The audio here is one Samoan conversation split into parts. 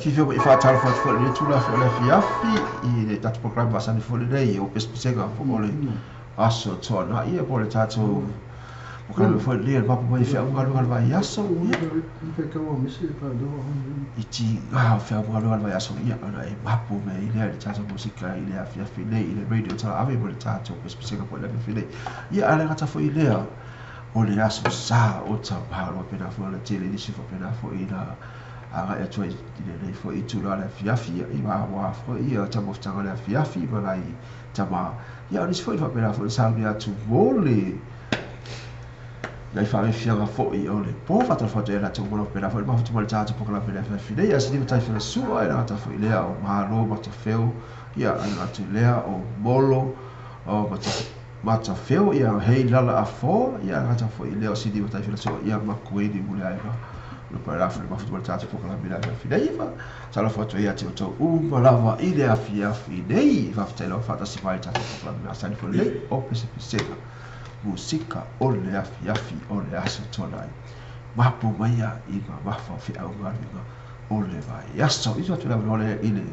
Fifia i whātara whātu le tula fo le fiafi i le tatu program masani fo le nei o pesepesega fo o le aso toa na ia po le tātou o ka fo le mapu mai whia unga lunga vai aso ia i ti ngā whia unga lunga vai aso ia ona e mapu me i lea le tātou musika i le afiafi nei i le radio tala ave mo le tātou pesepesega po le afiafi nei ia ale ngata fo i lea o le aso sa o ta mahalo pena fo le tele nisi fo pena fo i la aga e tua i le fo i tula le afiafi i wā fo i o tamofutanga le afiafi ma lai tama ia o nisi fo i whapena fo i sauni atu mo le nei whaefianga fo i o le pō whatara whatu e rātou mona pena fo i mafutu ma le tātou pokala pena afiafi nei a sini matai whina sua e rātou fo i lea o mahalo matawheo ia a rātou lea o molo o matawheo ia hei lala a fo ia rātou fo i lea o sini matai whina sua ia makueni mule aiga le parafu le mafutu ma le tātou pokala pena afiafi nei fa tala whatu ia te o tau uma lava i le afiafi nei whawhitai lau whatasi mai tātou pokala pena asani fo nei o pesepesega musika o le afiafi o le aso tonai mapu maia i ngā mafa whiau ngā o le vai aso i atu lava le i le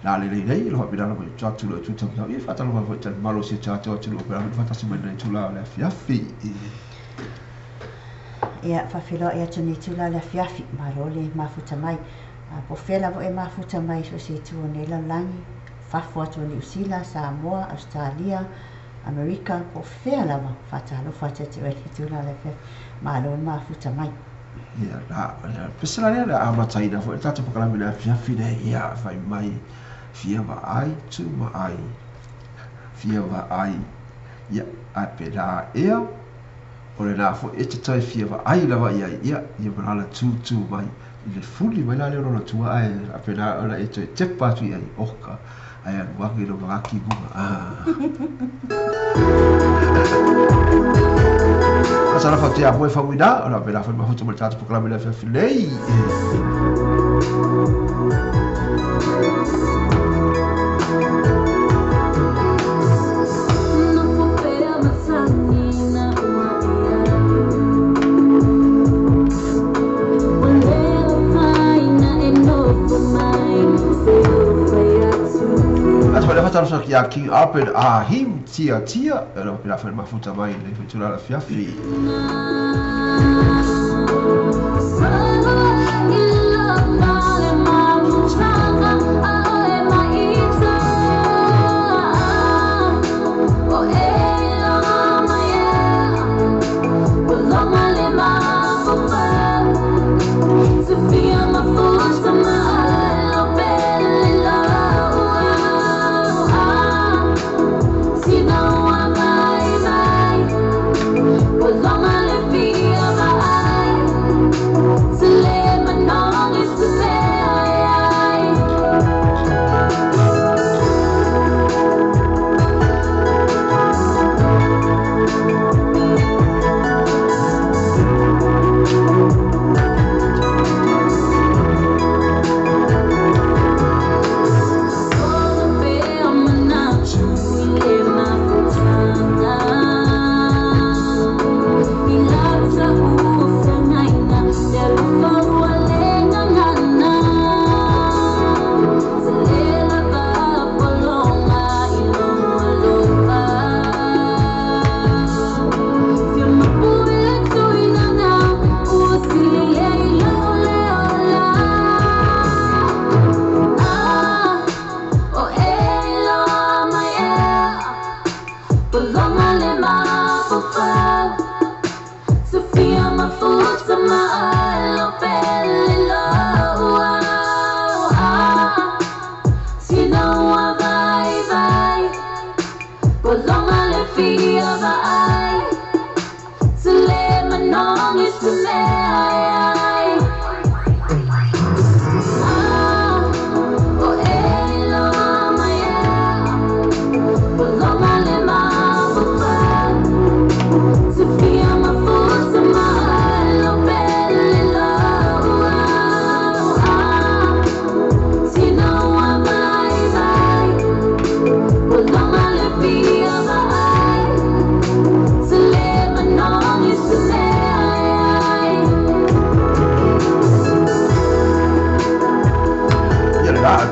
la le nei lo hapi lava i atu lo tu tau i whatalo fo te malo si tātou atu lo pera whatasi mai nei tula o le afiafi. Ia whawhilo e atu ni tula le afiafi malo le mafuta mai po whela vo e mafuta mai so se tu o nei lalagi whafo atu o Niu Sila, Samoa, Australia, Amerika, po whea lava whatalo whatati o le tula le afiafi malo le mafuta mai. Ia la pesela lea le amataina fo e tātou pakalame le afiafi nei ia whai mai fia vaai tu ma ai fia vaai ia a pera ea o le nā fo e te tai fia vaai lava ia ia ia manala tūtū mai i le fuli mai la leo lona tua ai a pera ona e toe tepa atu i ai oka ai anu ake lo ngaki bunga. Asala whatu ia moe whanguina ona pera whai mahutu ma le tātou pakalame le afiafi nei. Ia King Alfred a him tia tia e pera whai mafuta mai le whetula la fiafi.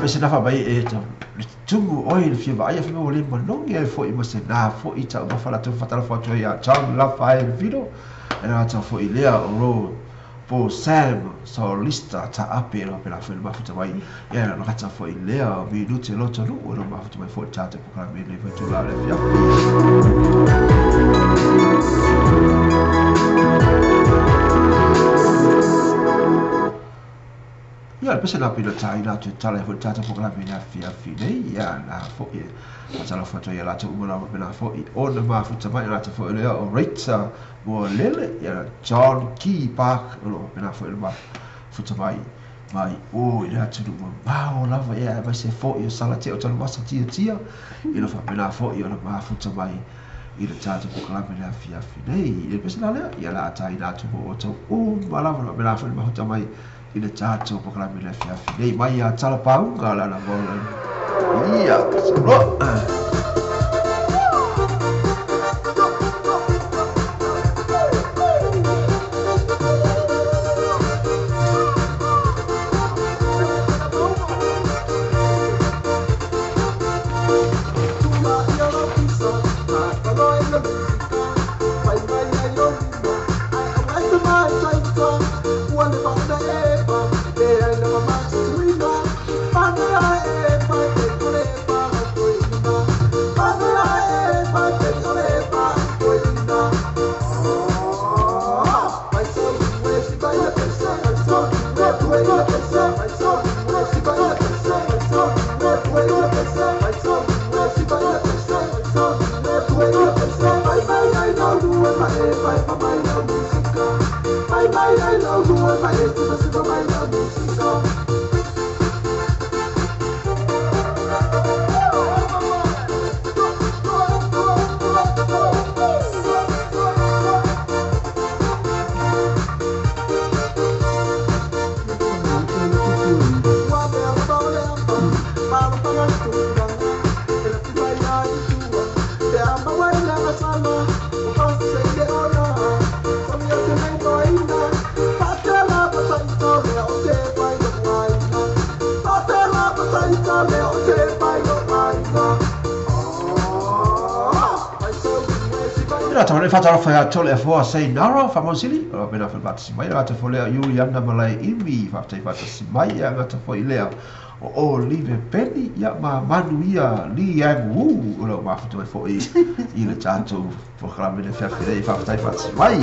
pese na fa mai e ta le tumu oi le fia vaai fa mai le manogi ai foi ma se na foi ta ma fa la tu fatala fa tu ia John Rafael Vito e na ta foi lea o ro po Sam Solista ta ape lo pela foi ma futa mai ia na kata foi lea mi lute loto lu o ma futa mai foi ta te pokala me le foi tu la le fia. Ia, le pese la pila tai la te tala foi tata po kala mena fia fi nei, ia na foi e tala foi ia la te uma la mena foi ona ma futa mai la te foi lea o Rita mo lele ia John Key Park o lo mena foi ma futa mai mai o i le atunu mamao lava ia mai se foi o sala te o tala masa tia tia i lo fa mena foi o la ma futa mai i le tata po kala mena fia fi nei le pese la lea ia la tai la tu o tau o ma lava lo mena foi ma futa mai i le tātou pakalame le afiafi nei mai a tala paunga la la mola. Ia, salo. Whatara tole afoa sei nara whamosili o mena whalbatasi mai ngata fo lea Juliana Malai imi whaftai whatasi mai ia ngata fo i lea o Olive Penny ia ma manu ia Li Yang Wu o lau mafuta mai fo i le tātou pokrame le whiawhirei whaftai whatasi mai.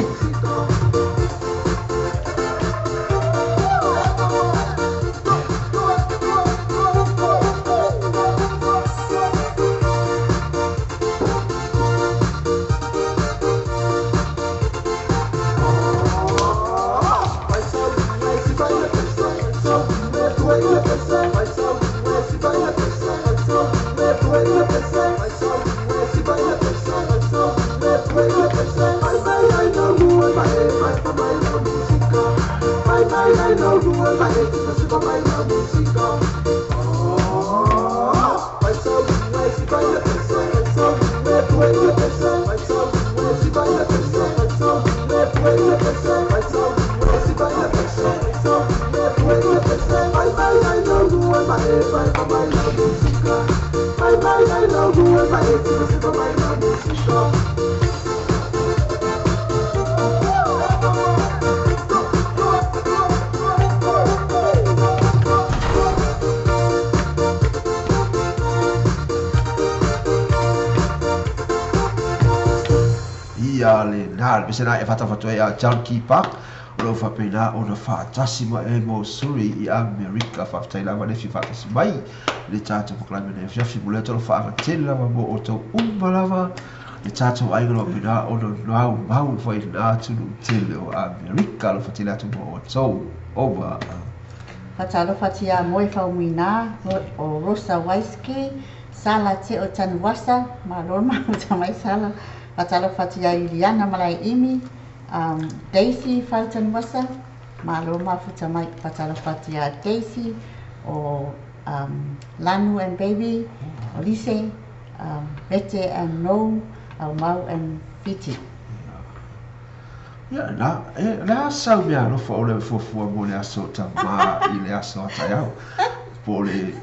Pese e whatawhatu e a John Key Park o lau whapena o na whaatasi ma e mo suri i Amerika whaftai lava le fi whaatasi mai le tātou whakalame nei fiafi mo le tolo whaangatele lava mo o tau umba lava le tātou ainga lo pena o na nau mau whai nā tunu tele o Amerika lo whatele atu mo o tau over. Whatalo whatia moe whaumuina o Rosa Waiske Sala te o Tanuasa ma lorma o tamai Sala. Whatalo whatia Iliana Malai Imi, Daisy Whautanuasa, malo mafuta mai whatalo whatia Daisy, o Lanu and Baby, o Lise, Bete and No, au Mau and Fiti. Ia, na, e, le a sau mea alofa o le fuafua mo le aso tamā i le aso ataiau. Po le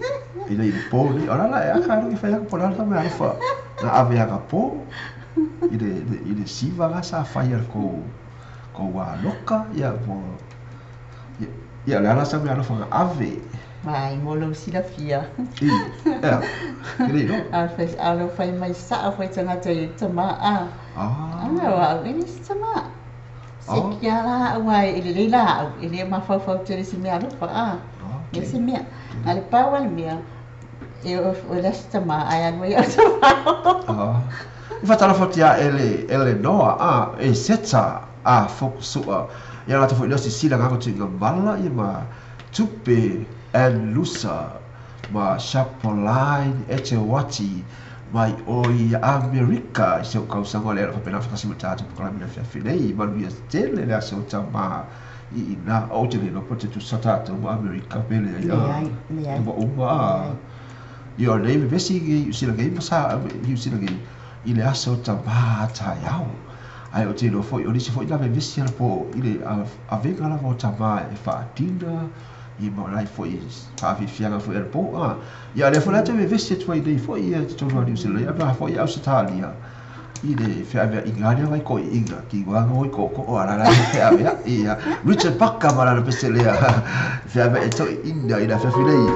I le po nei o la e aka alu i fai aku po la ta me alofa na ave aka po i le siva ga sa fai al ko wa loka ia po ia le ala sa me alofa na ave mai mo lo silafia i ia le no a fai alo fai mai sa fai tangata i tama a a wa ni tama se kia la wa i le la i le mafaufau tele si mea alofa a e se mea ale pau ale mea e o le tama ai alu ia tama i fatalofa tia ele noa a e seta a fokusua ia la tafo i le sila ngako tuiga mala ia ma tupe and lusa ma Chapolin Etewati mai o i Amerika i se o kausaga le ala faapena fatasi ma tatou pokalame le afiafi nei manuia tele le aso tamā i ina o te le iloa po o te tusa tatou ma Amerika pe leai leai ma uma a ia o nei vevesi i Niu Sila nei ma sa Niu Sila nei i le aso tamā taeao ae o te iloa foi o nisi foi na vevesi ana po i le avega lava o tamā e faatina i ma lai foi faafiafiaga foi ana po a ia lea foi la te vevesi atu ai nei foi ia totonu a Niu Sila nei a foi Ausetalia i le feaveaiga lea vai koi'iga kiuaga oi ko'oko'o a lala feavea'i ia Richard Parker ma lana pese lea feavea'i to'i'ina i le afiafi nei.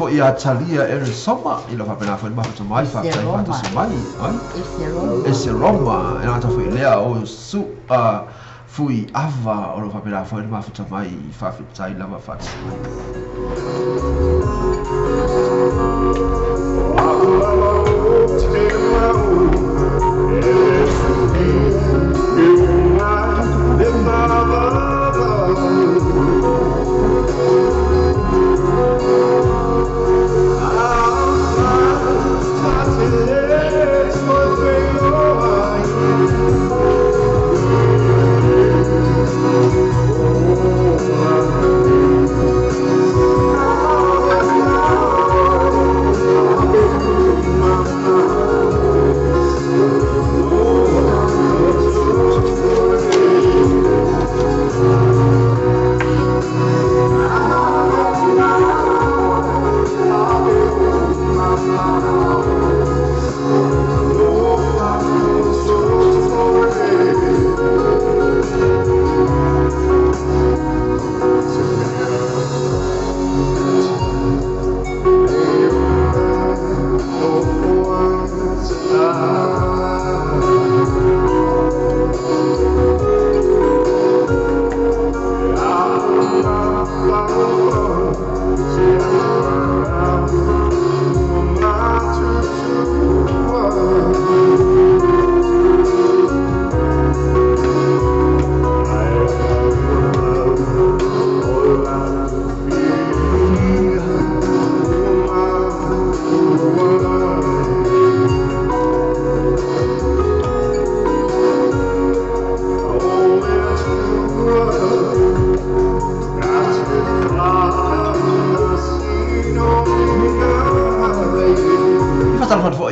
Ia Talia e soma i la faapena foi mafuta mai faafetai faatasi mai ai e se Roma e lagata foi lea o su'a fui ava o lo faapena foi mafuta mai faafetai lava faatasi mai.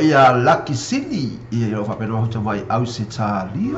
Ia Lucky Sini ia o faapena mafuta mai Ausetalia.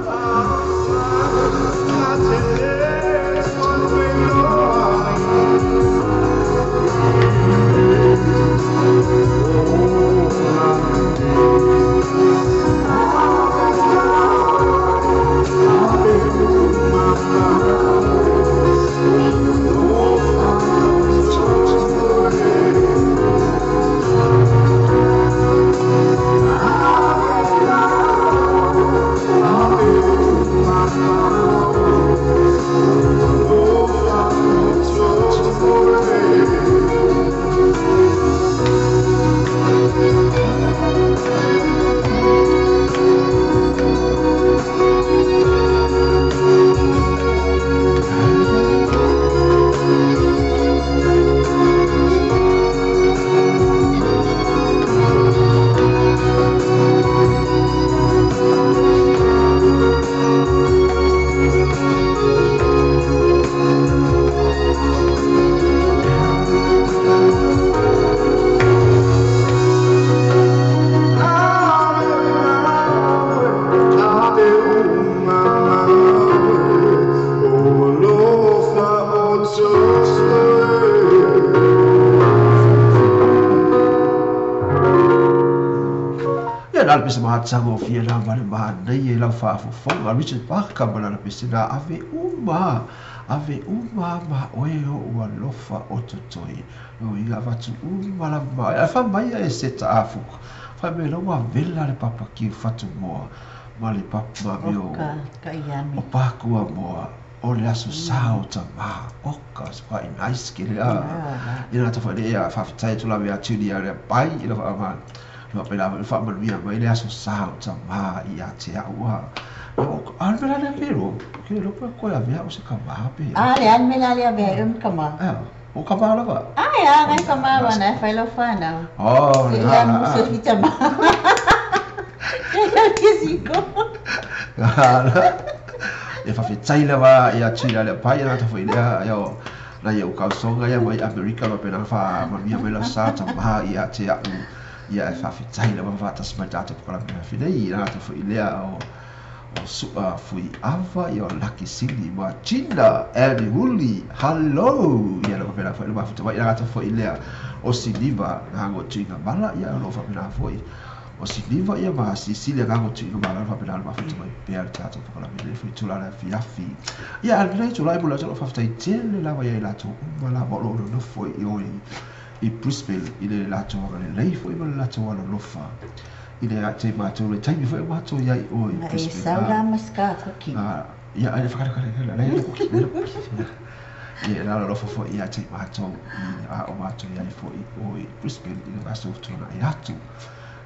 pese matagofie lava ma le manaia i lau faafofoga. Richard Parker ma lana pese na ave uma, ave uma ma oe o'u alofa o totoe. Lo uiga avatu uma lava ma oe. Ae fai mai ia e Seta Afuku, fai mai la ua vela le papakiu fatumoa ma le papa ma mea o Pakua moa o le aso sa o tamā. Oka, it's quite nice ke le a. Ina ta whaere ea, whawhitai atu la mea tuni a rea pai, ina wha ma, no pēlā foi faamanuia mai le aso sa o tamā ia te a'u a. A le mea la lea ke lo, ke lo pe koe avea o se kamā pe. A le a le mea la le avea ai oe ma kamā. Ea, o kamā lava. Ae a, ngai kamā ua na e fai lau whanau. Oh, Se le ia ha la musu a. fi tamā. Se ia fisiko. E faafetai lava ia tui le pai na ta foi lea ia na ia kausoga ia mai Amerika ma pena fa manuia mai la sa tamā ia te a'u ia e faafetai lava faatasi mai tatou polokalame finei na ta foi lea o su'a fuiava ia o Laki Sili ma Gina and Huli hello ia na faapena foi le mafuta mai na ta foi lea o Siliva gago tuiga mala ia o lo faapena foi o Siliva ia ma Sisilia gago tuiga mala faapena le mafuta mai pea le tatou polokalame le foi tula le afiafi ia a lenei tulai mo le atu faafetai tele lava ia i latou uma lava o lo o nonofo i o i Brisbane i le latou agalelei foi ma le latou alolofa i le te matou le taimi foi o matou iai o i Na e Brisbane sau a la ma ska kuki. ia ai le whakareka le le kuki le kuki ia la alofa foi ia te matou i a o matou iai foi o i Brisbane i le vaiaso ua tuanai atu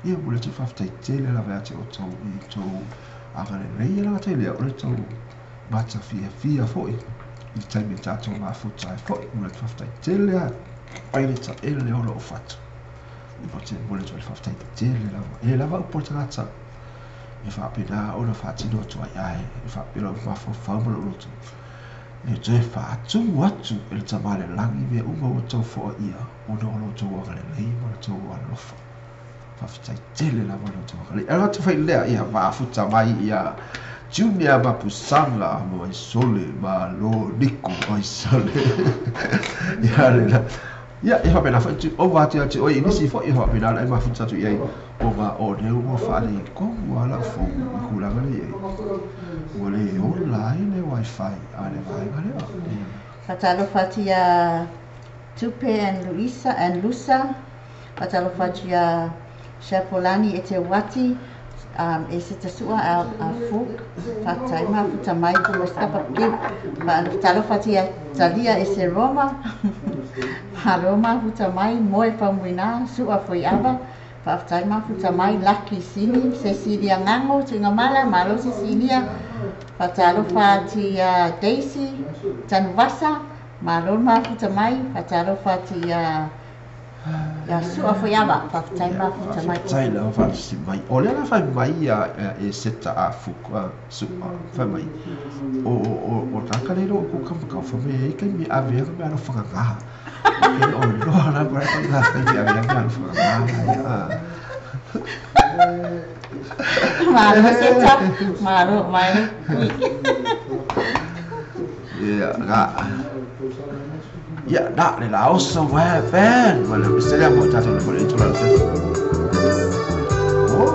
ia mo le atu faafetai tele lava ia te outou i tou agalelei e le gata i lea o le tou matafiafia foi i le taimi e tatou mafuta ai foi mo le atu faafetai tele a ai le taele o loo fatu o te mo le atu ai le faafetai tele lava e le lava upu o le tagata e faapena ona faatino atu ai ae e faapea lou mafaufau ma lou loto e toe faatumu atu e le Tamā i le Lagi mea uma ua outou foaia ona o lo outou agalelei ma lo outou alolofa. Faafetai tele lava i lo outou agalelei. E atu foi lea ia maafuta mai ia Junior Mapusaga mo ai sole ma lo niku oi sole. Ia le la. Ia, e faapena foi tu o atu atu oi nisi foi e faapena le mafuta atu i ai o ma o leu ua faaletonu a lau fou i tulaga le i ai. Ua le ola ai le wifi a le vaega lea. Ia. Faatalofa atu iā Tupe and Luisa and Lusa. Faatalofa atu iā Shapolani e te uati e se tasua a Fuk. Faafetai mafuta mai ma se kapa kiu. Faatalofa atu iā Talia e se Roma. Malo mafuta mai moe faumuina sua fuiava. Faafetai mafuta mai Laki Sili, Cecilia Gago, Tuigamala, malo Cecilia. Faatalofa atu iā Daisy Tanuvasa, malo mafuta mai. Faatalofa atu iā Sua Fuiava. Faafetai mafuta mai. Faafetai lava faatasi mai. O lea la fai mai ia e Seta a Fuku a Sua fai mai. O o o tagata le iloa o ku kamakau fai mai e ai taimi e ave ai ka mea alofa gagā. E le o iloa la po o le a taimi e ave ai mea alofa gagā ia a. Malo Seta, malo mai. Ia ga ia na le la oso wa fan ma le pese lea mo tatou le foi le itula le afiafi. Oh.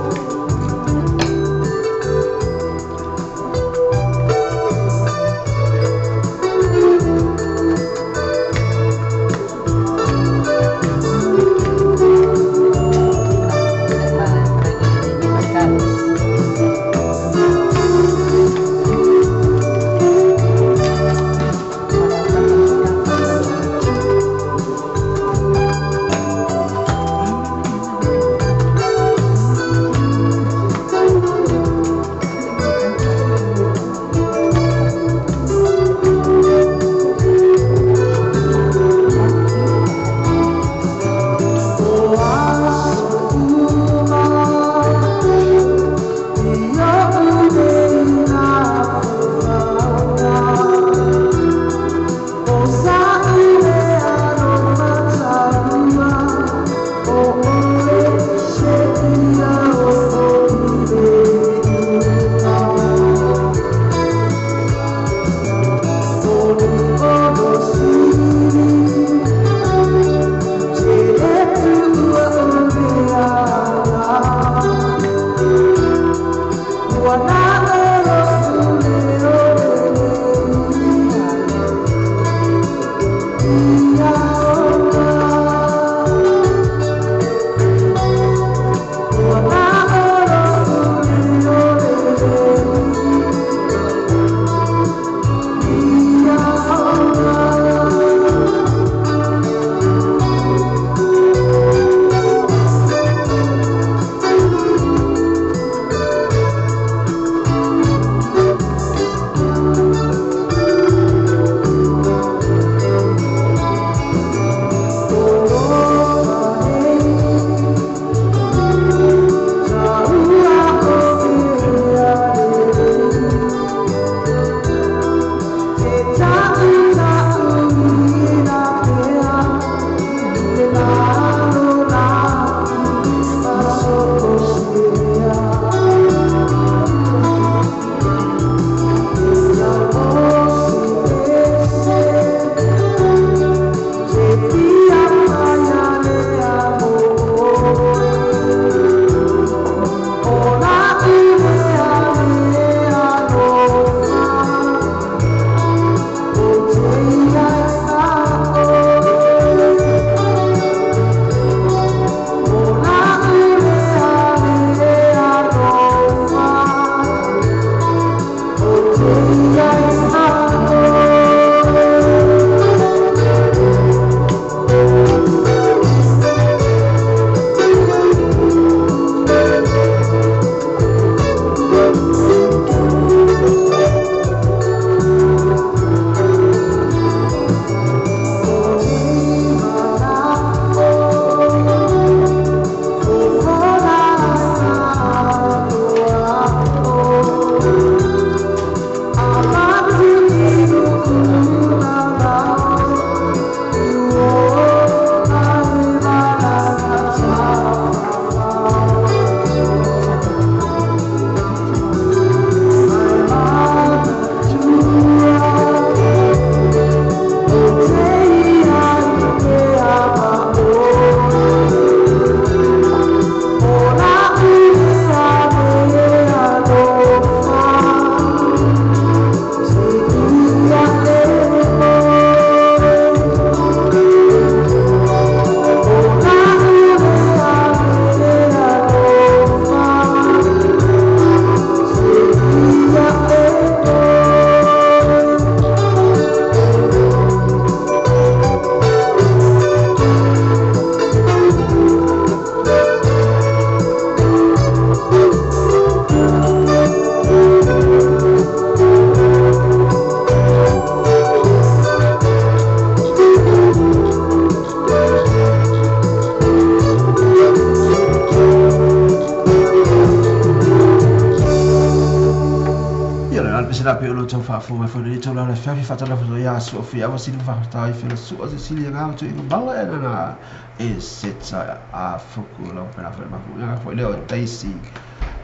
Pese la pe o lo tau faafofoga mai foi lenei taulaga le afiafi faatalofa atu ia Sofia Avasili ma faafetai fela sua sesili aga o tuiga mala e nana e seta a fuku lau pena foi mafu ia foi leo Daisy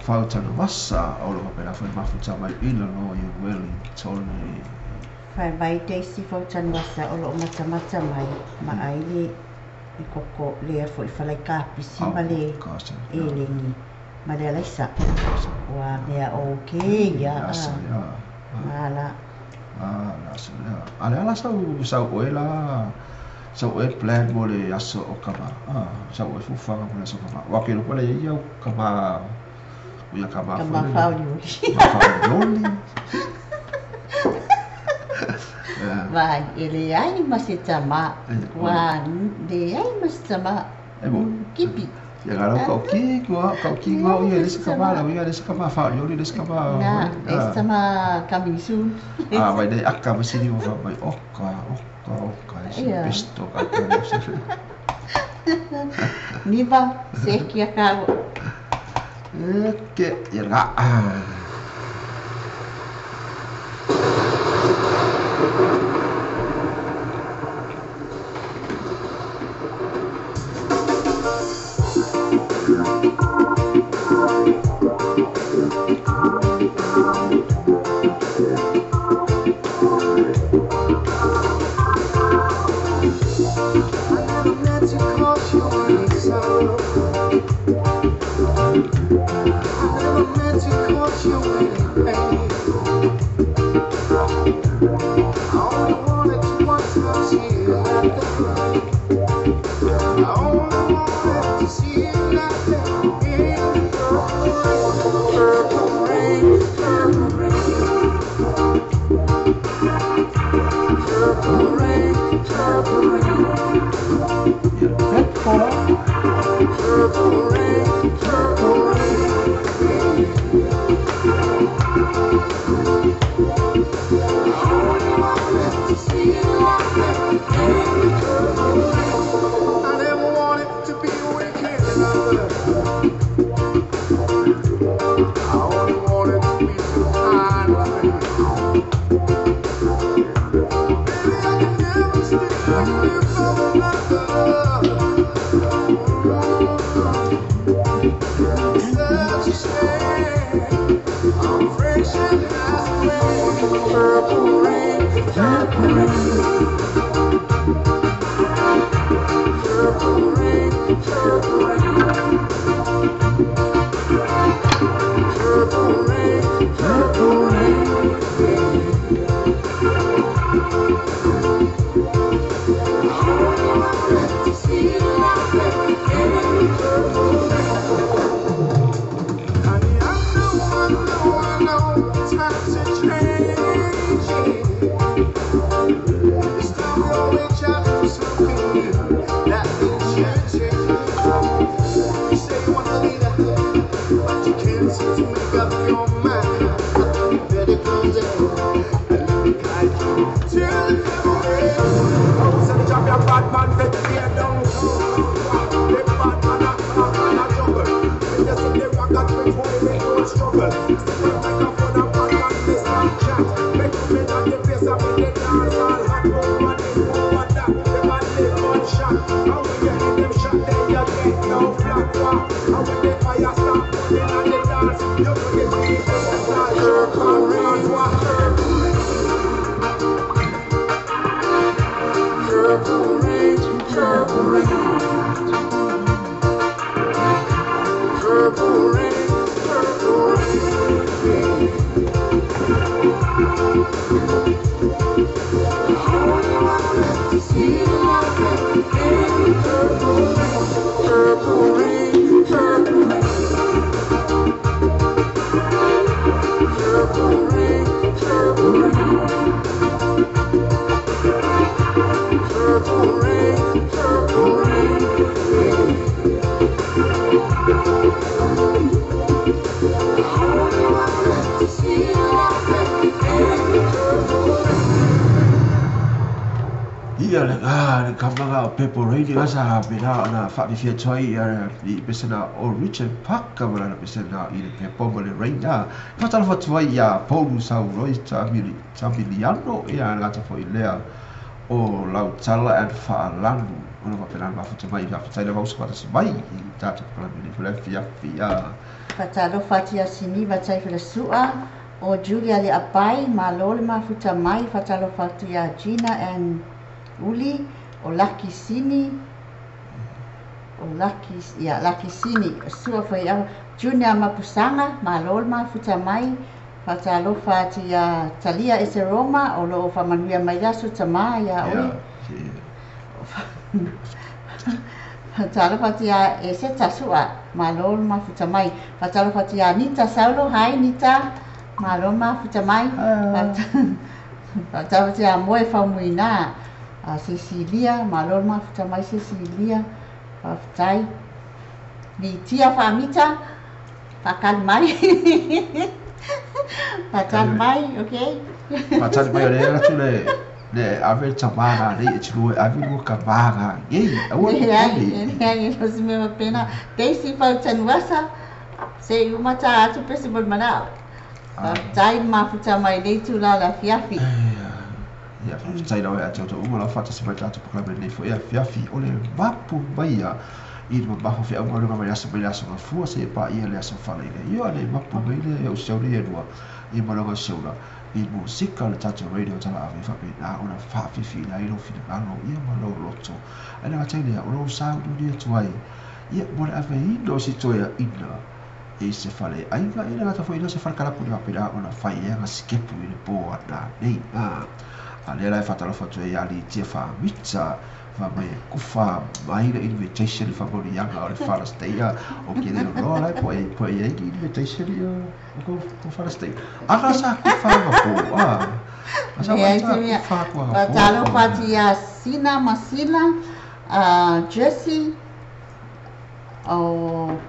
Fautanu Vasa o lo pena foi mafu ta mai ila no i Wellington. Fai mai Daisy Fautanu Vasa o lo matamata mai ma ai le koko lea foi falai kapisi ma le elengi ma le alaisa. Ua mea o ke ia. Ala. La sa ia. Ale ala sau sau oe la sau oe plan mo le aso o kama. Sau oe fufuaga mo le aso kama. Wa ke lo pale ia kama ia kama Kama faolioli. Ma faolioli. Vai, e leai ma se tamā. Ua leai ma se tamā. E mo. Kipi. Ia ga lau kau ki kua kau ki ngau ia le se kama lau ia le se kama faolioli le se kama. Na, e se tama coming soon. Vai nei aka ma sini mo fa mai oka oka oka e se pesto ka ka. Niva se kia kau. E ke ia ga. Ia le le kamaga o Purple Rain la sa pena ona faafifia atu ai ia i pesena o Richard Parker ma lana pesena i le Purple ma le Rain a. Faatalofa atu ai ia Paulu Sauloi Tamiliano ia le gata foi lea o Lautala and Faalanu ona faapena ona mafuta mai faafetai lava uso faatasi mai i tatou polokalame i lenei foi afiafi a. Faatalofa atu ia Siniva Taifelesua o Julia Leapai, malo le mafuta mai, faatalofa atu ia Gina and Uli, o Laki Sini, o Laki, ia, Laki Sini, sua foi au, Junior Mapusaga, malo le mafuta mai, faatalofa atu ia Talia Eseroma, o loo faamanuia mai le aso tamā ia oe. Faatalofa atu ia Eseta Sua, malo le mafuta mai. Faatalofa atu ia Nita Saulo, hi Nita, malo le mafuta mai. Faatalofa atu ia Moe Faumuina, Cecilia, malo le mafuta mai Cecilia, faafetai. Litia Faamita, faatali mai. Faatali mai, okay. Faatali mai o lea atu le le ave le tamā ngā nei e tilua e ave lua kamā ngā nei. Aua le Leai, leai, e se mea faapena. Daisy Fautanuasa, se i uma tā atu pese mo le manao. Faafetai le mafuta mai nei itula o le afiafi. Ia, faafetai lava ia te outou uma lava faatasi mai le tatou polokalame lenei foi afiafi o le mapu maia i le mamafa feau galuega mai le aso mai le aso gafua seia paia le aso faalailea. Ia, le mapu mai lea o si au nei e lua i malaga seula i musika o le tatou radio talaave e faapena ona faafiafiaina ai lou finagalo ia ma lou loto. Ae le gata i lea, o lou sauniuni atu ai ia mo le aveina o si toeaina i se fale aiga, ia le gata foi i lea o se fale kalapu i le faapena ona fai ai ana sikepu i le po ana nei. A lea la e faatalofa atu ai ia Litia Faamita, fa mai e kufa mai le invitation i faamanuiaga o le Father's Day a o ke leo loa la po e po e ai ni invitation i o ko ko Father's Day. Ana sa kufa ma po a. A sa Leai mai se sa mea. kufa atu aga po. Faatalofa atu ia Sina Masila, Jesse, o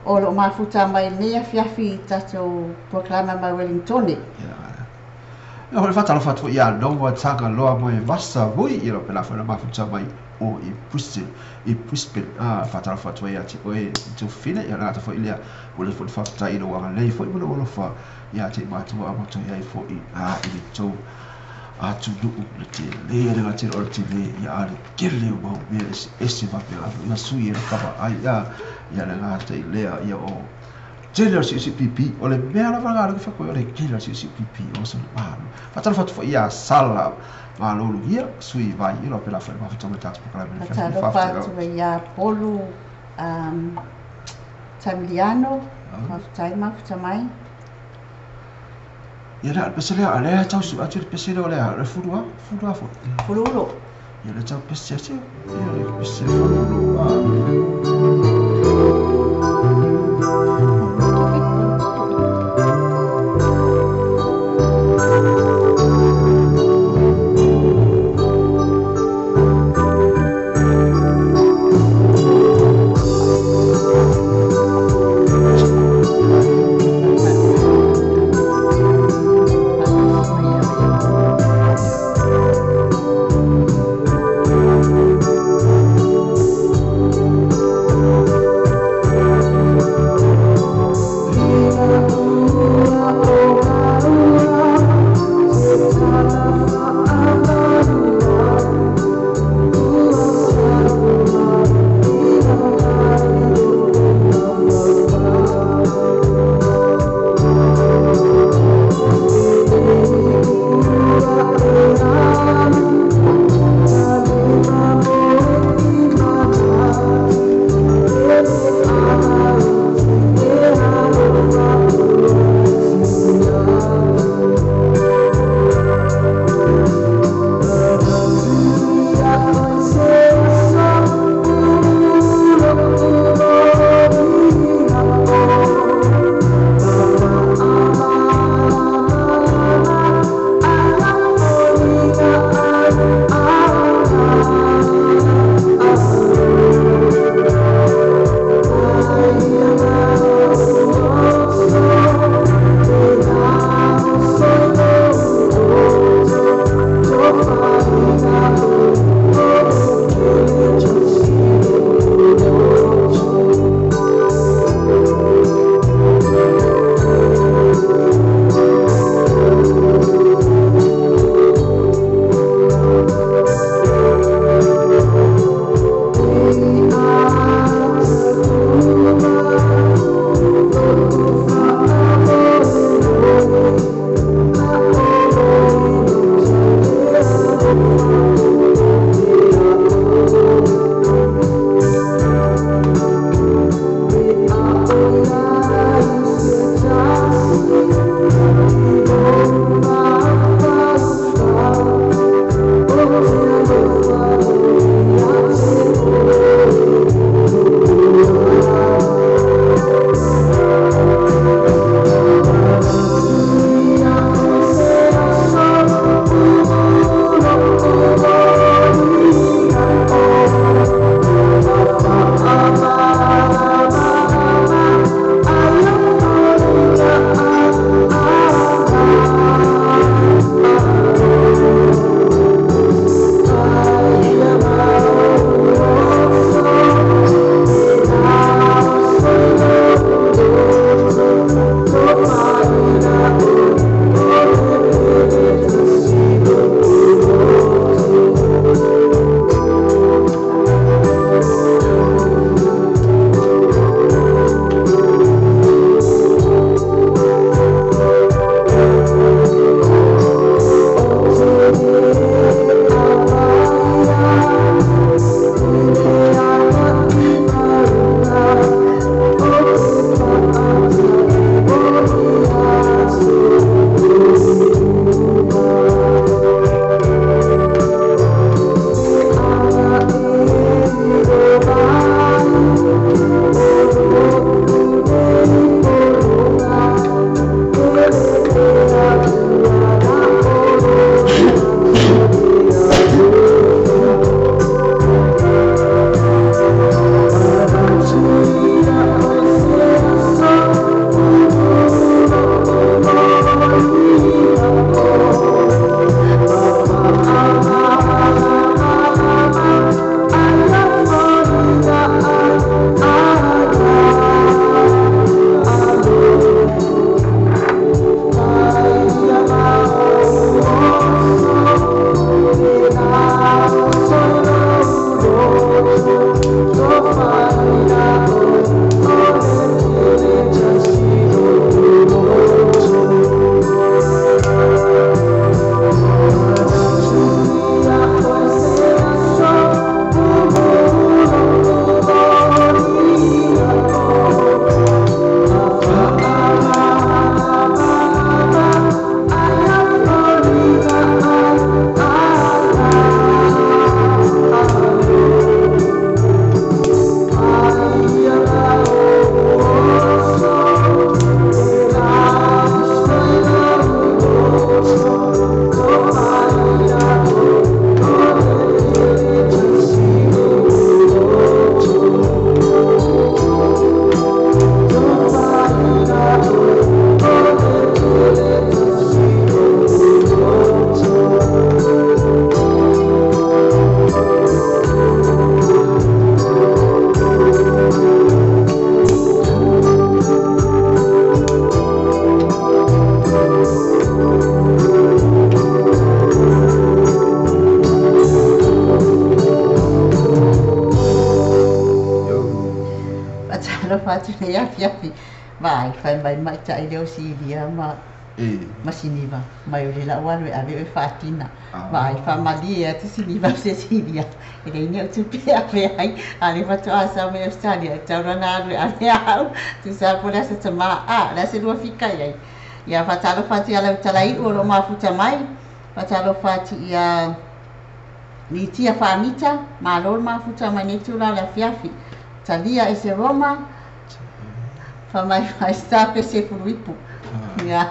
o loo mafuta mai lenei afiafi i tatou polokalame mai Wellingtone. Ia hoi faatalofa atu foi ia Noa Tagaloa mo e vasa vui ia pela foi na mafuta mai o i Brisbane i Brisbane a faatalofa atu ai ia te oe i tō whina ia rata foi lea o le foi faafetai i lou agalelei foi ma lou alofa ia te i matou a matou i ai foi a i le tou atunuu le tele le gatele o le tele ia a le tele o mau mea eseese faapena foi ia sui e le kava ai a ia le gata i lea ia o tele o le siusiu pipi o le mea lava lena lea fai o le tele o le siusiu pipi o se malo. Faatalofa atu foi ia Sala Malologia sui vai ia pela foi mafuta mai tatou polokalame le fiafi Faatalofa faafetai atu lava. ai ia Polu Tamiliano, faafetai mafuta mai. Ia le pese lea, lea tau su atu le pese lea o lea, le fulu a, fulu a foi. Fuluulu. Ia le tau pese atu, ia le pese fulu a. Nei afiafi vaai fai mai maʻitaʻi lea o Silia ma ma Siniva mai o le la'u alu e ave oe faatina vaai faamalie atu Siniva se Silia e leai ni'u tupe e ave ai a le faato'a sau mai Ausetalia e tau lana alu e ave a'u tusa po le asa tamā a le ase lua fika ai ia faatalofa atu iā lau talai'u o lo'o mafuta mai faatalofa atu iā Litia Faamita, malo le mafuta mai nei tula le afiafi. Talia e se Roma, fa mai mai sta pe se fuluipu. Ia,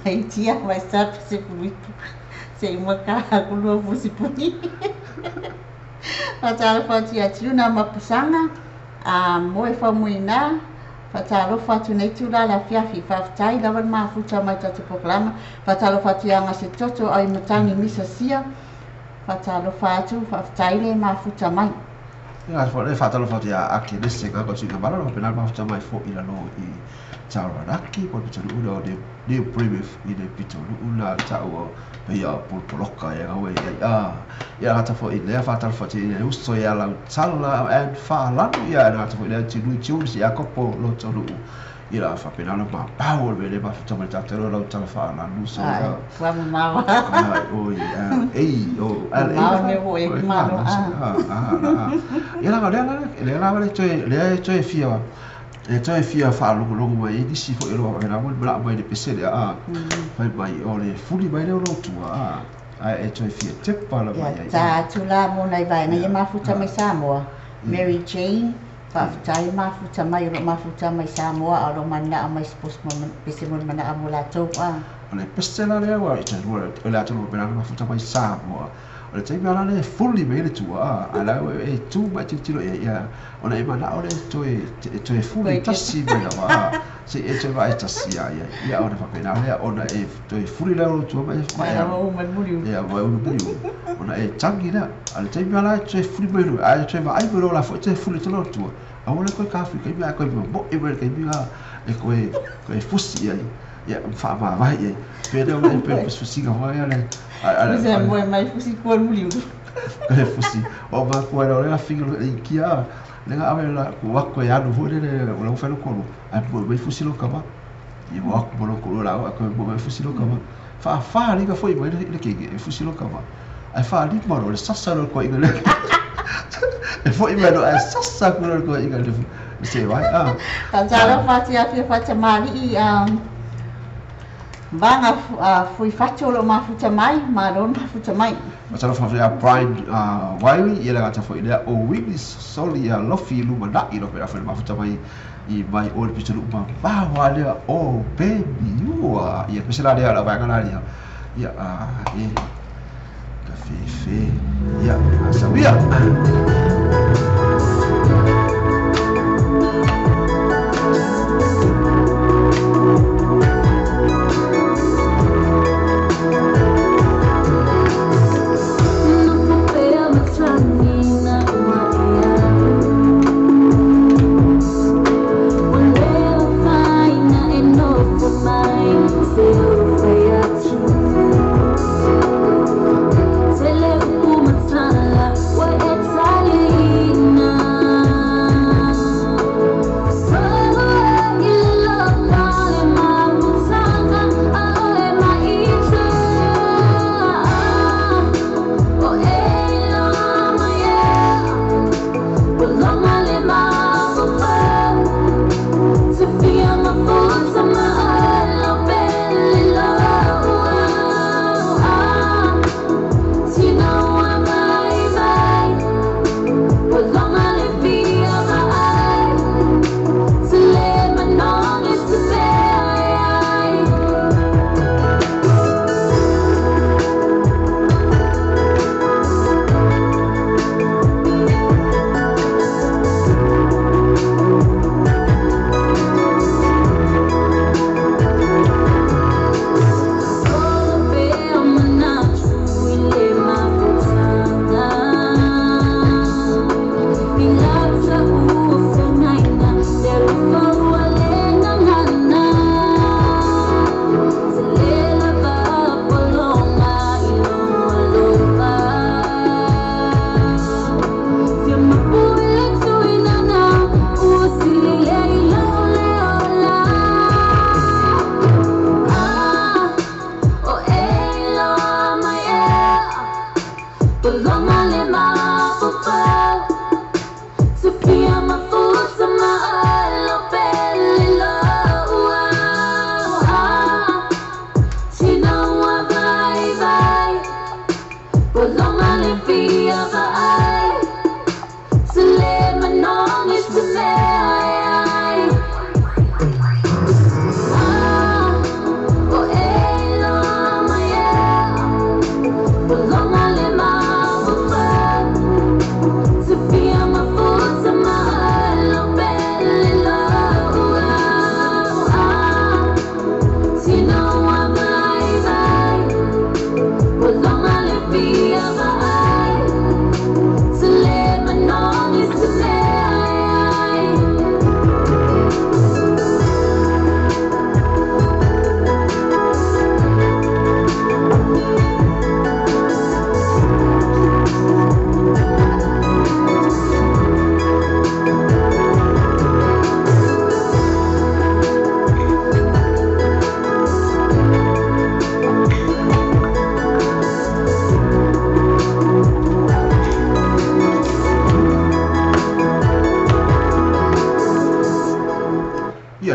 mai tia mai sta pe se fuluipu. Se uma ka kulua fusi puni. Faatalofa atu ia Tiuna Mapusaga, a moe faumuina, faatalofa atu nei tula le afiafi. Faafetai lava le mafuta mai tatou polokalama. Faatalofa atu ia Gasetoto ai matagi misa sia. Faatalofa atu, faafetai le mafuta mai. Ia fo le faatalofa atu ia Akenese ka ko tuiga malo pe na mafuta mai fo i lalo i Taranaki po pitolu'u lea o le New Plymouth i le pitolu'u la ta'u o ia polopoloka ia gaue ia a ia gata fo'i lea faatalofa atu i le uso ia Lautala and Fa'alanu ia gata fo'i lea Tinui Tunes ia kopo lotolu'u ia la faapena ona mapau o le mea lea mafuta mai tatou Lautala Fa'alanu so ia ua mamao oi ei o mamao me wo e malo a ia la lea lea la le toe lea toe fia e toe fia faalogologo mai ai nisi foʻi o lo faapena mo le mai le pese lea a fai mai o le fuli mai lea o lo tua a ae e toe fia tepa la mai ai ta atu la mo nai vaega ia mafuta mai Samoa Mary Jane faafetai mafuta mai o lo mafuta mai Samoa a o lo mana'a mai pese mo le mana'a mo latou a o le pese la lea ua i o le atu lo pena mafuta mai Samoa o le taimi ala le fuli mai le tua a la e tu mai tilotilo ia ia ona e mana'o le toe fuli tasi mai lava se e toe vaai tasi ia ia ia ona faapena lea ona e toe fuli lea o lo tua mai mai ia mai ulu muli ona e tagi lea a le taimi ala toe fuli mai lo a toe vaai mai lo la foi toe fuli te lo tua a ua le koe kafi kaimi a koe mo'e mai le kaimi a e koe fusi ia ia faamavae ia pe lea ona e pe fusiga foi ia le a moe mai fusi kua muli e fusi o ma kua le la finga le kia le ga ave la ku ako e alu foi le o la fai lo kolo ai mo mai fusi lo kama i mo ako mo lo kolo la ako mo mai fusi lo kama fa fa li ka foi mai le ke e fusi lo kama ai fa li mo le sasa lo ko i le e foi mai lo ai sasa ko lo ko i le se vai a Faatalofa atu ia fia faatamali'i vaga fui fatu o lo mafuta mai malo le mafuta mai. Faatalofa ia Brian Wiley ia le gata fo'i lea o Willis Soli ia Lofi lumana'i lo pena foi le mafuta mai i mai o le pitolu'u mamao lea o baby ua ia pese la lea la vaega la lea ia e kafefe ia asauia. Sofia, my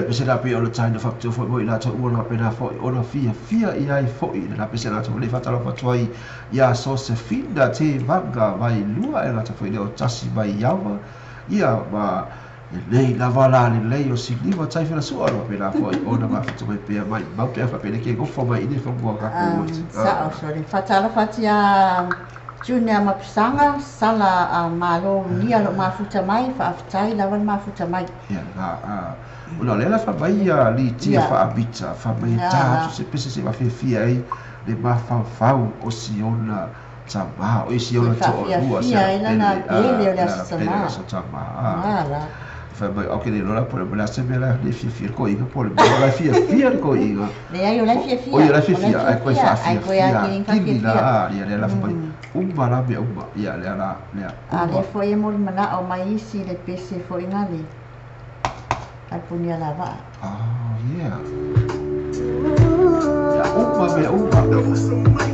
Pese la pe o le taina whapito fo mo i la tau ua pena fo i ona fia fia i ai fo i la pese la tau le whatalo whatuai ia so se finda te vanga vai lua e la tau fo i leo tasi mai iawa ia ma lei lava la le lei o siliva tai whila sua no pena fo i ona ma whatu mai pea mai mau pea whapene ke gofo mai i le whamua kako. Sao so le whatalo whatia Junior Mapusanga, sala malo nia lo mafuta mai, whaaftai lawan mafuta mai. Ia, una lela fa mai a li tia fa abita, fa mai tā, se pese se wawhewhia ai, le mawhawhau o siona tama, o siona to'olua, se pele, pele o aso tama. Fa mai, ok, le lola pole, mo la se mea le fiafia ko inga pole, mo la fiafia ko inga. Le ai o la fiafia. O la fiafia, ai koe fa fiafia. Kini la, ia le la fa mai. Uma la mea uma, ia le la, le. A le foi e moli mana o mai isi le pese foi ngale. Ai punia la va. Oh, yeah. Ia uma mea uma. Uma,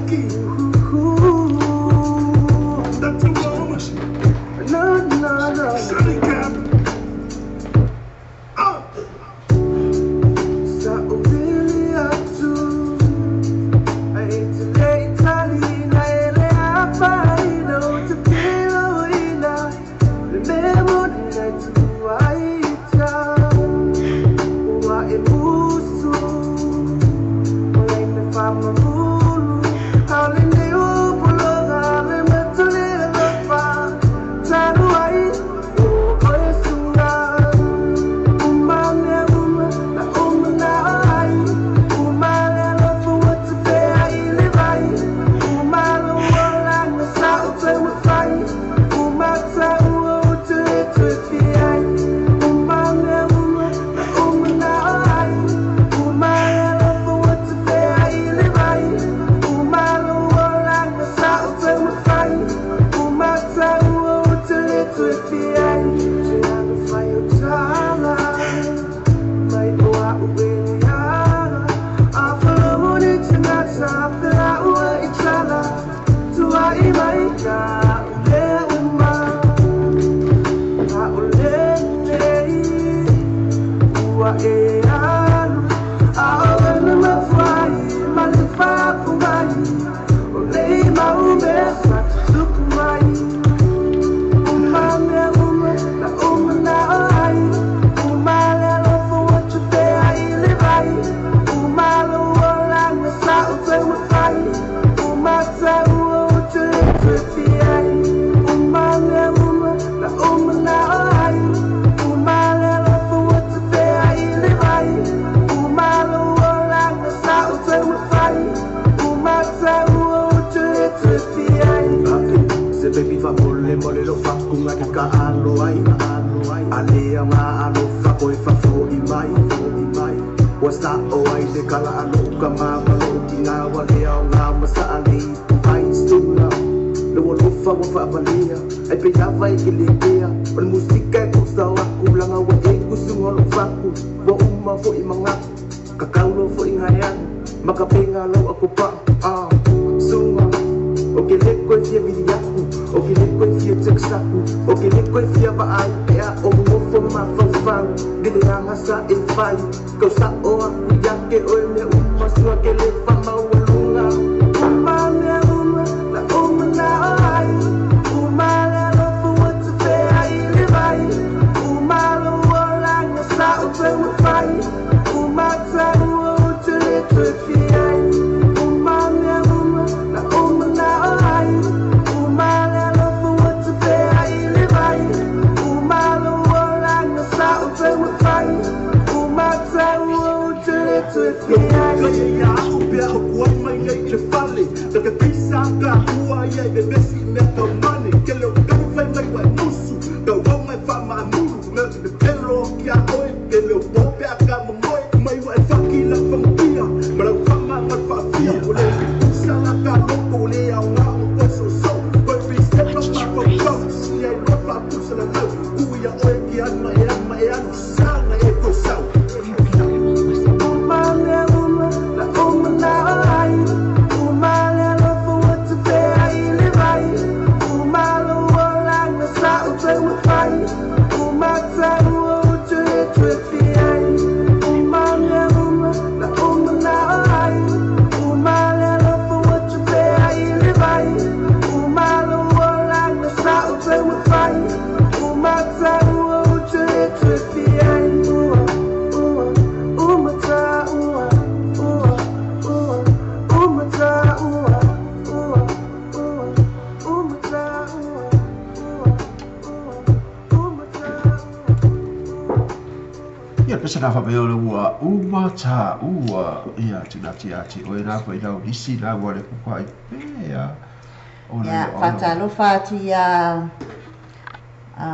Faatalofa atu ia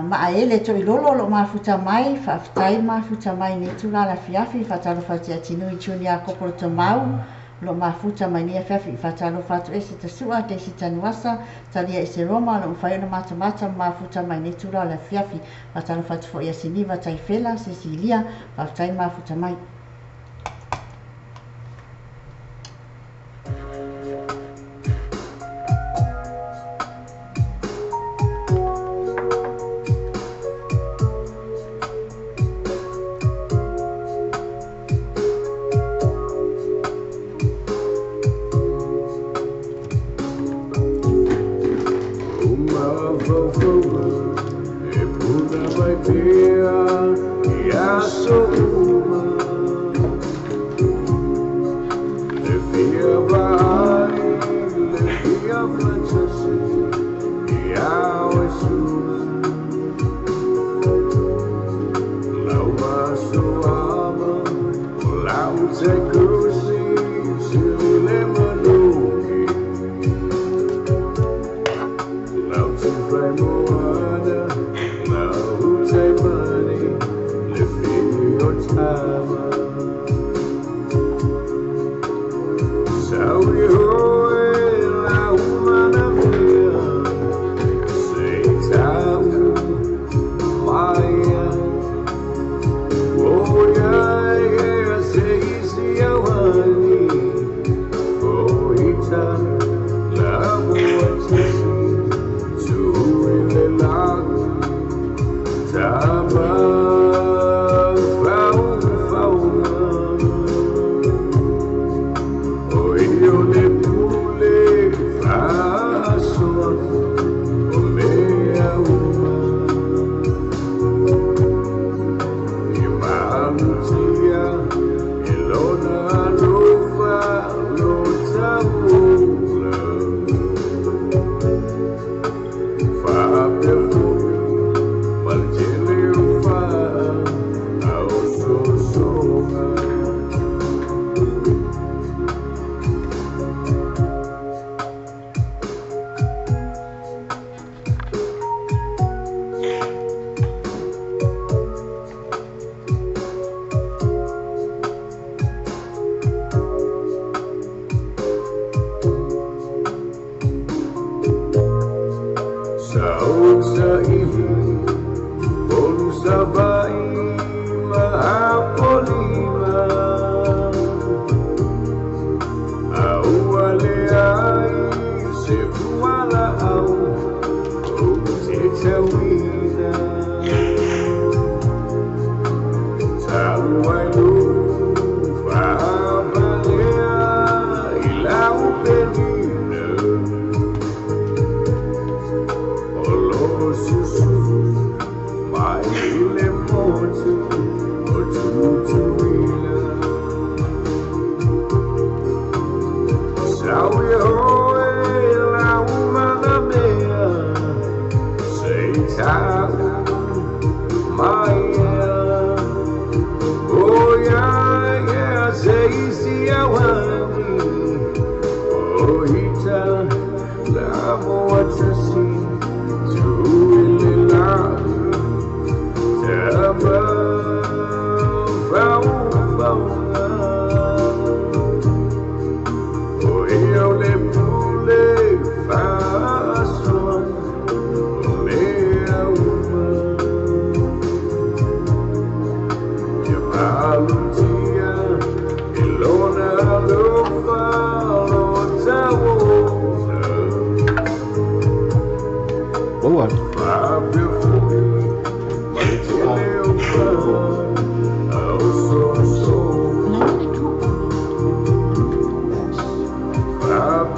maaele toʻilolo o loo mafuta mai faafetai mafuta mai nei tula lafiafi faatalofa atu ia Tinui Junior Kopolotamau lo mafuta mai nei afiafi faatalofa atu e se tasua Daisy Tanuasa talia i se Roma lo mafai ona matamata mafuta mai nei tula lafiafi faatalofa atu foi ia Siniva Taifela Cecilia faafetai mafuta mai. You.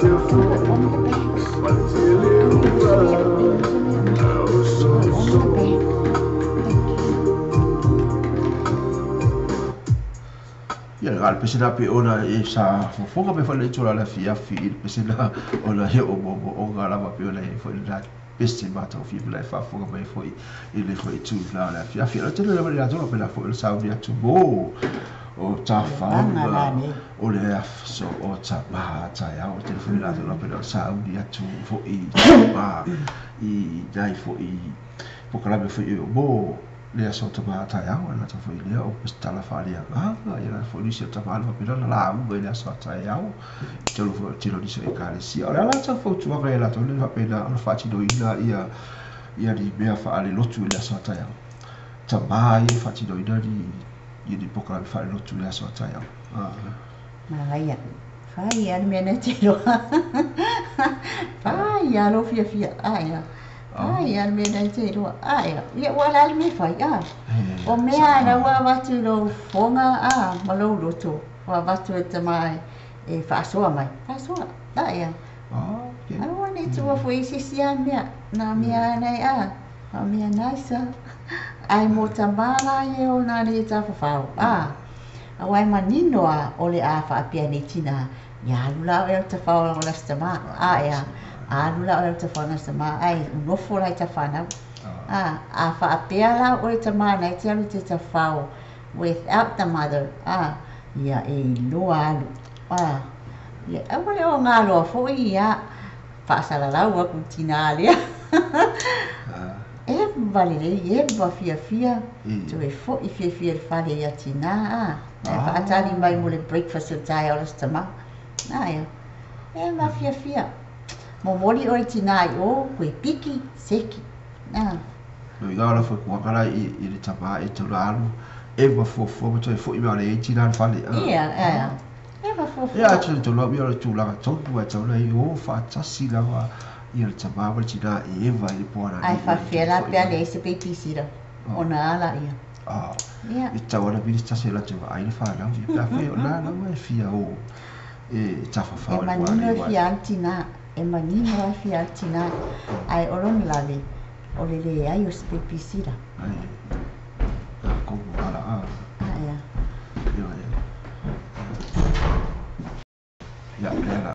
On the banks. On the bank. Thank you. Ia le pese la pe ona e sa fofoga me foi le tula le afiafi i le pese la ona he o mo o ga lava pe ona e foi la pese ma tau fi le faafofoga mai foi i le foi tu la le afiafi la tele le la tolo pe la foi le sauni atu mo o ta Vaga fauna la nei. o le aso o ta maha taeao tele foi la tolo pe la sauni atu foi ma i nai foi pokalame foi o mo le aso o tama taeao e lata foi lea o pesitala faaleagaga ia la foi nisi o tama le faapena na lauga i le aso a taeao i tolu foi o tele o nisi o ekalesia o le a latou fautuaga ia latou le faapena ona faatinoina ia ia ni mea faalelotu i le aso a taeao tamā ia e faatinoina ni ia ni pokalame faalelotu i le aso a taeao Manaia. Fai lava le mea na e te iloa. Fai lava lou fiafia. Ae. Fai lava le mea na e te iloa. Ae. Ia ua o le a le mea e fai. A. e O mea na ua avatu i lou fofoga a, ma lou loto. Ua avatu e tama e faasoa mai. Faasoa. Ae. Okay. Aua ne i tuua foi i se isi lava mea. Nā mea lava nei a. O mea nice a. Ae mo tamā la ia e ona nei e tafafao. A. Aua e manino a o le a faapea nei tinā, ia alu la oe au tafao o le Aso Tamā. A ea, alu la oe au tafao o le Aso Tamā, ae nofo la i ta whanau. A, a faapea la oe tamā na e te alu te tafao without the mother. A, ia e iloa alu. A, ia aua le o ngā loa foi ia faasalalau aku i tinā lea. Eva lelei, eva fiafia, toe foi fiafia i le fale ia tinā, a, ae faatali mai mo le breakfast o le taeao o le Aso Tamā. Ae, eva fiafia. Momoli oe tinā i o, koe piki, seki. A. Loiga la foi kuaka la i le tamā e taula alu e ma fuafua ma toe foi mai o le eiti la le fale Ia, ea, eva Ia fuafua. atu le taula ia o le tulaga tonu e taula i o faatasi lava ia le tamā ma le tinā e eva i le poana Ae ni i le faafefea toe la foi pe a mai leai se babysitter ona a laia. Ia. E tatau ana minista se latou vaai le fanau ia pe afai o lena lava e fia o e E tafafao i le manino poana e i fia alu tinā, e manino lava e fia alu tinā, ae o lona lave, o le leai o se babysitter. Ai a komo ala a Ae a. ia ia lea la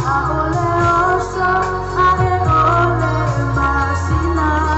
A o le oso, a e o le masina.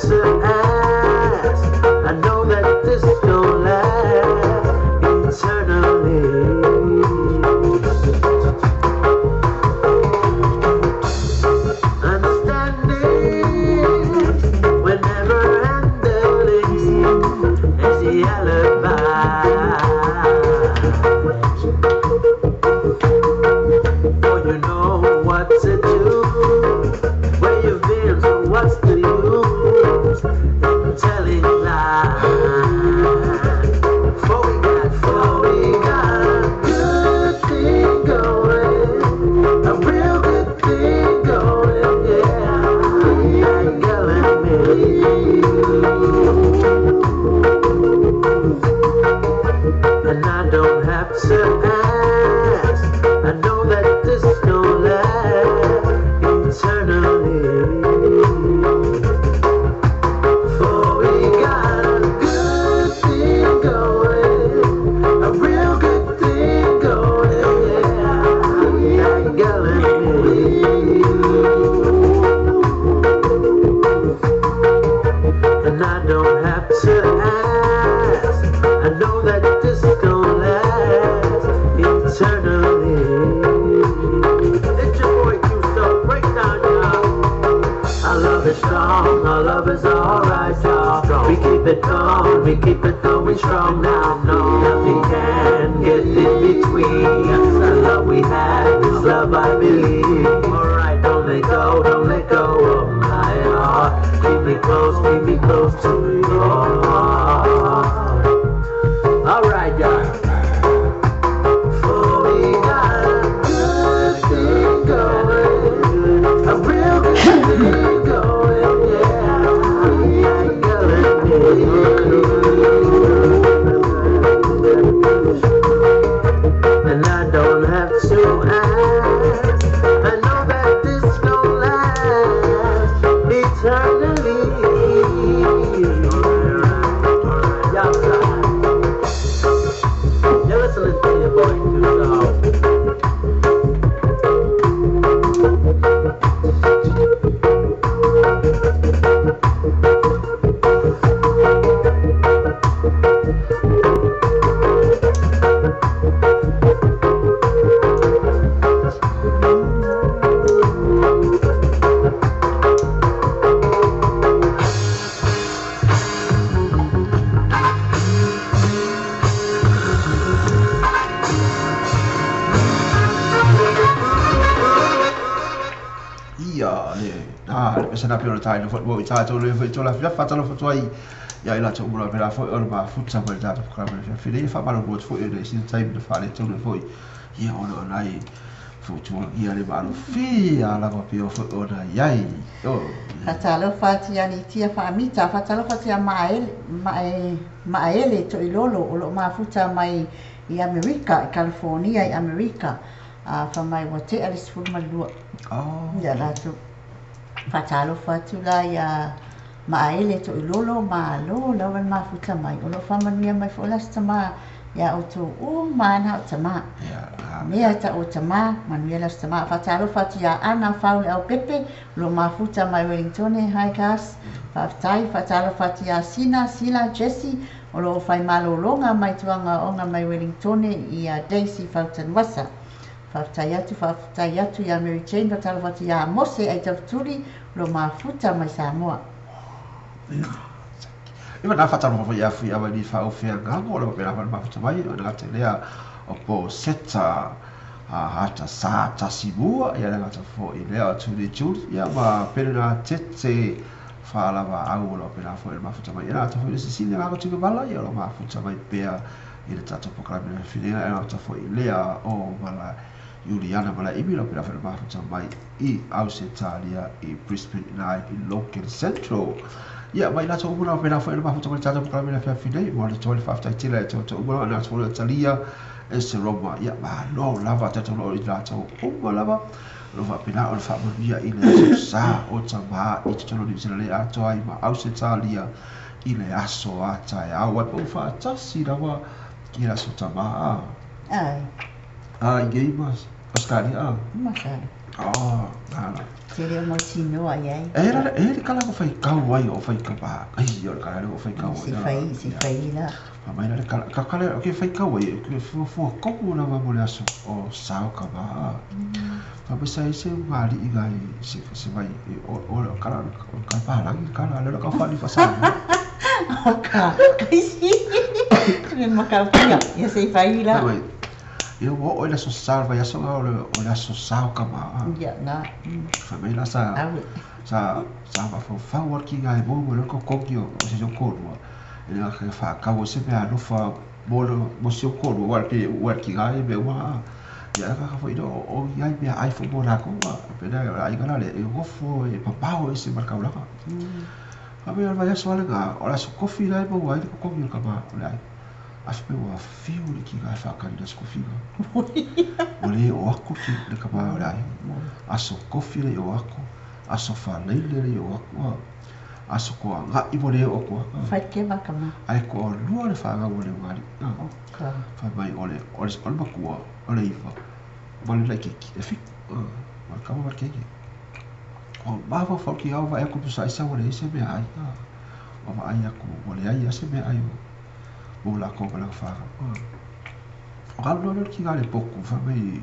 to ask. I know that this gon' last eternally. Understanding we're never ending is the alibi. For you know what to do, where you've been, so what's the use in telling lies? For we got a good thing going, a real good thing going, yeah. That girl and me. And I don't have to ask. I know that this gon' last eternally. For we got a good thing going, a real good thing going, yeah. That girl and me. And I don't have to ask. I know that this gon' last eternally. It's your boy Q-Star, break down, y'all. Our love is strong, our love is alright, y'all. We keep it going, we keep it going strong now. No, nothing can get in between. The love we have is love I believe. Alright, don't let go, don't let go of my heart. Keep me close to your heart. Alright, y'all. For we got a good thing going, a real good thing going, yeah. That girl and me. And I don't have to ask. I know that this gon' last eternally. Y'all, you're listening to your boy Q-Star. Ia, le, na, le pesa na pio tai no fo i tatou le fo i la fia fatalo fo ai ia ila to mura pela fo o ma futa mo tatou programa le fia le fa malo mo fo le sin time de fa le to le fo ia ona nai fo tu ia le malo fia la ko pio fo ona iai o Fatalofa atu ia Nitia Faamita, fatalofa atu ia Maele Toilolo o loo mafuta mai i Amerika, i California i Amerika. Fa mai ua tea le 12. Oh. Ia latou. Fatalofa atu la ia Maele Toilolo, malo lava le mafuta mai. O loo faamanuia mai foi le Aso Tamā ia outou uma na o tamā. Ia. Mea ta o tamā, manuia le Aso Tamā. Fatalofa atu ia Ana Faule au Pepe, o loo mafuta mai Wellingtone, hi guys. Faafetai, fatalofa atu ia Sina, Sila, Jesse, o loo fai malologa mai tuaga aoga mai Wellingtone ia Daisy Fautanuasa. Faafetai atu, faafetai atu ia Mary Jane, fatalofa atu ia Mose Aitafetuli, o loo mafuta mai Samoa. Ia na fatalofa foi ia fui awa ni fa o fea ngango o le pela fa mafuta mai o le lea o po seta a hata sa tasimua ia le gata fo i lea o tuli tuli ia ma pele na tete fa lava au o le pela fo i le mafuta mai ia gata fo i le Sicilia nga ko mala ia o le mafuta mai pea i le tatou programa le finena ia gata fo i lea o mala Juliana mala imi lo pela fo i le mafuta mai i Australia i Brisbane na i Logan Central. Ia mai latou uma na pela fo i le mafuta mai tatou programa le finena mo le toi le faafetai tele e tau uma na tau le Italia e se Roma ia malo lava tatou lo i latou uma lava lo faapena o le faamanuia i le aso sa o tamā i totonu o Niu Sila le atoa ai ma Ausetalia i le aso a taeao ai pau faatasi lava i le aso tamā Ai. a i nei mas. Australia a. Masalo. Oh, ala. Te leo mautinoa i ai. E la e le kala ko fai kau ai o fai kau ba. Ai o le kala o fai kau ai. Se fai, se fai la. Fa mai le kala ka kala o ke fai kau ai ke fu fu ko ku na ma mo le aso o sao ka ba. Fa mai sai se wa li i gai se se mai o o le kala o ka pa la kala le ka fa ni fa sa. O ka, kaisi. Le makaukia, ia se fai la. Ia ua oo i le aso sa o le vaiaso lena o le aso sa o Kama Ia na. Fai mai la sa sa sa mafaufau lava le kiga e maua mai loa le kokogi o si ou toalua ina ia faatau ai se meaalofa mo le mo si ou toalua aua pei e uu lava i le kiga ia mea uma. Ia ae kaka foi o i ai meaai foi mo latou pei o le aiga la lea e nonofo e mamao ese ma le taulaga. Fai mai o le vaiaso lava lena o le aso kofi la e maua ai le kokogi o le tama o le aiga. Ae fai mai ua fiu le kiga e faatali i le aso kofi ua le oo atu le tama o le aiga. Aso kofi le i oo atu, aso faleile le i oo atu, aso toanai ua le oo atu lava. Fai keva kama. Ae toalua le fanau a le ulugalii. Fai mai o le o le matua o le iva ma le laitiiti e 7 o le tama ma le teine. O mafaufau le kiga ua vaai atu i le pusa aisa ua leai se meaai. Ua vaai atu ua leai lava se meaai mo latou ma lana fanau. Ona alu loa lea o le kiga i le potu fai mai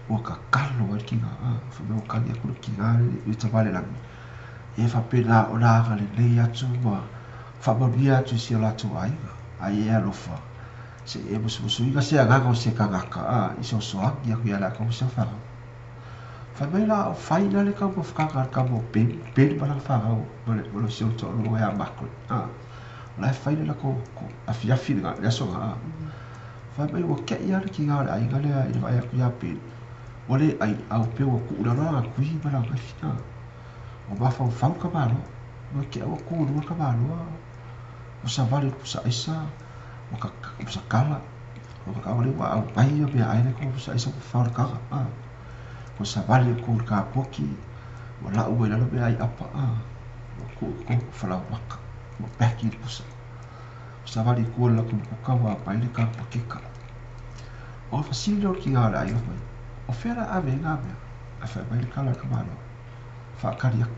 ua tatalo ai le kiga fai mai ua tagi atu le kiga i le Tamaalelagi ia faapena ona agalelei atu ma faamanuia atu i si o latou aiga. Ae ia e alofa se i e musumusuina se agaga o se tagata i sosoagi atu ia latou ma si ana fanau. Fai mai la o fai la le taumafataga a le tama o Ben, Ben ma lana fanau ma le si ona toalua ia Margaret. O la e fai le latou afiafi i le aso lena. Fai mai ua te'i lava le tiga o le aiga lea i le vaai atu ia Ben, ua le ʻai, a ua pei ua tuu i lalo lana tui ma lana kaifi. Ua mafaufau le tamaloa, ua te'a ua tu i luga le tamaloa, ua savali i le pusa aisa, ua pusa kala, ua ua aumai ia meaai la e i totonu o le pusa aisa ua fafao i le taga. Ua savali atu i le kapoti, ua lau mai i lalo meaai apa, ua tuu i totonu falaoamata, ua peki le pusa. Ua savali i tua i le latou kuka ua aumai le tanu pakeka. Ona fesili lea o le tiga o le aiga fai mai, o fea o le a ave ai na mea? Ae fai mai le tala a le tamaloa, faatali atu,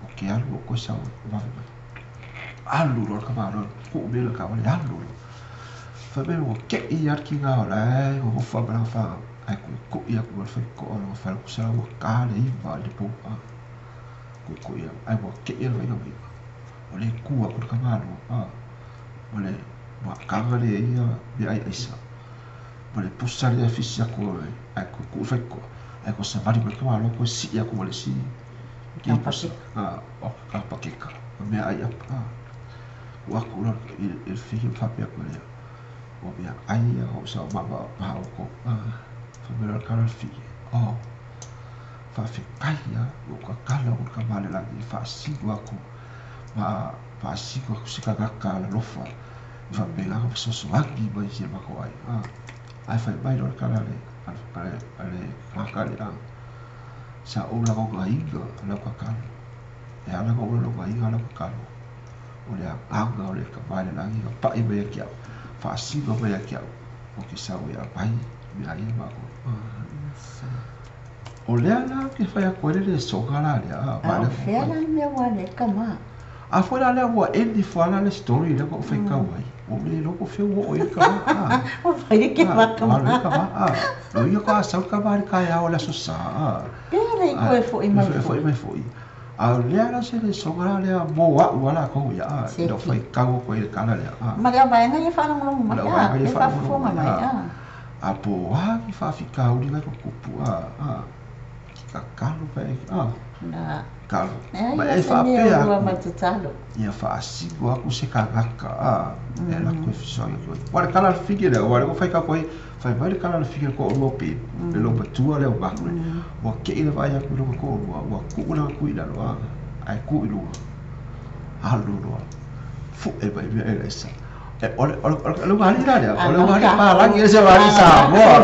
ou te alu ou toe sau e vave mai. Alu loa le tamaloa, tuu mai le taavale alu loa. Fai mai ua te'i lava le tiga o la e nonofo lava ma lana fanau, ae tuitui atu ma le faitotoa o lona fale tusa la ua ta le 9 i le po. Tuitui atu, ae ua te'i lava le vaaiga mai, o lea e tu atu le tamaloa ma le mataga lea e i ai ia meaai aisa ma le pusa lea e fisi atu ae tuutuu le faitotoa ae toe savali mai le tamaloa toe sii atu ma le isi pusa o ka pakeka o meaai apa. Tuu atu loa i le fili ma faapea atu ai lea, o meaai ia na ou sau ma outou. Fai mai loa le tala o le fili, oh, faafetai lava ua ou tatalo atu i le Tama a le Lagi e faasino atu ma faasino atu se tagata alalofa i faapena ona fesoasoani mai i si o matou aiga. Ae fai mai loa le tala a le tagata lea, sa ou lagonaina lau tatalo. E ala ona ou lagonaina lau tatalo, o le agaga o le Tama i le Lagi na pa'i mai ia te au, faasino mai ia te au, ou te sau e aumai mea ia ma oe. O lea la ou te fai atu ai le lesoga la lea. A o fea la le mea ua alu ai le tama? A foi la lea ua end ifo lava la le story lea na ou faitau ai, ua ou le iloa po o fea ua oo i ai le tama. Ua fai le keva tama. Ua alu ai le tama. O ia faatoa sau le tama i le taeao o le aso Sa. Pe ala i toe foi mai foi. Foi mai foi. A o lea la se lesoga la lea mo a'u a latou ia, i lau faitau atu ai i le tala lea. Ma le auvaega ia e faalogologo mai, e faafofoga mai. A po o a ni faafitauli la e tutupu, ki tatalo pe talo. Leai Ma lava e se mea faapea o lua atu, ma tatalo. ia faasino atu se tagata e alu atu e fesoasoani atu ai. Aua o le tala a le fine lea, aua o lea ua faitau atu ai, fai mai le tala a le fine o le toalua o Peni, le loomatua lea o Margaret, ua te'i le vaai atu i lona toalua, ua tuu lana tui i lalo, ae tu i luga, alu loa, fue mai mea elaisa. O le ulugalii la lea, o le ulugalii palagi e le se ulugalii Samoa.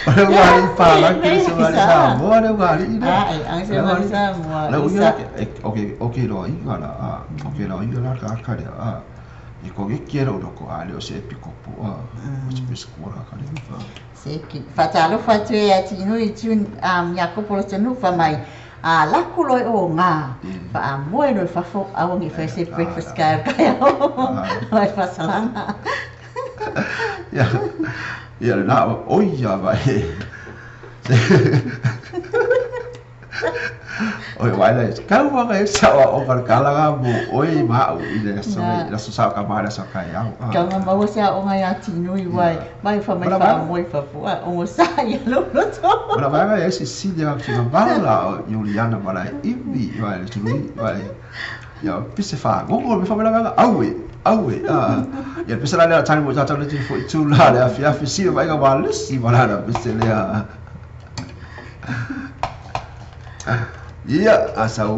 O le ulugalii palagi e le se ulugalii Samoa le ulugalii lea. O ke iloaina la, o ke iloaina la le tagata lea, E kogeki e lou loko a le o se epikopo o se pesikuala ka le. Se ki faatalofa atu e atinui tu Iakopo Lotonufa mai a lako loe o ngā faamoe loe fafo aua nei fai se breakfast ka kai o ai faasalaga. Ia ia lena o ia vai. Oi wai le kau wa e sa o ka kala mo oi ma u i le so le so sa ka ma le so ka ya. Ka maua se aoga iā tinui uae mai fa mai faamoe fafo a ogosā ia lou loto. Ona vaega e sisili a ki vala o Juliana mala ivi vai le tului vai. Ia pise fa gogo me fa mela vaega aue aue a. Ia pise la le tani mo tata le ti fo itu la le afi afi si vai ga ma le si mala la pise le a. Ia asa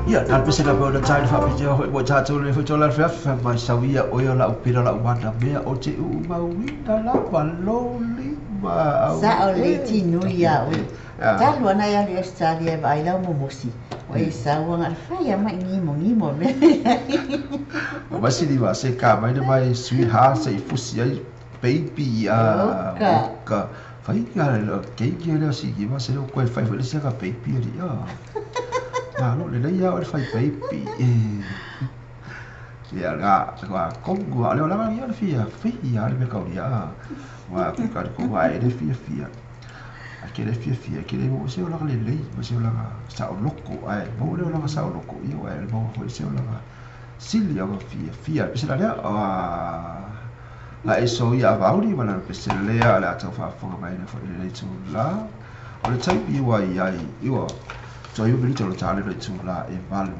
Ia, na pese la pau na tai fa pite ho mo tatou le fo tola fa fa mai sauia o ia la upira la umana mea o te u mauina la maloli ma au. Sa o le tinui ia oe. Talu ana ia le Australia e vaai lau momosi. O e sau anga le fai a mai ngimo ngimo me. O masini wa se ka mai na mai sweetheart se i fusi ai baby a Oka. Oka. Fai ka le keiki le si ki ma se lo koe fai foi le se ka baby ri a. Ma lo le ia o le fai baby. Ia ga ga kongu a le ola ia le fia fia le me ka ia. Wa ku ka ko wa e le fia fia. A ke le fia fia ke le mo se ola le le mo se ola sa o loko ai mo le ola sa o loko ia wa le mo foi se ola sili o fia fia. Pese la lea a la e so ia vauri ma la pese lea le atau faafofoga mai le foi le itulā. O le taimi ua i ai iwa toe minute o le tāle le itulā e 8.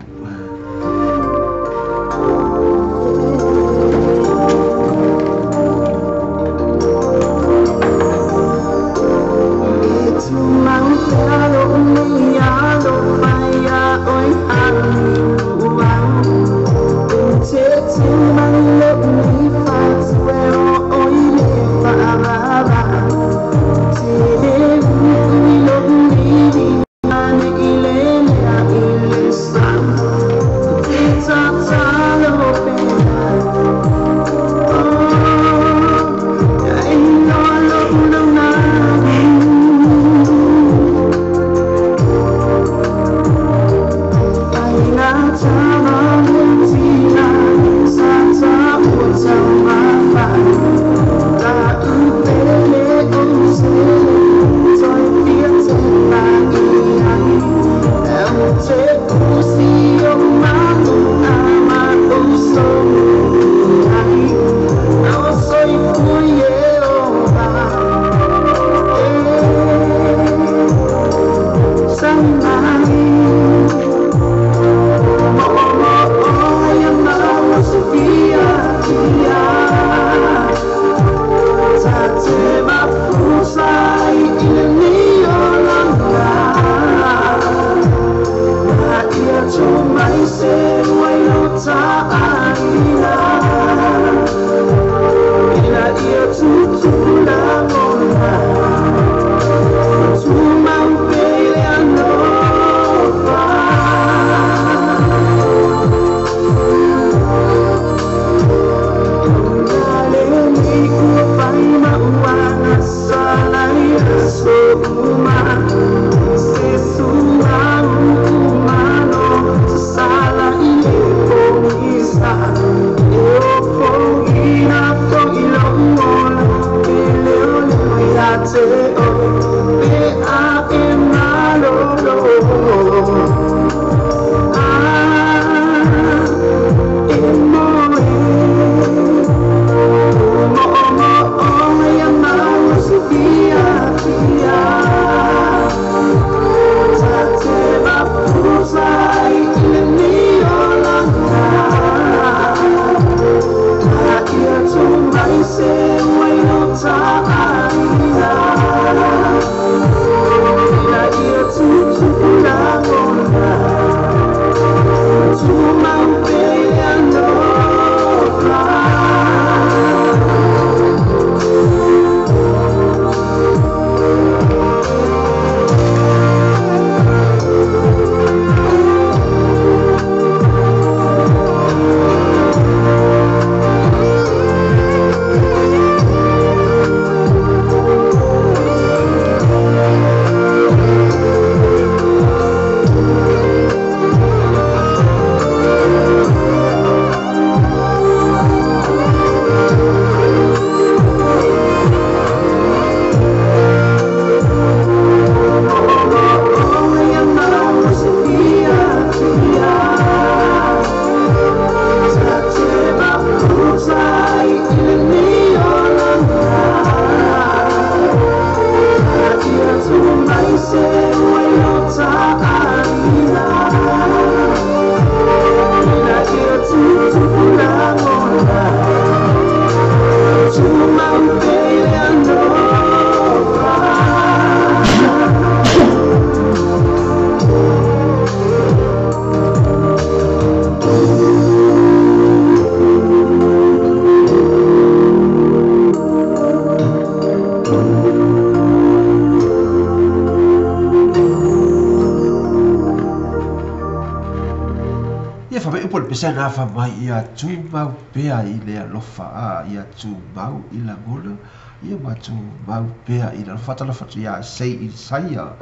pesena afa mai ia tumau pea i le alofa a ia tumau i lagona ia ma tumau pea i le alofa. Faatalofa atu ia sei Isaia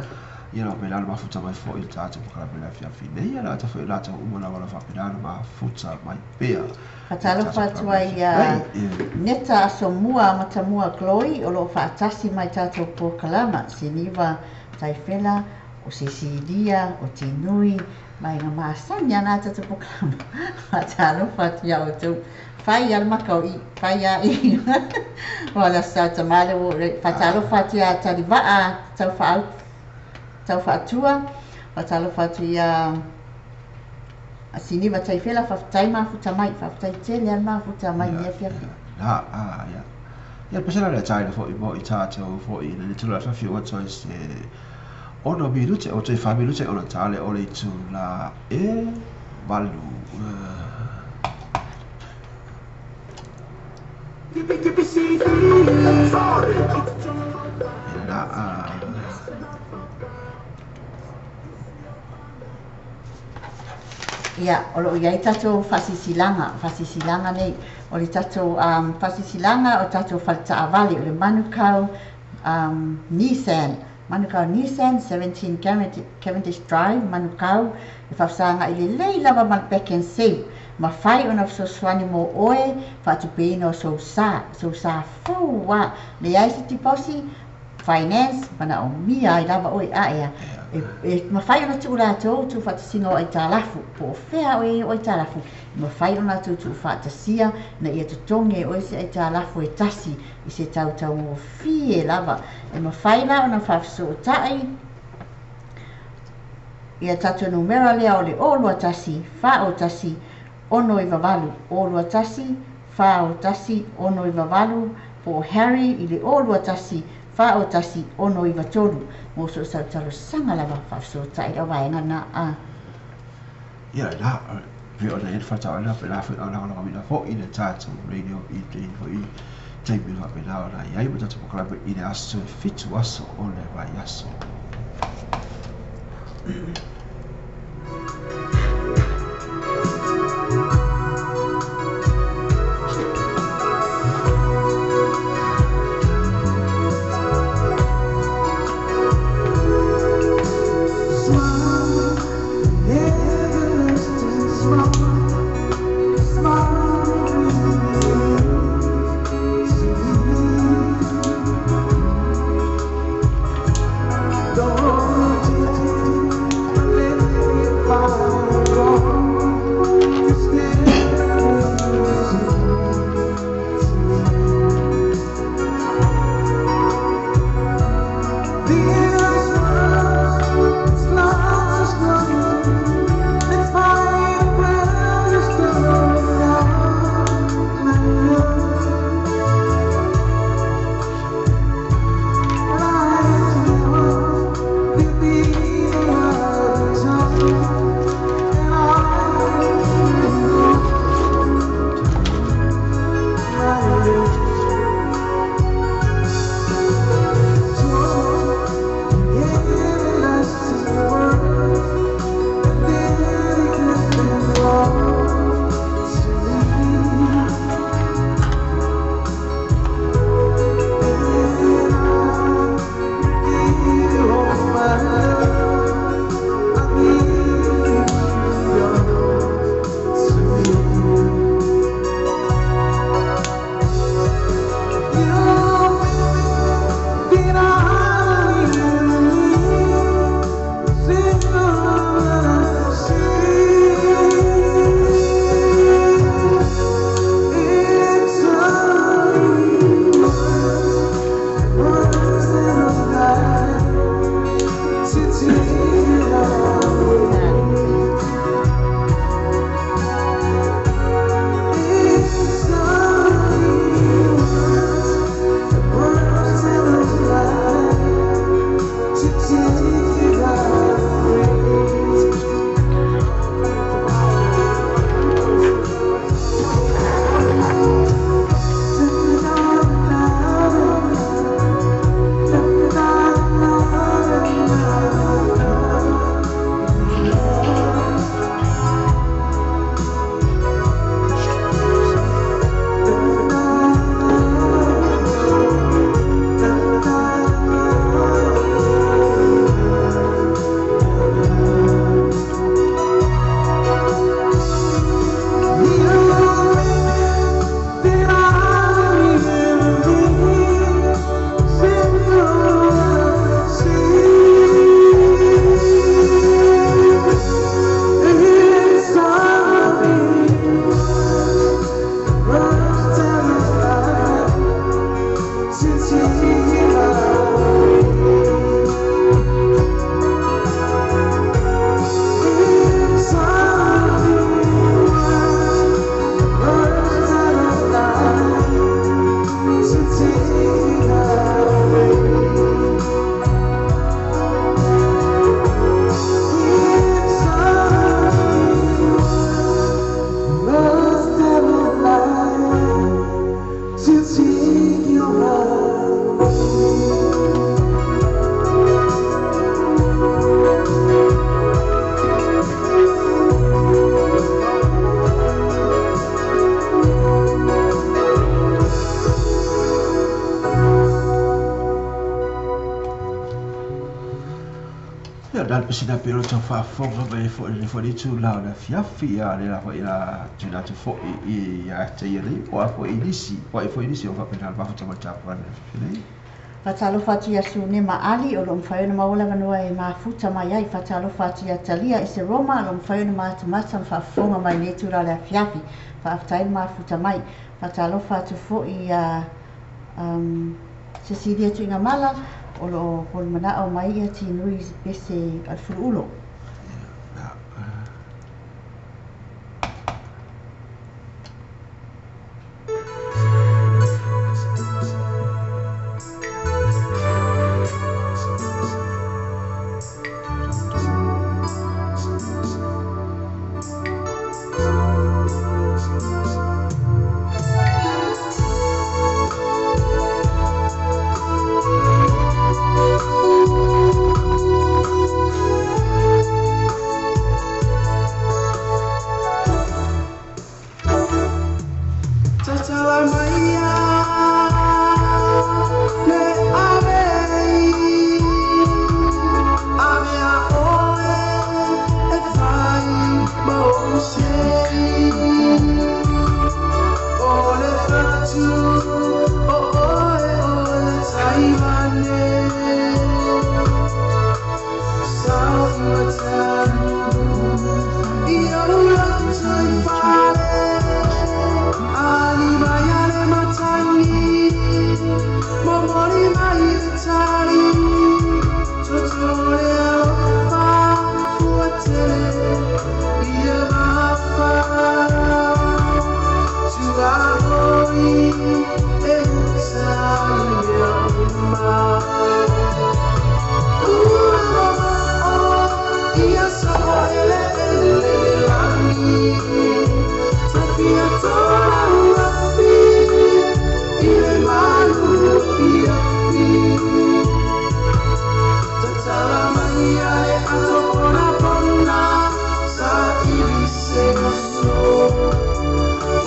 ia lau faapena ona mafuta mai foi i le tatou polokalame i le afiafi nei ia le ata foi o latou uma lava lau faapena ona mafuta mai pea Faatalofa atu ai ia Neta Asomua Matamua Chloe o lo o faatasi mai tatou polokalama Siniva Taifela o Sesilia o Tinui mai na masani ana tatou polokalama. Faatalofa atu ia outou. Fai a le maka o i, fai a i. O le sa tamale o faatalofa atu ia Talivaa tau whaau, tau whaatua. Faatalofa atu ia Siniva Taifela, faafetai mafuta mai, faafetai tele ale mafuta mai nei afiafi. Na a ia. Ia pesena le taina foi mo i tatou foi i le tula afiafi o toi se ono minute o toi 4 minute ona tale o le itula e 8. Na a Ia, o loo i ai tatou faasilasilaga, faasilasilaga nei, o le tatou faasilasilaga o tatou faletaavale o le Manukau Nissan, Manukau Nissan, 17 Cavendish Drive, Manukau, e faafesaga'i lelei lava ma le Back and Save, mafai ona fesoasoani mo oe faatupeina o sousā, sousā fou a, leai se tiposi, finance, manaomia ai lava oe ae e mafai ona tuu latou tuufaatasiga o aitalafu, po o fea oe o aitalafu, e mafai ona latou tuufaatasia na ia totogi e oe se aitalafu e tasi i se tautaugofie lava. E mafai la ona faafesootai ia tatou numera lea o le 021 401 698, 021 401 698, po o Harry i le 021 401 693 mo so sau talosaga lava faafesootai lau vaega na a. Ia la pe o le faletaavale pe la foi ona lagolagoina foi le tatou radio i te foi taimi faapena ona i ai ma tatou polokalame i le aso e 7 aso o le vaiaso. Ia na le pesina pe o tau faafofoga mai foi le foi itulā o le afiafi, a o lea foi la tuuina atu foi ia te ia nei po o a foi nisi po o ai foi nisi o faapena le mafuta mai le tapuaiga i le afiafi nei. Faatalofa atu ia Sune ma Ali o lo o mafai ona maua le avanoa e mafuta mai ai. Faatalofa atu ia Talia i se Roma o lo o mafai ona matamata ma faafofoga mai i lenei itula o le afiafi. Faafetai le mafuta mai. Faatalofa atu foi ia Cecilia Tuigamala o lo o polomanao mai ia Tinui Pese o le Fuluulo.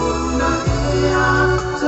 Una ea,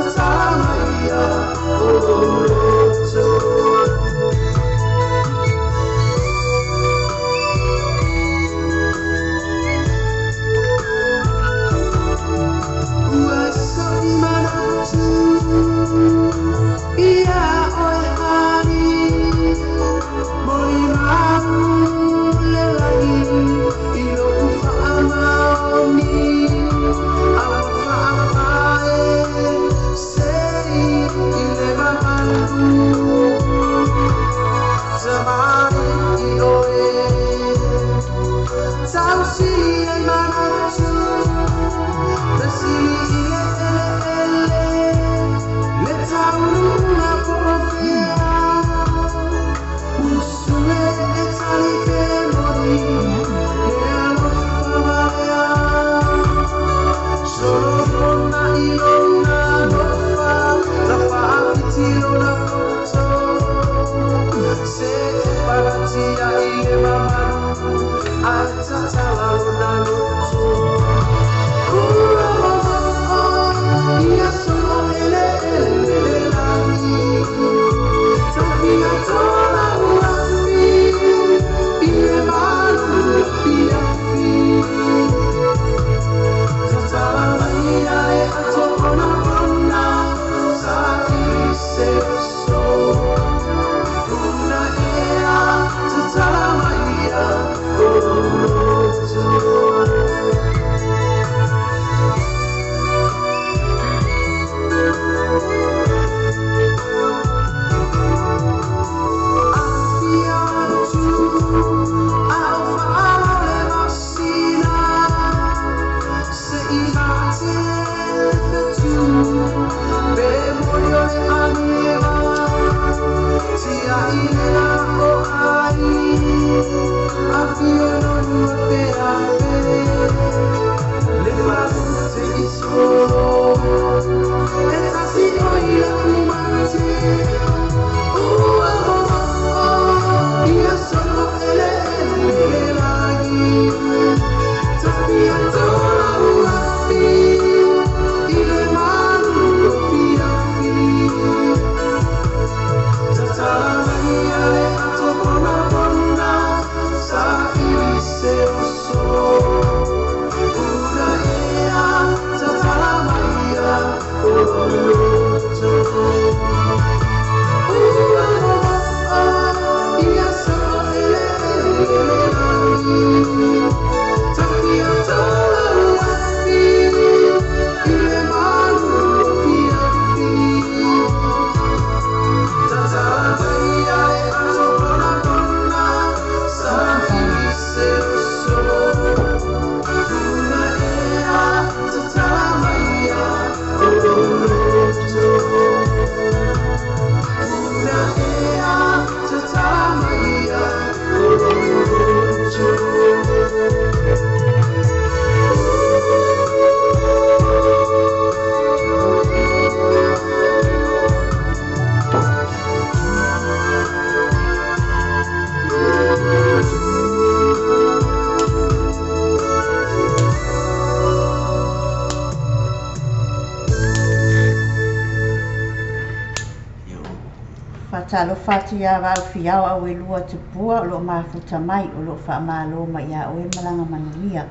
Faatalofa atu ia Vaau Fiao Auelua Tupua o lo o mafuta mai, o lo o faamalo mai ia oe le malaga manuia.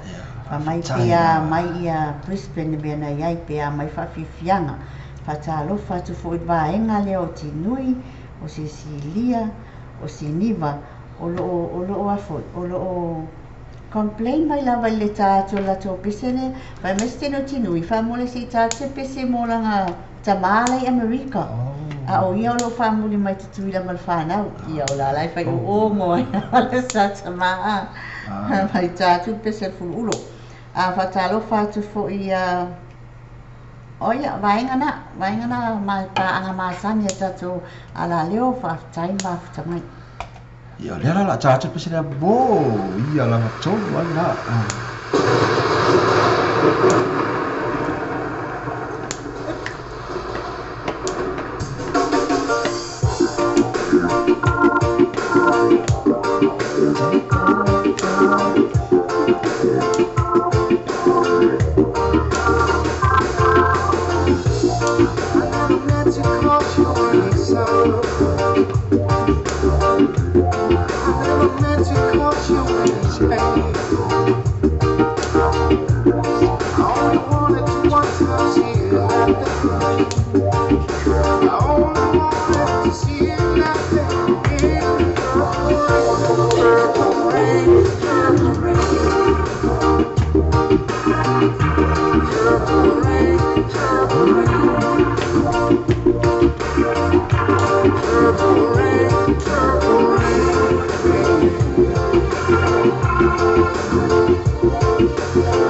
Fai mai pe a mai ia Brisbane le mea na i ai, pe a mai faafiafiaga. Faatalofa atu foi i le vaega lea o Tinui, o Sesilia, o Siniva, o lo o, o lo o a foi, o lo o complain mai lava i le ta atu o le latou pese lea. Fai mai se tele o Tinui, faamole se i ta atu se pese mo lana tama la i Amerika. A o ia o lo o faamuli mai Tutuila ma le fanau. Ia o la la e fai oo mo ai le sa tama a. Mai ta atu le pese a le Fuluulo. A faatalofa atu foi ia o ia vaega na, vaega na ma paaga masani a tatou alaleo, faafetai le mafuta mai. Ia, o lea la o le a ta atu le pese lea mo ia lava tonu ai la. I never meant to cause you any sorrow. I never meant to cause you any pain. I only wanted to one time see you laughing. I only wanted to see you laughing in the purple rain, purple rain, purple rain, purple rain, purple rain, purple rain.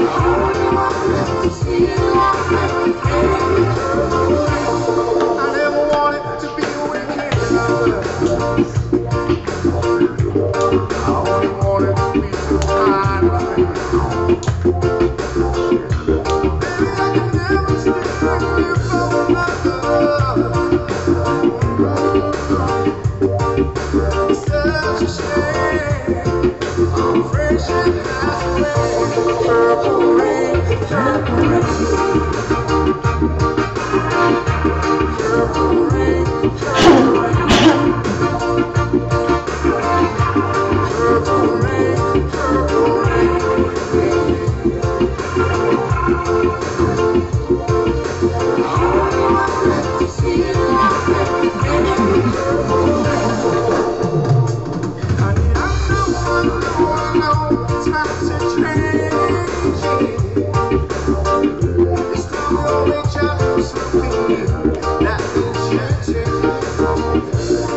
I only wanted to see you laughing in the purple rain. I never wanted to be a wicked lover. I only wanted to be so kind, baby. Baby, I can never stand you for another. It's such a shame. Our friendship has to end. Purple rain, purple rain, purple rain, purple rain, purple rain, purple rain. I only wanted to see you laughing in the purple rain. Honey, I know, I know, I know times are changing. It's time to reach out for something new. Nothing's changing.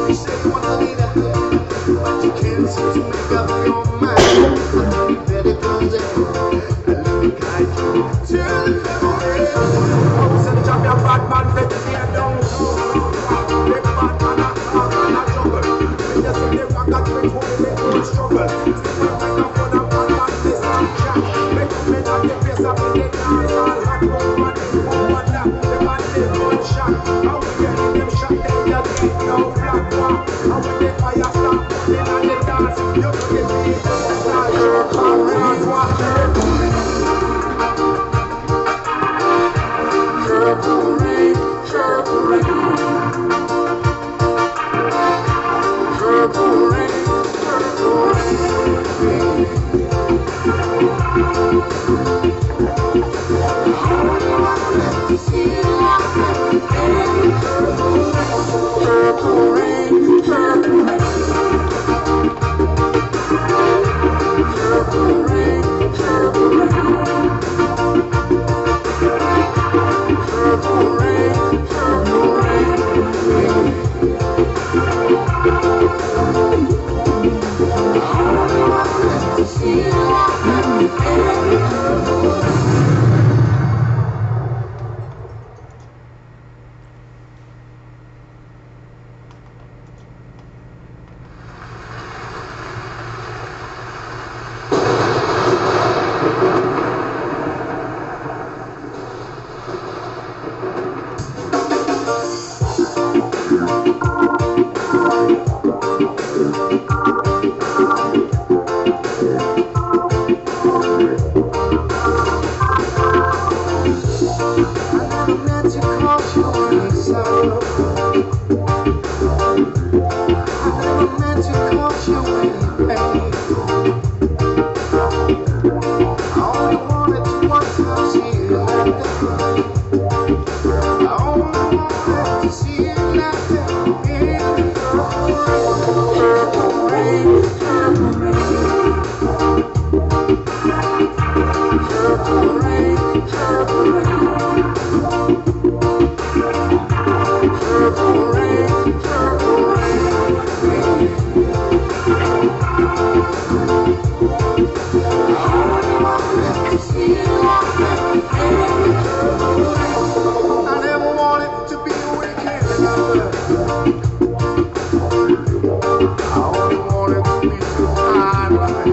You say you want to leave it, but you can't seem to make up your mind. I think you better close it and let me guide you to the purple rain. House and champion bad man, bet fear down. Big bad man, a talk and a juggle. Me just see the rock and drink for me, me own struggle. Stick my microphone and bad man this and chat. Make me not the face of me, the dance all hot. One man this, one man that, the man this gunshot. And we get in them shot, then you get no flat war. And when the fire start burning and the dance, you know the people start jerk and run. Purple rain, purple rain, purple rain, purple rain. I only wanted to see you laughing in the purple rain, purple rain, purple rain, purple rain, purple rain, purple rain. I only wanted to see you laughing in the purple rain. pain. I only wanted to one time see you laughing. I only wanted to see you laughing in the purple rain, purple rain, purple rain, purple rain, purple rain, purple rain. I only wanted to see you laughing in the purple rain. I never wanted to be a wicked lover. I only wanted to be so kind, baby.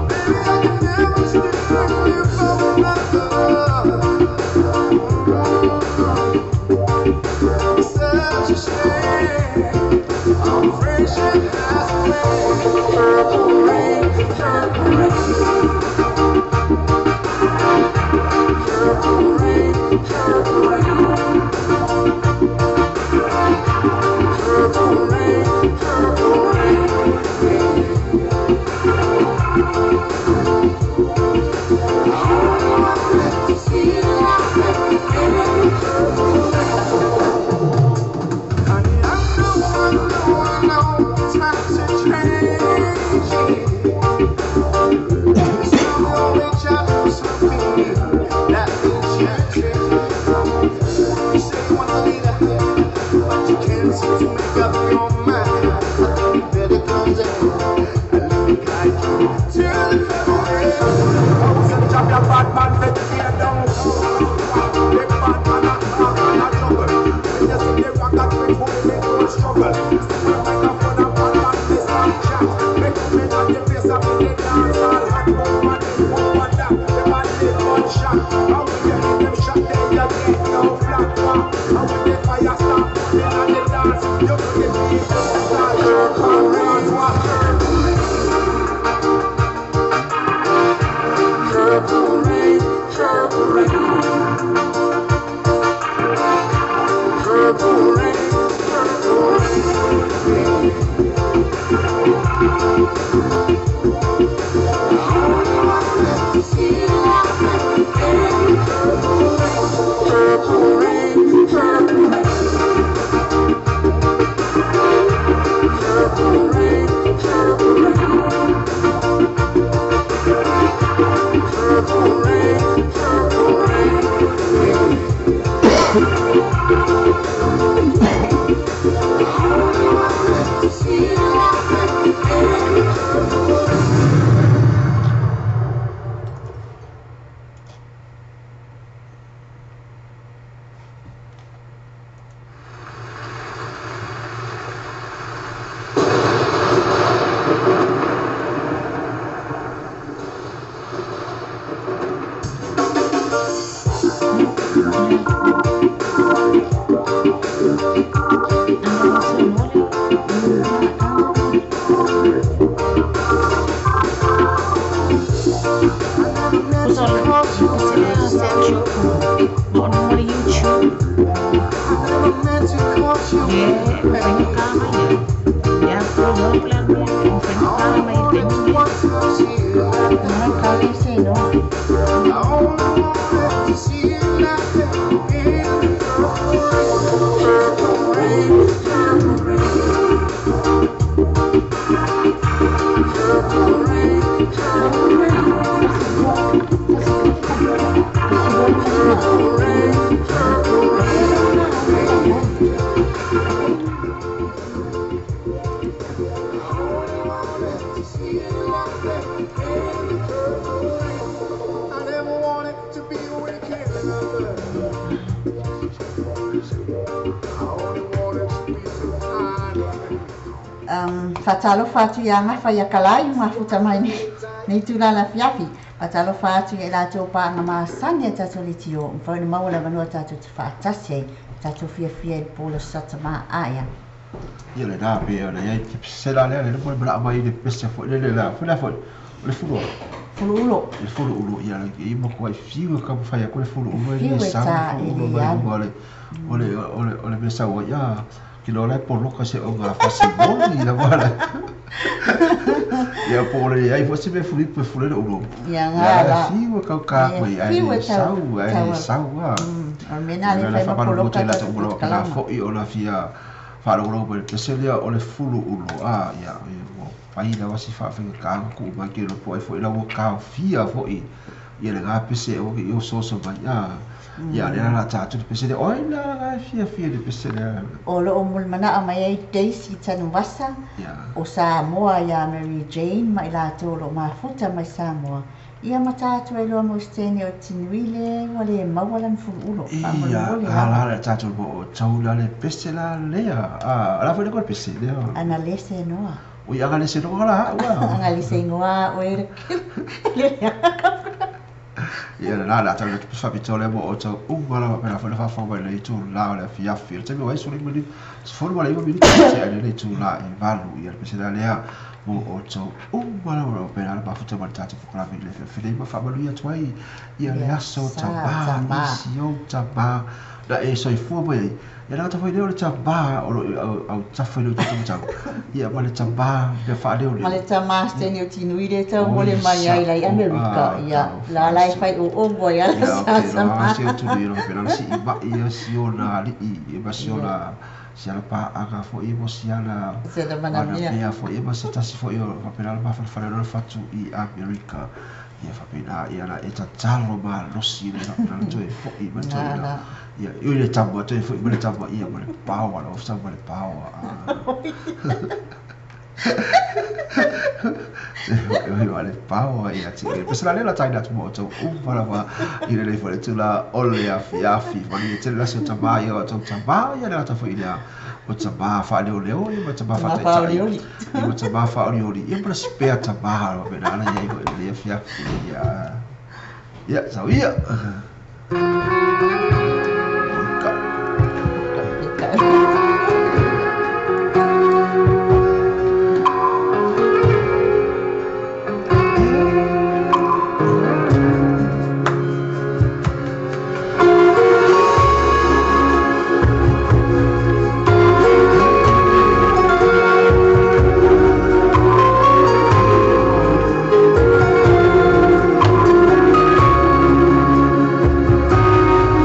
Baby, I can never stay with you for another. It's such a shame. Our friendship has to end. Purple rain, purple rain, purple rain, purple rain, purple rain, purple rain. I only wanted to see you laughing in the purple rain. Honey, I know, I know, I know times are changing. Some will reach out for something new. That means you're changing. You say you want a leader, but you can't seem to make up your mind. I think you better close it and let me guide you to the purple rain. House and champion bad man fit tear down. Big bad man a talk and a juggle. When you see the rock and we put it in struggle. Step on microphone and bad man this and chat. Make men at the face of the dance all hot. Move on this, move on that. The man they gunshot. And when you hit them shot, then you get no flat back. And when the fire stop, then at the dance, you know the people start jerk and dance. What? Purple rain, purple rain, purple rain, purple rain. I only wanted to see you laughing in the purple rain, purple rain, purple rain, purple rain, purple rain, purple rain, purple rain. I only wanted to see you laughing in the purple rain. I never meant to cross your I never meant to cause you pain. I only wanted to one time see you laughing. I only wanted to see you laughing in the purple rain, purple rain, purple rain, purple rain, purple rain, purple rain. I only wanted to see you laughing in the purple rain. I never wanted to be a wicked lover. I only wanted to be so kind. Fatalofa atu ia gafa ia kalai mafuta mai nei tula fiafi. Fatalofa atu ia latou paga masani a tatou leitio. Mafai ona maua le avanoa tatou te faatasi ai tatou fiafia i le po le sata maaea. Ia le na pe ona iai te sela lea le mo mala mai le pese fo le la fo la fo le fulu Fuluulo. Le fuluulo ia le i mo ko ai fiu ka mo fai ko le fuluulo Fiu le e sa tā fuluulo e mai alu. o le o le o le o le mesa o ia Ke loa la e poloka se o ngā fasi moni la wala. Ia po le ai fo se me fuli pe fuli le ulo. Ia Ia ngā la la. fiu e kau kā Ia mai ai fiu le e tau sau ai tau le sau a. O le mea lena Ia lea la fai ma fa malu poloka te la tatou te ulo ka la polokalama. fo i o la fia fa lo lo pe pese lea o le fulu ulo a ia ia mo pai la wasi fa fa ka ku mai ke lo po ai fo i la wo ka fia fo i ia le ngā pese o i o so so mai a ia le la ta tu pese le oi la la fia fia le pese le O loo mulimanaa mai ai Daisy Tanuvasa ia o Samoa iā Mary Jane ma i latou o loo mafuta mai Samoa. Ia ma tatou ai loa mo Stanley o Tinuile ua le maua lana fuluulo. Ia Faamolemole a lava. la le tatou mo o tau la le pese la lea a la fo le ko le pese lea Ana lese noa. o ia ga le se no la ua Aga lese ingoa oe le le ia la la tau le fa pitole mo o tau uma la pe la fo le fa fo mai le tu la o le fia fia te me wai so le mini fo le wai mini te ai le tu la e valu ia le pese la lea mo o tau uma la o pe la ba fo te ma tata fo la le fe le ma fa malu ia tuai ia le Ia aso sa taba tama. isi o taba la e soifua mai ai ia la ta foi leo le taba o lo au tafa le tu tau ia ma le taba le fa leo Ma le leo tama Stanley o Tinuile tau o mole mai sa ai lai o Amerika. a Ia tau la fa lai se fai o o mo ia la ia o sa ke sama. loa se o tu ni ro pe la si i ma ia si o na li i ma si o Ia na si ala pa aga fo i mo si ala se la mana mana mea. mea fo i ma se tasi fo i o fa pe la ma fa fa le fatu i Amerika ia fa pe la ia la e tatalo ma losi le fa pe la toe fo i ma toe Nga la la. ia i le tama toe fo i ma le tama ia ma le pawa la o sa ma le pawa a le pawa ia te pese la le la taina tu mo tau uma lava i le fo le tula o le afi afi ma ni te la se tama ia o tau tama ia le ta fo i le o tama fa leo leo ia ma tama fa Tama tai tai faaolioli. ia ma tama fa oli oli ia ma spea tama ma na la ia i le afi afi ia ia sau ia ka Ka. Thank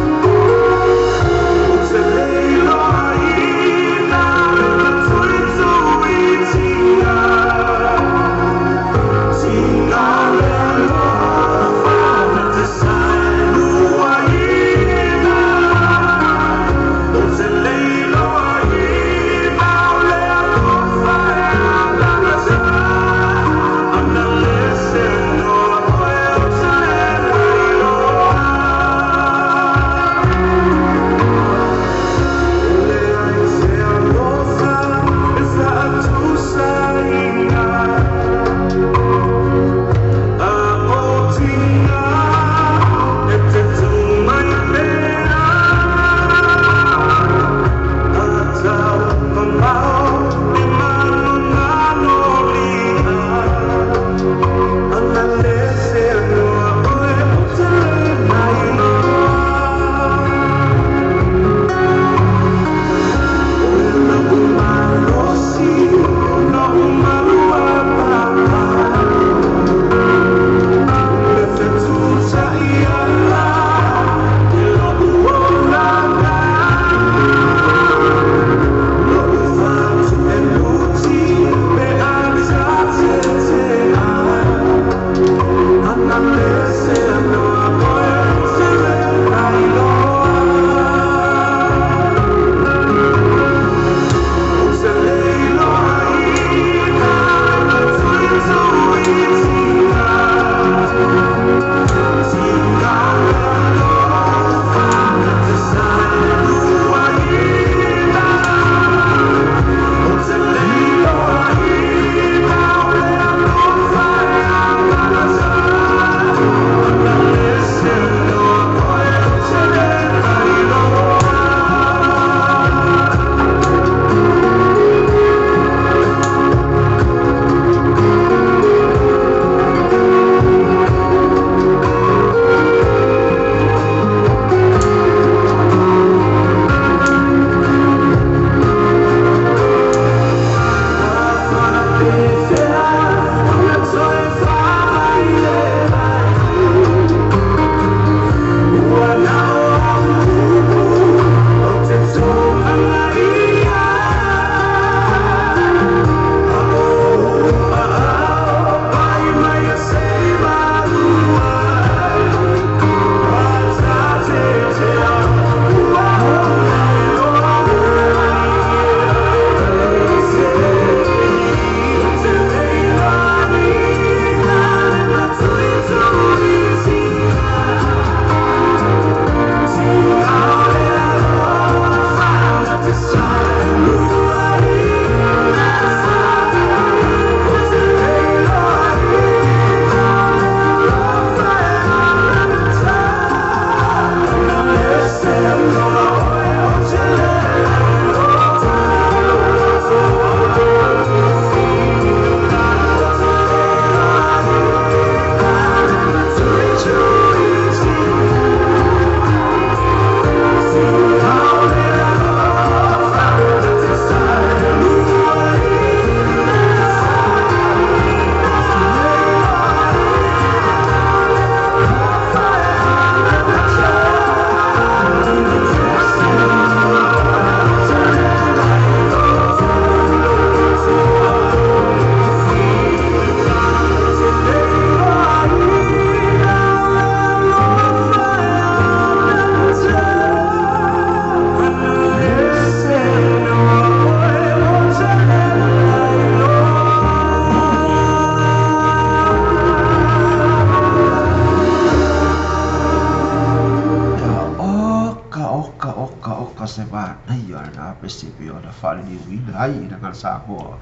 Oka oka oka se manaia lena pese e pei ona faaliliuina ai i lagala Samoa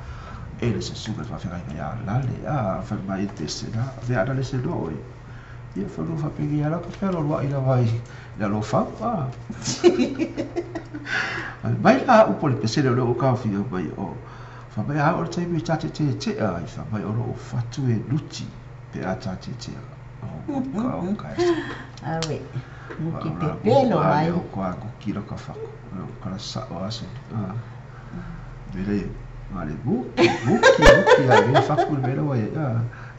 e le susuga i le faafeagaiga ia Lale a fai mai te se na vea na le se no e ia fa lu fa pegi ala ka pelo lua ila vai la lo fa a mai la upo le pese le o ka fi mai o fa mai a o le taimi ta te te te ai fa mai o lo fatu e luti pe a ta te te o ka o ka Awe. Muki pepelo mai. O kwa kuki lo ka fa ka la sa o ase. Mele male muki muki muki a me fa ku mele o e.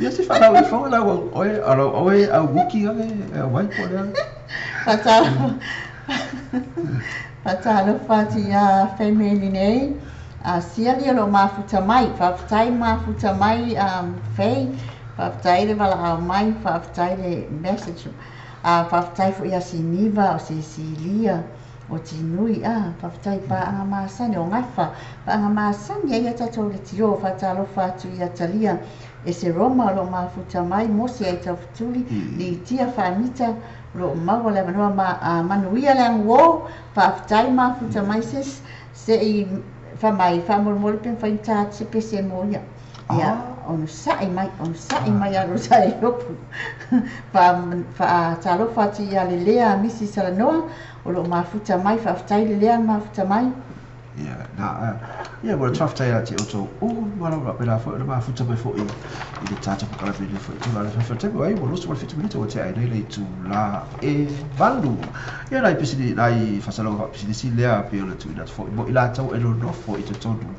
Ia se fa la o fa la o o o o au muki a e wai po le. Fatalo. Fatalo fati a femeni nei. A sia lia lo mafuta mai, faafetai mafuta mai fei, faafetai le valaau mai, faafetai le message. Faafetai foi ia Siniva, o Sisilia, o Tinui, faafetai paaga masani, o Gafa, paaga masani ai ia tatou le tio, faatalofa atu ia Talia, e se Roma o loo mafuta mai, Mose ai taufetuli, Litia Faamita, o loo maua le avanoa ma manuia le aguō, faafetai mafuta mai sis, se i faamai faamolemole pe mafai ona ta atu se pese mo ia. Ia, onosai mai, onosai mai alo sa e opu. Faatalofa atu ia Lelea Misi Salanoa, o loo mafuta mai, faafetai Lelea mafuta mai. Ia, na, ia, mo le faafetai ia te outou uma lava faapena foi ona mafuta mai foi i le tatou polokalame foi tulaga le faafetai ai ua 27 minute ua tea ai nei le itulā e 8. Ia nai pisini nai faasalaga faapisinisi lea pei ona tuuina atu foi mo i latou e nonofo i totonu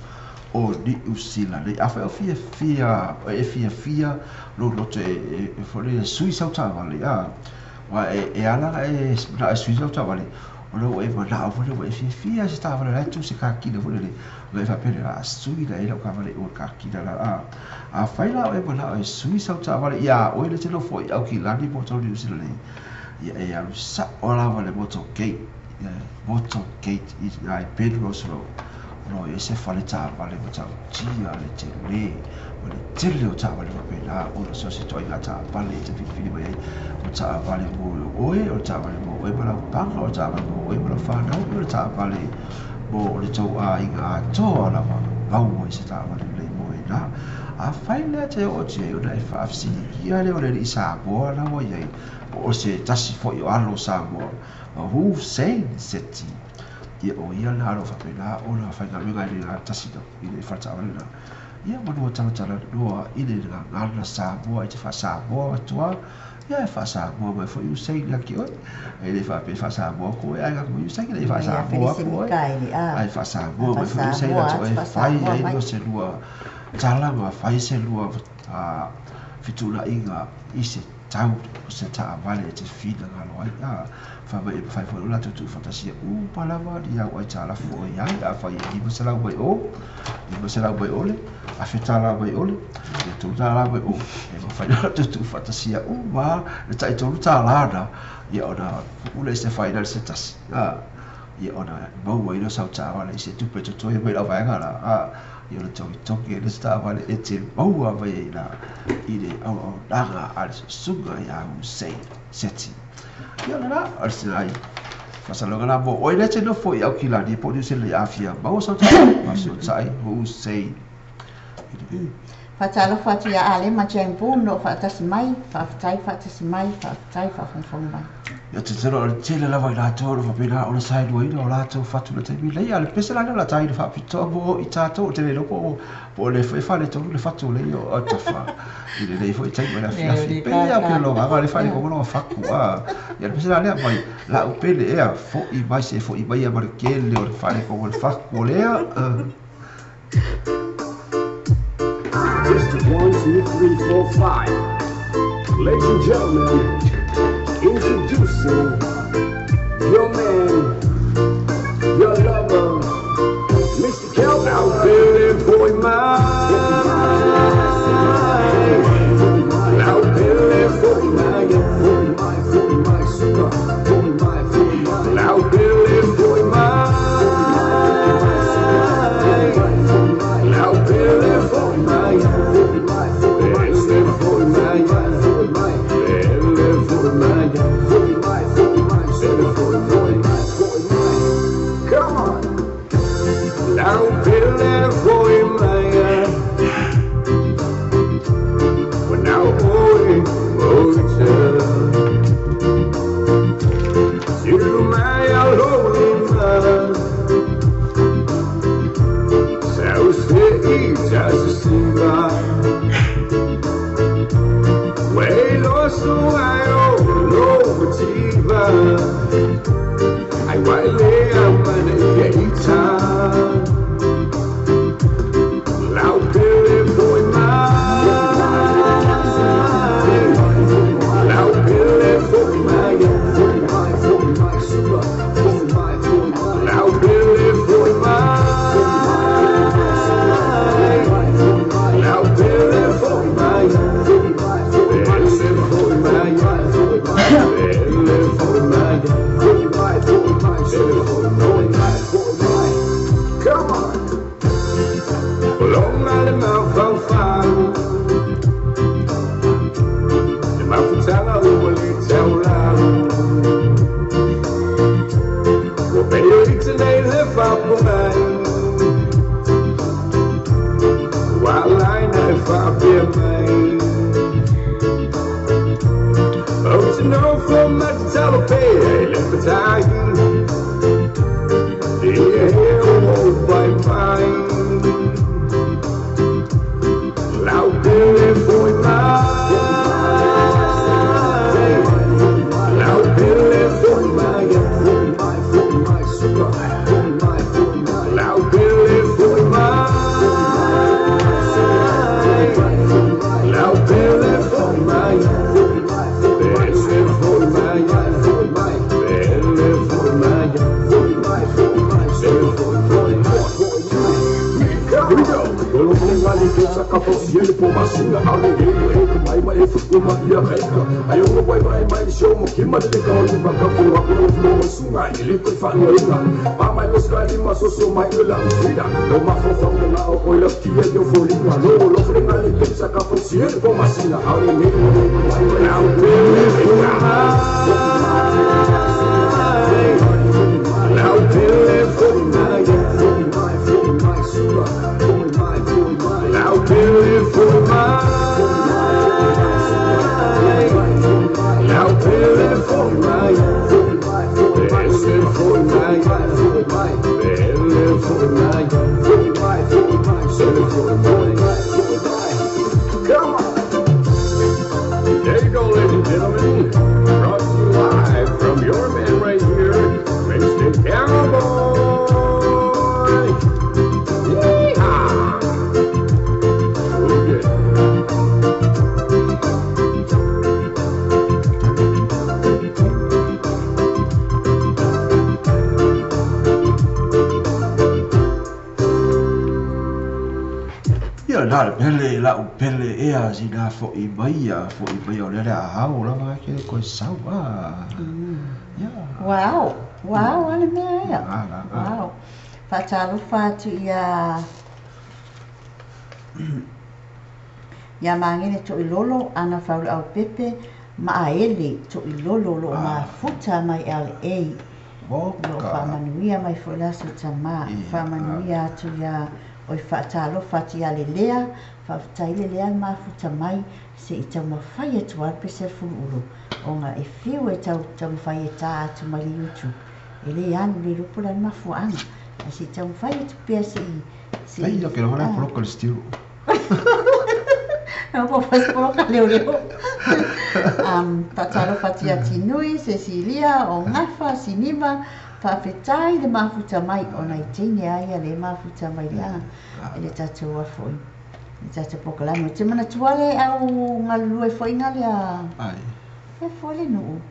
o Niu Sila nei. Afai o fiafia e fiafia lou loto e foi lea sui sau taavale a aua e ala ona e manao e sui sau taavale ona ua e manao foi lea ua e fiafia i se taavale la e tu se kakina foi lele ona e faapea lea o le a sui la i ai lau taavale i o i le kakina la a. Afai la o e manao e sui sau taavale iā oe le te nofo i Aukilani po o totonu o Niu Sila nei, ia e alu sao lava i le motor gate, motor gate i ina i Penrose Road, o lo o i ai se fale taavale matautia le tele ma le tele o taavale faapena ona so o se ituaiga taavale e te filifili mai ai o taavale mo oe, o le taavale mo oe ma lau paga, o le taavale mo oe ma lau fanau, o le taavale mo le tou aiga atoa lava maua i se taavale lelei mo oe na. Afai lea te oo atu i ai ona e faafesiligia lea o le alii Samoa la ua i ai po o se tasi foi o alo o Samoa o Hussein Seti. Ia o ia la o lo o faapena ona faigaluega i le tasi i le fale taavale lena. Ia manua talatala noa i le gagana Samoa i te faa-Samoa atu lava. Ia e faa-Samoa mai foi Hussein ia te oe. E le faapea e faa-Samoa atu oe ae gata mai Hussein e faa-Samoa atu oe. Ae faa-Samoa mai foi Hussein ia te oe e fai ai lua se lua tala ma fai se lua fetuunaiga i se tau o se taavale e te finagalo ai fai e mafai foi ona latou tuufaatasia uma lava ni au aitalafu o i ai afai e 500 mai o 500 mai ole $1,000 mai ole e $3 mai o e mafai ona latou tuufaatasia uma le tai $3 na ia ona pule se fai le se tasi ia ona maua ai lea o sau taavale i se tupe totoe mai lau vaega la ia ona togitogi ai le se taavale e te maua mai ai la i le auaunaga a le susuga ia Hussein Seti. Ia o lena, o le selai faasalaga la mo oe lea e te nofo i Aukilani po o Niu Sila i Afia, maua sau taavale, faafesootai Hussein. Faatalofa atu ia Alema Jane Boone o faatasi mai, faafetai faatasi mai, faafetai faafogafoga mai. Ia te tino o le tele lava i latou o lo o faapena ona saeluaina o latou fatu i le taimi nei, a o le pese la lea o le a taina faapitoa mo i tatou, ou te le iloa po o le foi e faaletonu le fatu o lea o Tafa i lenei foi taimi o le afiafi. Pei lava o ke logaga le faalekogo loga fatu, a ia le pese la lea mai lau pele ea foi mai se foi mai ia ma le kele o le faalekogo le fatu o lea. Just 1, 2, 3, 4, 5. Ladies and gentlemen, introducing your man, your lover, Mr. Kelvin. Now Billy boy mine. Now Billy boy mine. Now Billy boy mine. Now Billy boy mine. Billy boy mine. Billy boy mine. Billy boy mine. Come on. Now Billy boy mine. When now boy to my lonely man. Come on. Come on. There you go, ladies and gentlemen. Brought to you live from your man right here, Mr. Cowboy. Yeehaw! A le pele la'u pele ea sina fo'i maia fo'i maia o lea le a ao lava ae ke le toe sau a ia. Ua ao, ua ao lava le mea ea. Ua ao. Faatalofa atu ia ia Magele Toilolo, Ana Faulaupepe ma Aele Toilolo o lo o mafuta mai LA. O lo o faamanuia mai foi le Aso Tama. Faamanuia atu ia oe faatalofa atu ia Lelea, faafetai Lelea le mafuta mai se i taumafai atu lava le pese a le Fuluulu ona e fiu e tau taumafai e ta atu mai le YouTube e le alu le iloa po o le a le mafuaaga ae se i taumafai atu pea se i se i Ai, ke lona poloka le still. Po o se poloka leoleo. Faatalofa atu ia Tinui, Cecilia, o Gafa, Siniva, faafetai le mafuta mai ona i teine a ia le mafuta mai le a i le tatou afo i le tatou polokalame. Ou te manatua le au galulue foi na lea. Ai. E foi le nuu.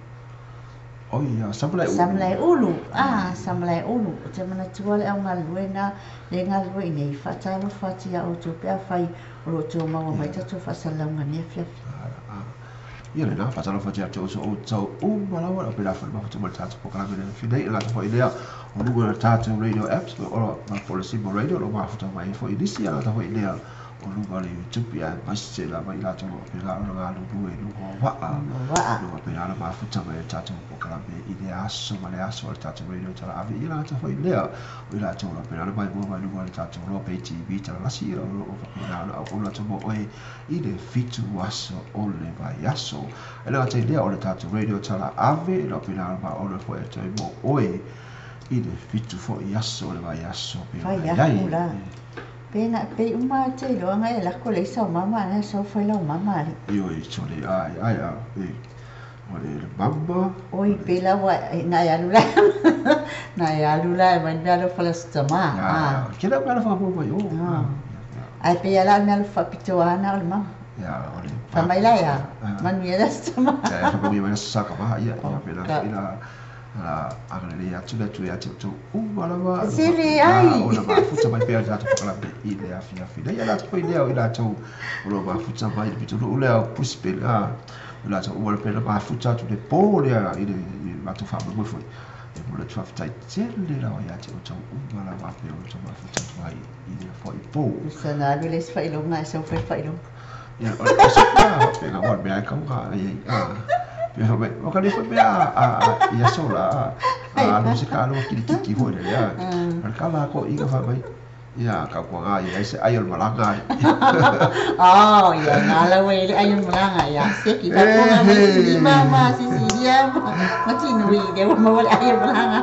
Oi, ia, Samalaeulu. Samalaeulu, ah, Samalaeulu. Ou te manatua le au galulue na, le galulue i nei, faatalofa atu ia outou pe afai o lo o outou maua mai tatou faasalalauga i lenei afiafi. Ia lena, faatalofa atu ia te outou outou uma lava, o pena foi mafuta mai le tatou polokalame le afiafi nei, e le gata foi i lea, o luga o le tatou radio apps, o po o le Simple Radio, o lo o mafuta mai ai foi nisi, e le gata foi i lea, o luga o le YouTube, aemaise lava i latou o lo o faapena ona galulue i luga o vaa, o lo o faapena ona mafuta mai ai le tatou polokalame i lea aso ma lea aso a le tatou radio talaave. Ia le gata foi i lea, o i latou o lo o faapena ona maimoa mai luga o le tatou Loa Pay TV talalasi, o lo o faapena ona auauna atu mo oe i le 7 aso o le vaiaso. E le gata i lea, o le tatou radio talaave, o lo o faapena ona maona foi atu ai mo oe i le 7 foi aso o le vaiaso pe Fai ona i ai. aku la. Pe na pe uma te iloa nga e lako le isa o mama ana sau fai lau mama ali. Ioe, sole, ai, ai, a, e, o le mama. Oi, pe la ua na e alu la. Na e alu la e mai mea alofa le aso tama. Ia, ke la mea alofa mo mai o. Ai pe ia la mea alofa faapitoa ana o le mama. Ia, o le Fai mai la ia, manuia le aso tama. Ia, e whakamuia mai le aso sa ka maha, ia, ia, pe la, pe la, la agalelei atu le Atua ia te outou uma lava, Se leai. Ona mafuta mai pea le tatou polokalame i le afiafi nei. Ia latou foi lea o i latou o lo o mafuta mai i le pitonuu lea o Brisbane, a, o i latou uma le pea mafuta atu le pō lea i le matou faamoemoe foi. E momoli atu faafetai tele lava ia te outou uma lava pea o outou mafuta atu ai i lea foi pō. Tusa na alu le isi faailoga ae sau fai faailoga. Ia, o le isi pea, o le mea e kauga ai, a. Pea mai, o ka le foi mea a i aso la, a alu se ka alu kilikiki foi le lea. O le kala ko i ka fa mai. Ia, ka kua ngā i ai se ai o le malaga ai. Oh, ia, ngā lau e le ai o le malaga, ia. Se ki ka konga mai si ma ma si si ia ma ma tino i le ua maua le ai o le malaga.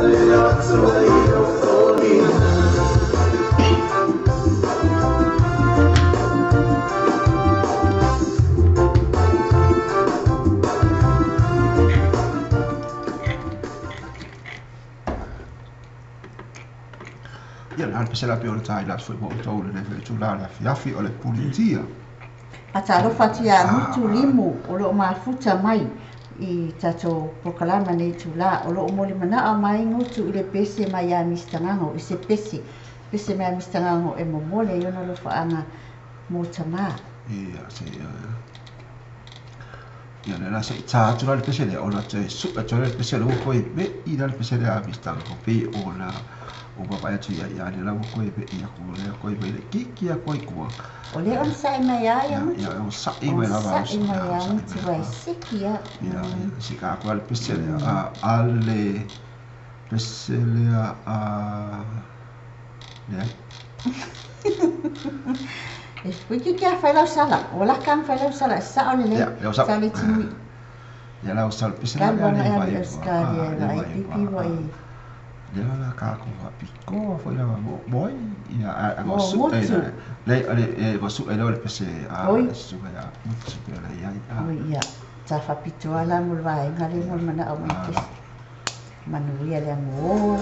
Ia le pesela pe o le tai la foi mo tau le le tula le afiafi o le pulitia. Faatalofa atu iā Gutu Limu o loo mafuta mai i tatou polokalama nei itulā. O loo molimanao mai Gutu i le pese mai iā Mister Gago i se pese pese mai a Mister Gago e momoli ai ona alofaaga mo tamā. Ia se ia le la se i tā atu la le pese lea ona toe suʻe atu ai le pese lea ua koe meʻi la le pese lea a Mister Gago pei ona o vaavaai atu ia ia le la ua koe meʻi aku lea koe mai le kiki aku ai kua. O lea onosai mai lava ia Gutu. Ia onosai mai lava. Onosai mai lava Gutu ae siki lava. Ia se ka aku la le pese lea a le pese lea a leai. E toeitiiti lava fai lau sala, ua laka ona fai lau sala, e sao lelei. Ia, lea ua sao. Sa le tinui. Ia la ua sao le pese la Talu lea ona le e alu vai i Ausetalia e le vaai vai pipi ua i. Lea la ka ko faapitoa foi lava mo mo ai ia a Mo go su e Gutu. le le e go su e le pese a Oi. le susuga ia Gutu pe ona i ai a. Oi ia, sa faapitoa la mo le vaega lea mo le manao mai pese. Manuia le agoa.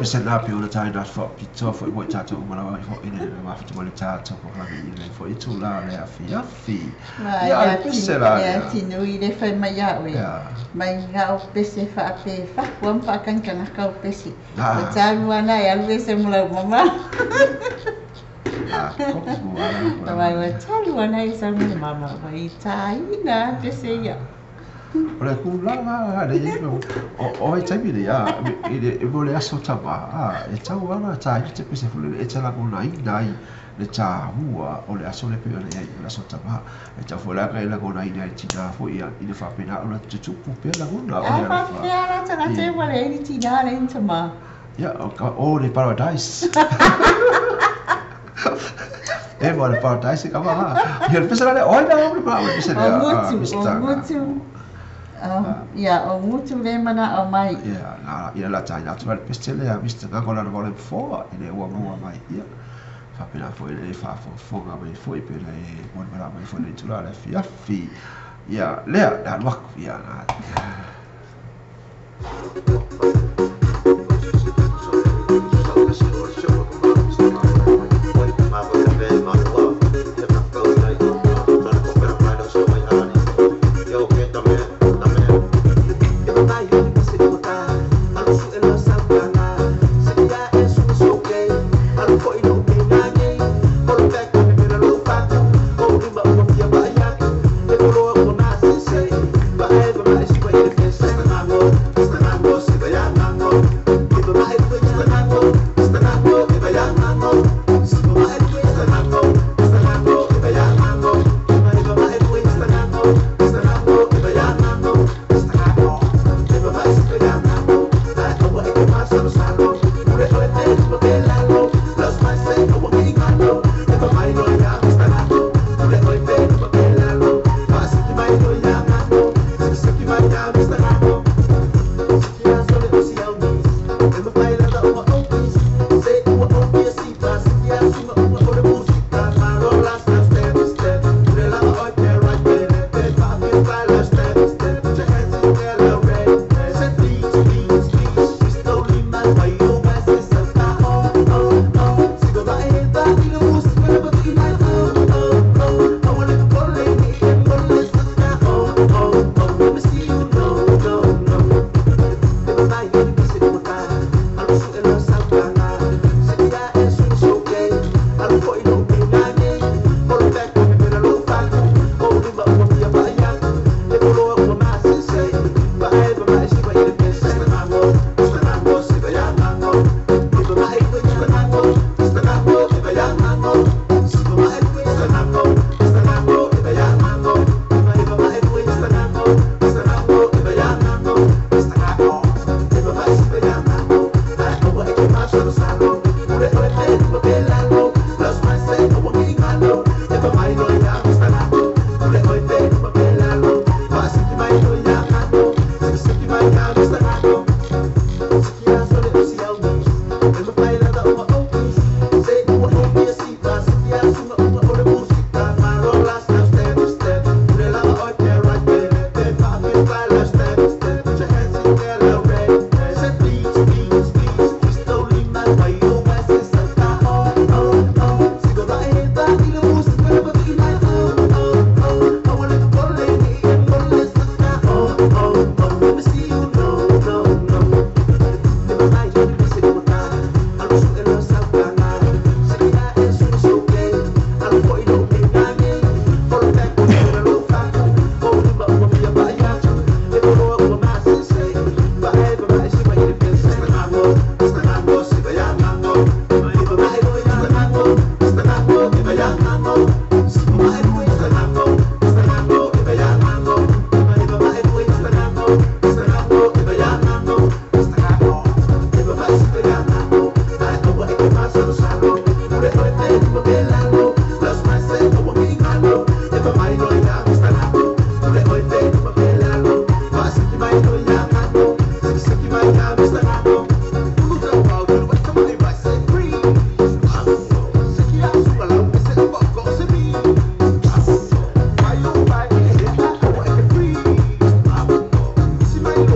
pese na pe o le tai na fo ki to fo mo tatou uma lava i fo i le mafuta mo le tatou polokalame i le fo i tula le afiafi. Ma Ia, o ia le pese la ia lea. tinui le fai mai ia'u e. Ia. Mai ga'o pese fa'ape faku ama fa'akagikaga kau pese. O Ah, talu ana e alu ese ma lau mama. ah, kopu ala Mai ua talu ana e sau ma le mama ua i tāina pese ia. O le kūlanga le i o o e taimi le ia i le mo le aso tama a e tau ana tā i te pese fule e te lagona ina ai le tāua o le aso le pe o le ai o le aso tama e tau fulanga e lagona ina i tina fo ia i le whapena o le tutupu pe lagona o A le alofa. faapefea la tagata e ua leai ni tinā leai ni tamā. Ia o le paradise. E mo le paradise ka maha. Ia le pese la le oi na o le o le pese O le gutu, o mista. gutu. Ia, o gutu le mana'o mai. Ia, na ia la tai atu le pese le mista nga kola le volume 4 i le ua mua mai ia. Whapena foi le whaafonga mai foi pe le mo le mai foi le tula le fiafi. Ia, lea, la luaku ia na.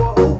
Oh.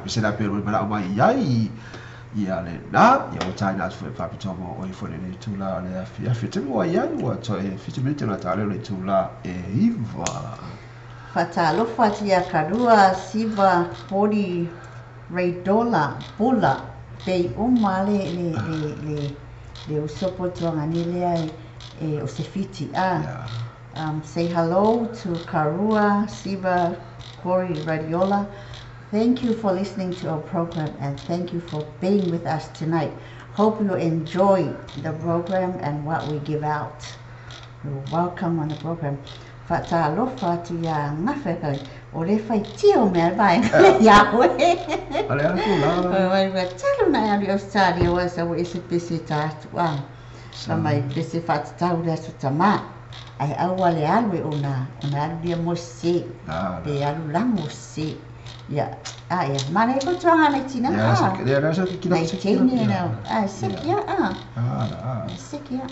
pese la pe ua mana'o mai i ai ia lenā ia ua taina atu foi e faapitoa mo oe foi lenei itulā o le afiafi. Taimi ua i ai ua toe 7 minute ona ta lea o le itulā e 9. Faatalofa atu ia Kalua, Siva, Pori, Reidola, Pula, pei uma le le le le le uso po tuagani lea e e o se Fiti a. Say hello to Karua, Siva, Corey, Radiola. Thank you for listening to our program and thank you for being with us tonight. Hope you enjoy the program and what we give out. You're welcome on the program. Faatalofa atu iā Gafe kai o le faitio mea le vaega lea iā oe. Ale ale ku la. Ua talu na e alu i Australia ua sa ua ese pese ta atu a. Fa mai pese faatatau le aso tamā. Ae aua le alu e ona ona alu lia mo se. Pe alu lago se. Ia, a ia, manaia koe tuaga nai tina, a. Nai teine na, a seki ia, a. Seki ia.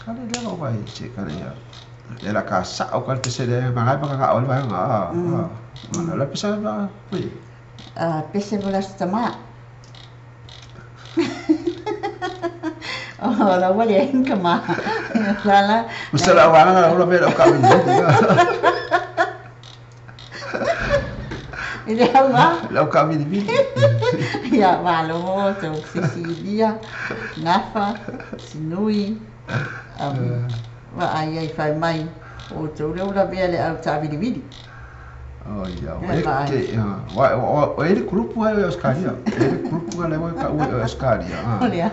Kale lea o vai se kale ia. Le la ka sa o kale pese le mangai maka ka o le vaega a. A la pese la pui. A pese mo la tama. O la wale inka ma. La la. Usa la wanga la ula mera o ka mi. I le au a? Lau ka mili mili. Ia, malo mo tou Cecilia, Gafa, Sinui, vaai ai fai mai o outou lea ua lavea le au tavilivili. Oh ia, o e ke, o e le kurupu hai o Australia. E le kurupu ka lewa ka ue o Australia. O lea.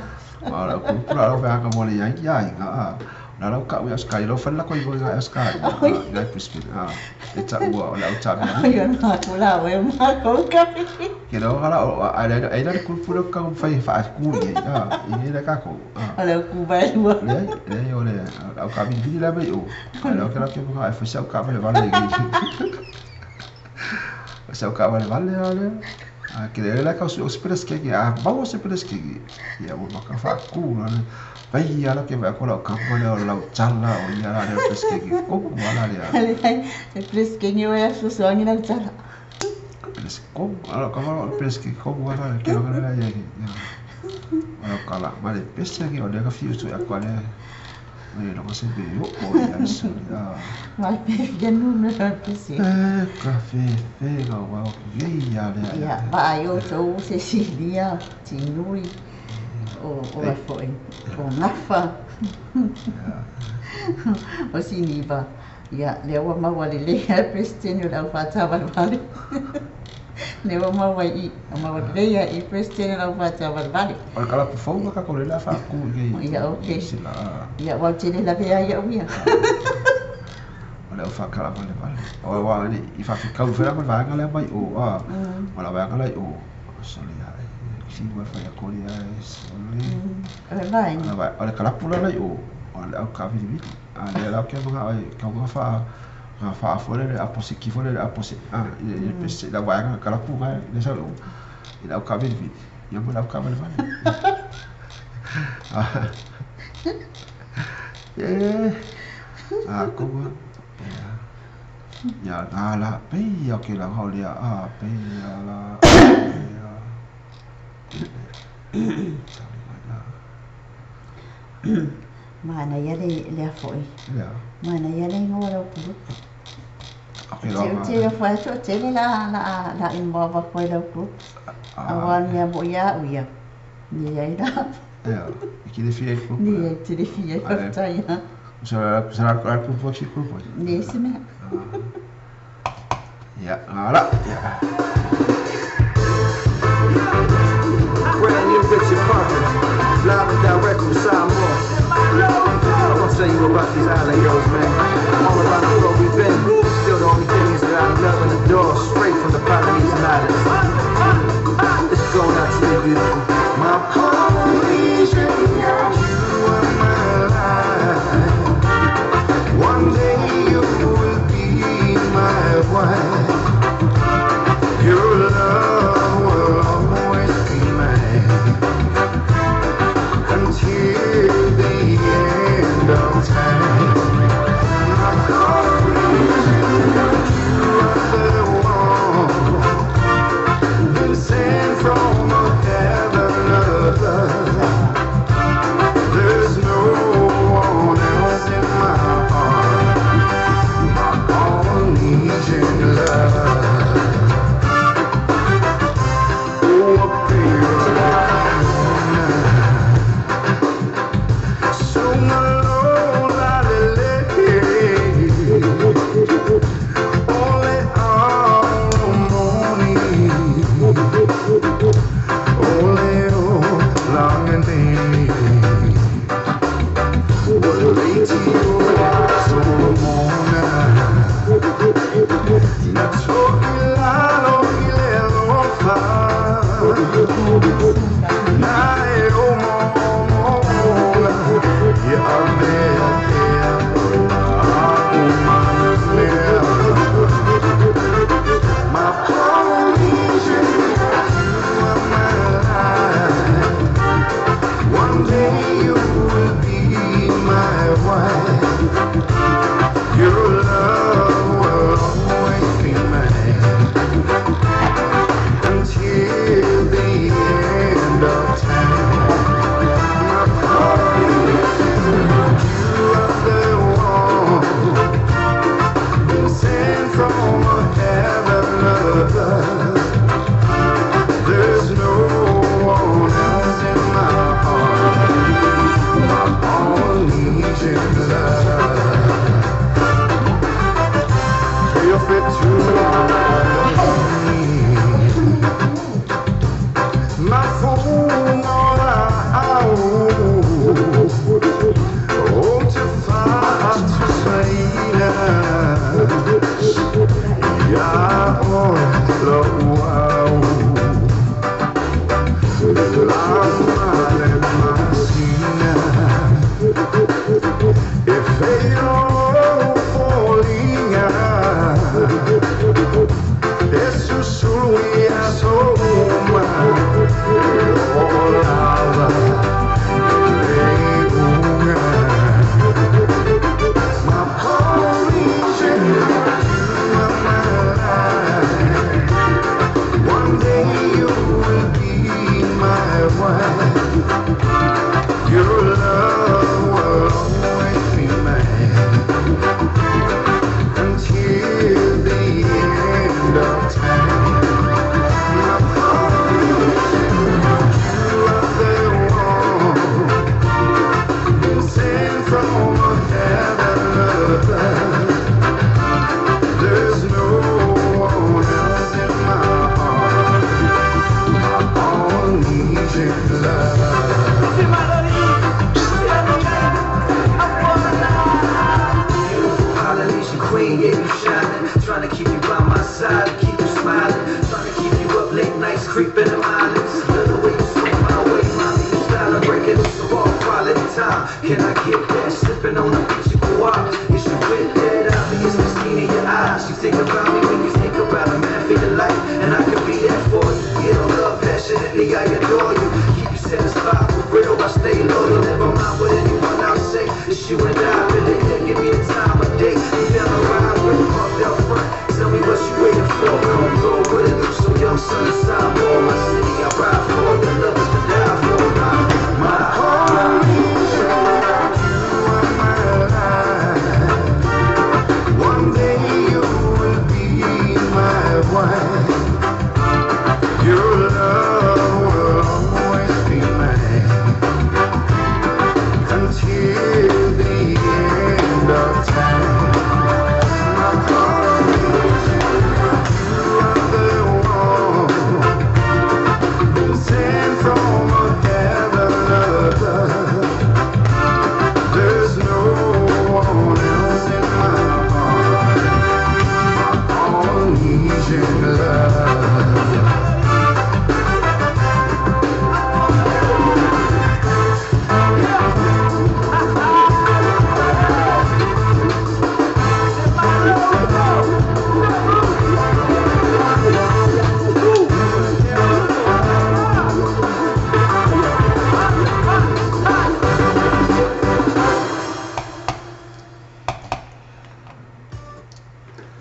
Ma o kurupu la lau whanga mo le iai ia inga. Na lau ka ue Australia, lau whanla ko i nga Australia. Ngai Brisbane. E ta ua o le au tavilivili. Oi o nā ko la oe ma kou ka. Ke lau kala o a le e la kurupu lau ka whai wha ku i i le ka ko. O le ku vai lua. Le le o le au ka vilivili la mai o. Lau ke lau ke mo ka e whai ka vale vale i. Sau ka vale vale ale. A ke le la ka o se peres ke a mau se peres ke. Ia o maka fa ku la. Vai ia la ke va ko la ka mo le o la chala o ia la le peres ke ko ku ala le. Ale ai le peres ke ni o ya su su angi la chala. Peres ko ala ka ma peres ke ko ku ala ke lo la ia. O ka la ma le peres ke o le ka fi su a ko le. Mai lo se be yo o ia su ia. Mai pe fia nu me la pese. E ka fe fe ka wa o ye ia le. Ia vaai outou Cecilia, Tinui, o o la foi, o Gafa. O Siniva. Ia lea ua maua lelei lava le Peresetene o le au faatavalevale. Lea ua maua i i, ua maua lelei lava i le Peresetene o le au faatavalevale. O le kalapu fou ma kako le la faaku i Ia, okay. Ia, ua ou tele lavea ai au ia. O le au faakalavalevale. O wa i faafikau fela ma le vaega lea mai o a. O la vaega la i o. Sole ia e fiu e fai a koli ia e sole. O le vaega. O le kalapu la i o. O le au kavilivili. A le lau ke mga ai ka mga fa nga fa fole le apo se ki fole le apo se a i le pese la vaega kalapu ga le sa o i lau kavilivili. Ia mo lau kavalevale. E a ko ia na la pe ia ke la hao lea a pe ia la ia. Manaia le lea foi. Ia. Manaia le igoa o lau group. Okay, Te tele foi atu tele la la la involve aku ai lau group. Aua mea mo ia au ia. Ni ai la. Ia, i ki le fia i group. Ni ai te le fia i whakatai ia. Sa la group o ki group. Ni se mea. Ia, ngā la. Ia. Brand new Richard Parker, live and direct from Samoa. I'm gonna tell you about these island girls, man. All around the world we've been. Still the only thing is that I love and adore, straight from the Polynesian Islands. This is going out to you, beautiful. My Polynesian girl, you are my life. One day you will be my wife. Your love will always be mine until the end of time. My Polynesian girl, you are the one.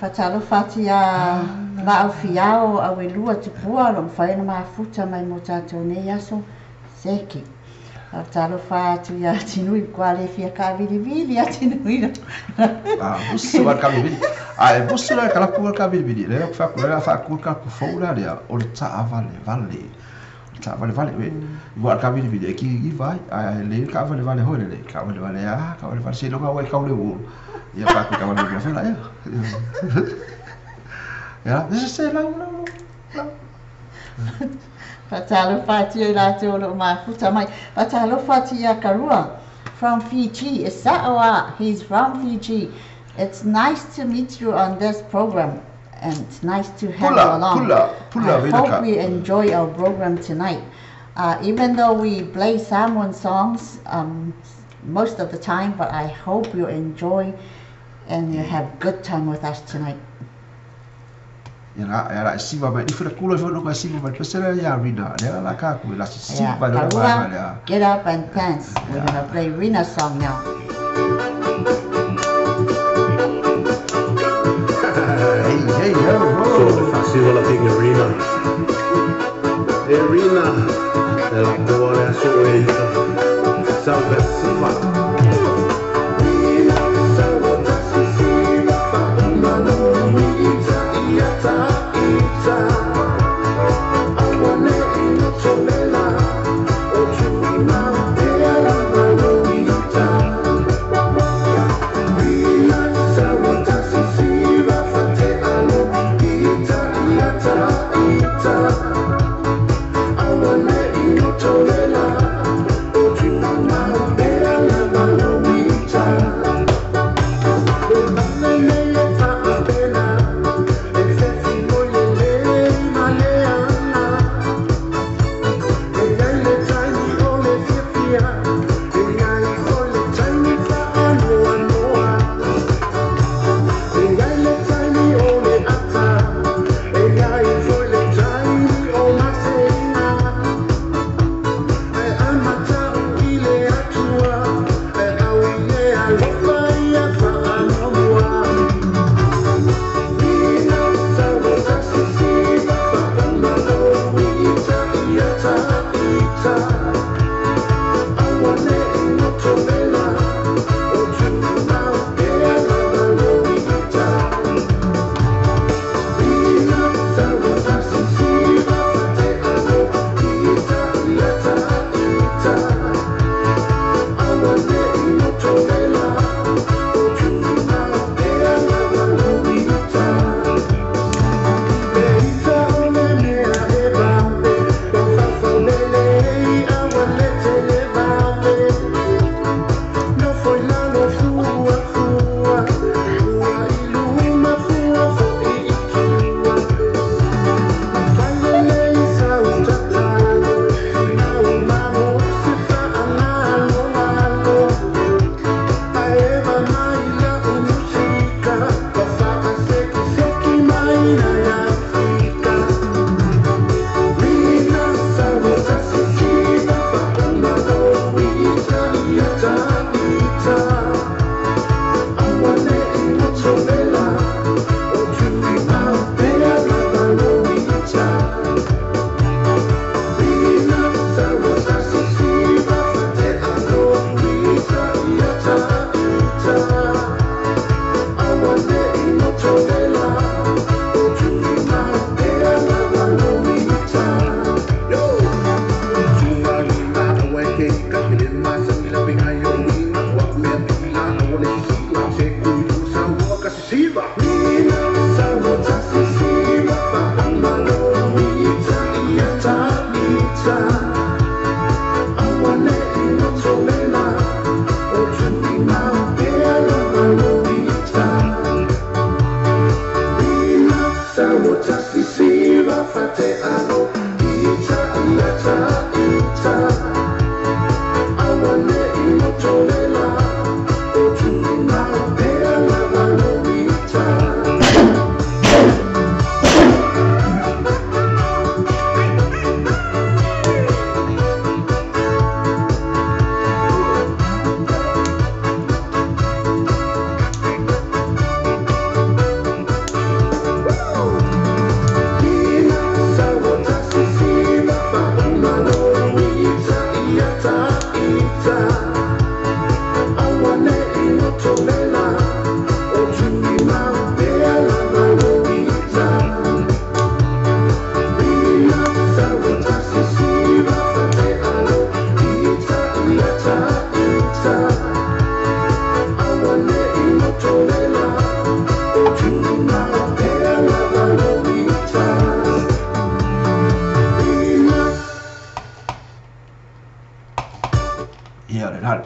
Faatalofa atu iā Laaufiao Auelua Tupua o lo o mafai ona mafuta mai mo tatou nei aso Seke. Faatalofa atu iā Tinui ua le fia kaavilivili a Tinui. Ah, musu a kaavilivili. Ae musu la kalapu a kaavilivili. Lea ou te fai atu, lea o le a faaku le kalapu fou la lea, o le taavalevale. O le taavalevale, ue, ua o le kaavilivili e kigigiva ai, ae lelei le kaavalevale foi lele, kaavalevale a, kaavalevale seiloga ua e kau le uo. Ia pa ku kaavalevale fela ia. Ia, se lau lau lau. Faatalofa atu i latou o lo o mafuta mai. Faatalofa atu ia Karua. from Fiji. Is that all? He's from Fiji. It's nice to meet you on this program, and it's nice to have Pula, you along. pula, pula, I hope vinaka. we enjoy our program tonight. Even though we play Samoan songs most of the time, but I hope you enjoy and you have good time with us tonight. Ia la ia la siva mai ni funa kula funa ka siva mai pesera ia Rina le la ka ku la Yeah, siva le la Karua, le. get up and dance. We're gonna play Rina's song now. Hey hey ho So ho. fasiva la tinga Rina. E Rina, e la poa le aso e ita. Salve siva.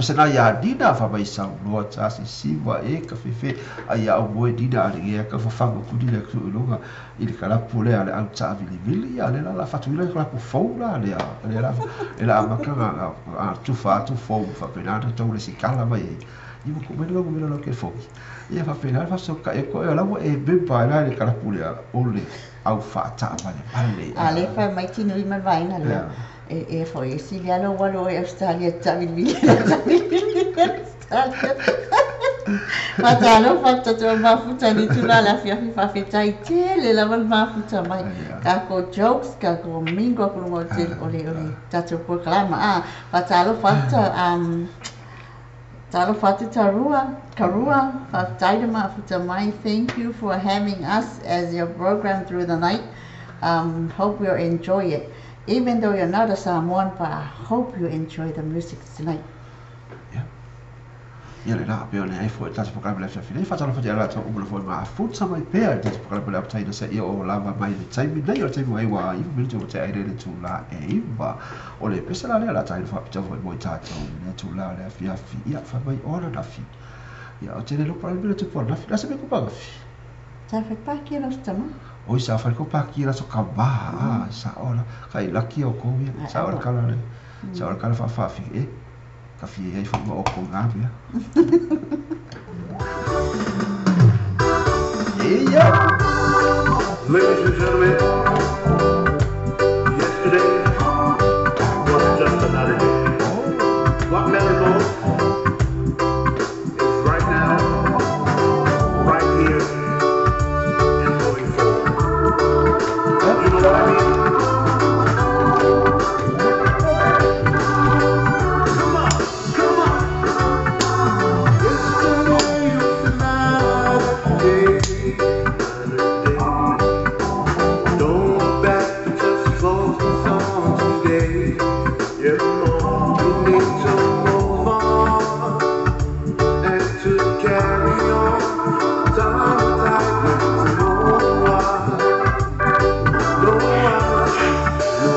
pese na ia Nina fa mai saunoa tasi siva e ka fefe ai au moe Nina ale ia ka fafango kuni le ku iloga i le kalapu lea le au taavilivili ia le la fatuila kalapu fou la lea le la e la amaka a tufa atu fou faapena na tau le sikala mai ai i mo ku mai logo mai logo ke fou ia faapena fa so ka e ko e la ua e memba ai la i le kalapu lea o le au faataavalemale. A le fai mai tino i malvaina lea. E e foi e sili alo walo e Australia tavilivili tavilivili Australia. Faatalofa tatou mafuta i le itula le afiafi faafetai tele lava le mafuta mai. Kako jokes, kako mingo aku luga o le tele o le o le tatou polokalama. Ah, faatalofa atu talofa atu Tarua, Karua, faafetai le mafuta mai. Thank you for having us as your program through the night. Hope you enjoy it. Even though you're not a Samoan, but I hope you enjoy the music tonight. Ia le la pea o le ai foi tatou polokalame le afiafi nei. Faatalofa atu ia latou uma le foi mafuta mai pea i tatou polokalame le amataina seia oo lava mai le taimi nei o le taimi ua iwa iva minute ua tea ai le itula e iva. O le pese la lea o le a taina faapitoa foi mo i tatou i lea itula o le afiafi. Ia fai mai o ananafi. Ia o te le iloa po o le a le mea na tupu ananafi. O le a se mea kupa ananafi? Sa fai pākia lau tama. Oi sa fai ko pākia la so ka wā, a sa ola, ka i laki o kou ia, sa ola kala le, sa ola kala whaawhaafi, e, ka whie ai whaima o kou ngā mea. Ia! Ladies and gentlemen, yesterday was just another day. What matters most is right now, right here, and going forward. You know what I mean? Come on, come on. Yesterday was another day. Another day. Don't look back, but just focus on today. Yeah, we need to move on and to carry on. Time, time, no one, no one, no one.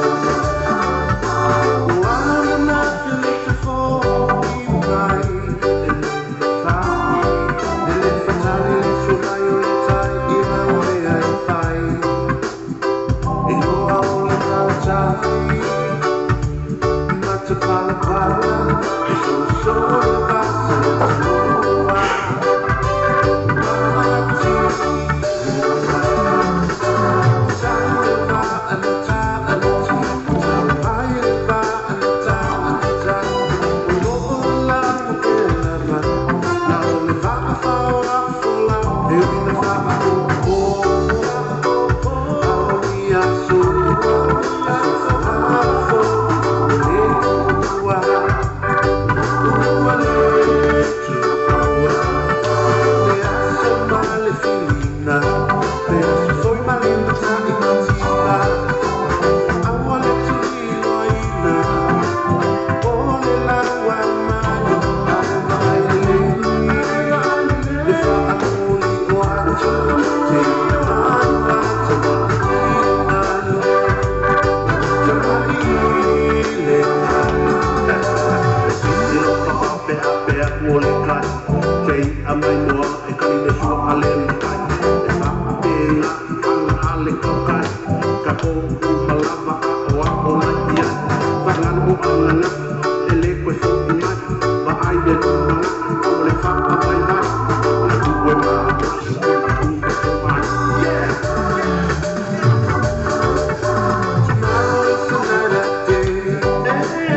Tomorrow is another day.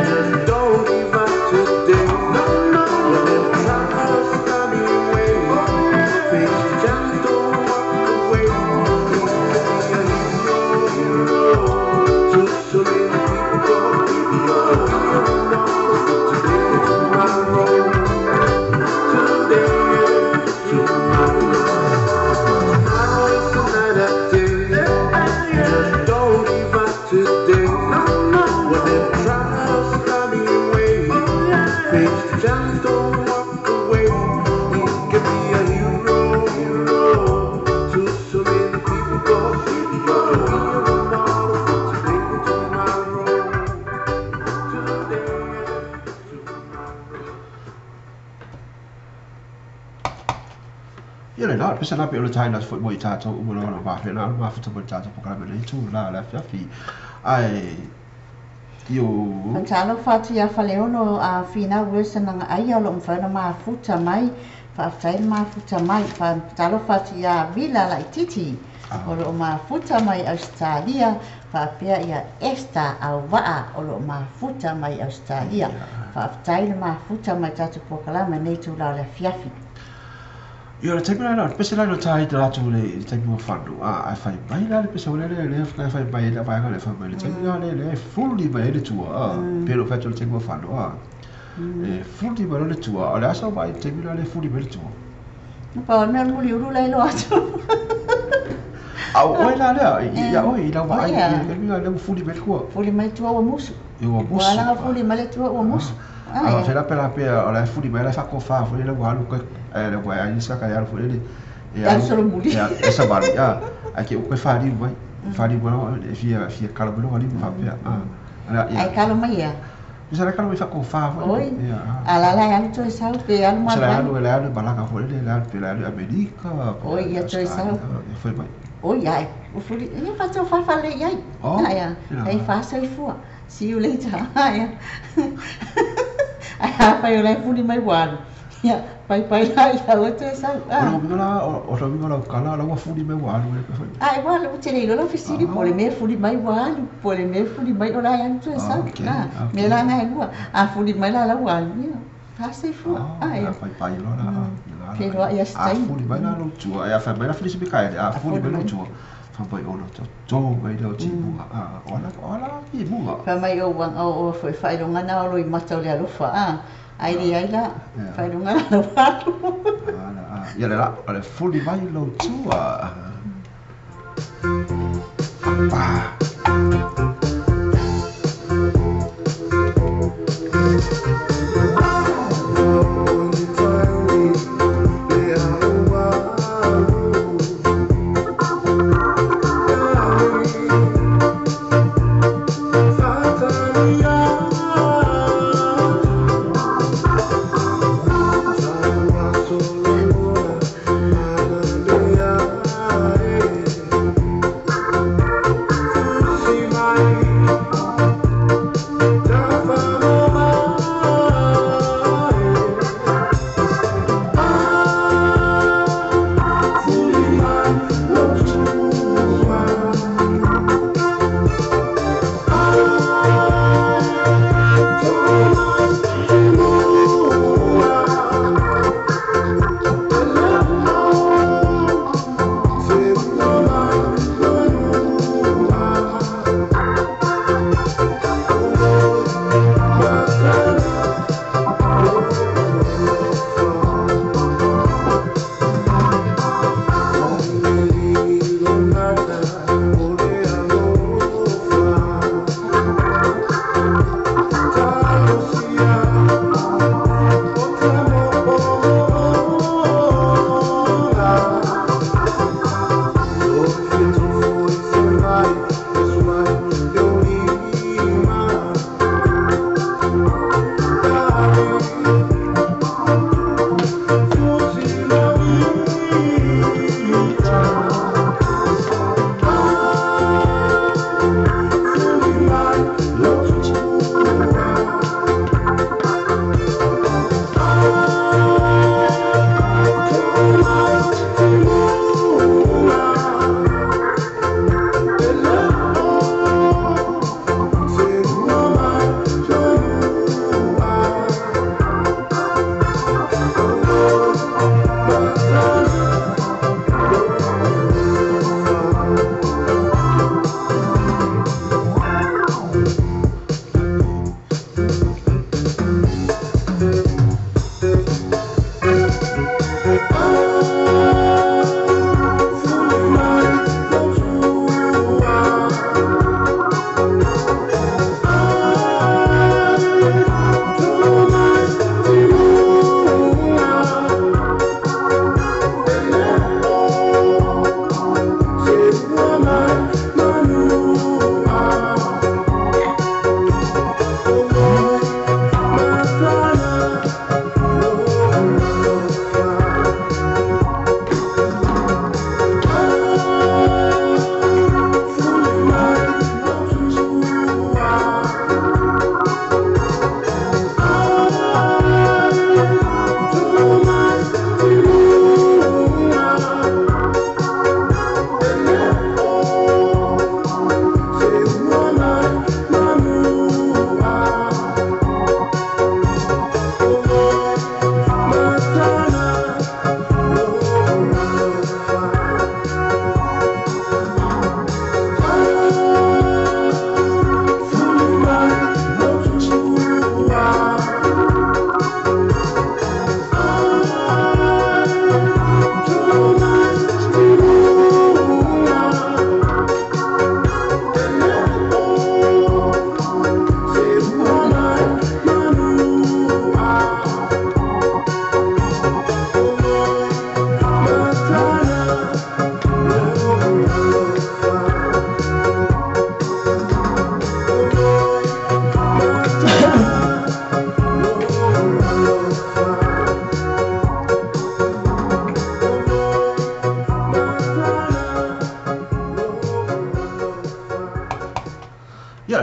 Just don't give up today. No, no. When troubles come your way, face it, just don't walk away. You can be a hero to so many people. You're a hero today, tomorrow, today. Ia le la, pese la pe o le tai la foi mo i tātou uma loa ma whena ma mafuta mo i tātou pokalame nei tū la le afiafi. Ai, io. Faatalofa atu ia Faleolo a Finau Wilson na aia o loo mafai ona mafuta mai. Faafetai le mafuta mai. Faatalofa atu ia Vila Laititi o loo mafuta mai Ausetalia. Faapea ia Esther Auvaa o loo mafuta mai Ausetalia. Faafetai le mafuta mai tatou polokalame nei itula o le afiafi. Ia, o le taimi la, pese la tai te latou le i le taimi ua fanu, a ae fai mai la le pese o le le le le fai mai le vaega le fai mai le taimi la le le fuli mai ai le tua, a pe lo fai le taimi ua fanu, a e fuli mai le tua, o le asa mai le taimi la le fuli mai le tua. Na pau o le mea o le muliulu la e iloa atu. A o oe la lea, ia oe i lau vaai i le taimi la le ua fuli mai le tua. Fuli mai le tua ua musu. Ua musu. Ua ala ona fuli mai le tua ua musu. A fela pe la pe o la fuli mai la fakofa foi le ua alu koe le ua ai sa ka alu foi le e alu solomuli e savali a ai ke koe faliu mai faliu mai e fia fia kalo mai lo aliu faapea a ai kalo mai ia. Isa la kalo mai fakofa foi. Oi. A la la alu toe sau pe alu mai. Isa la alu le alu malaga foi le alu pe alu Amerika. Oi ia toe sau. Foi mai. Oi ai. O fuli ia fa fa fa le iai. Ai ai fa soifua. See you later. Ai. Ai afai o la e fuli mai ua alu. Ia, paipai la ia ua toe sau. O lou uiga la, o lou uiga lau kala, la ua fuli mai ua alu e pe fai. Ai, ua alu, ou te le iloa lau fesili, po o le mea e fuli mai ua alu, po o le mea e fuli mai o la e alu toe sau. Mea la na e lua. A fuli mai la la ua alu, ia, faasoifua. Ai, paipai loa la. Feiloai ia se taimi. A fuli mai la lou tua, ai a fai mai la Felisi Mikaele, a fuli mai lou tua. Fai mai ona toto mai lea o timuga, a o ala, o ala timuga. Fai mai o o o foi faailoga na o loimata o le alofa, a ai leai la, faailoga na lau alu. Ala, a, ia le la, o le fuli mai lou tua. Pa.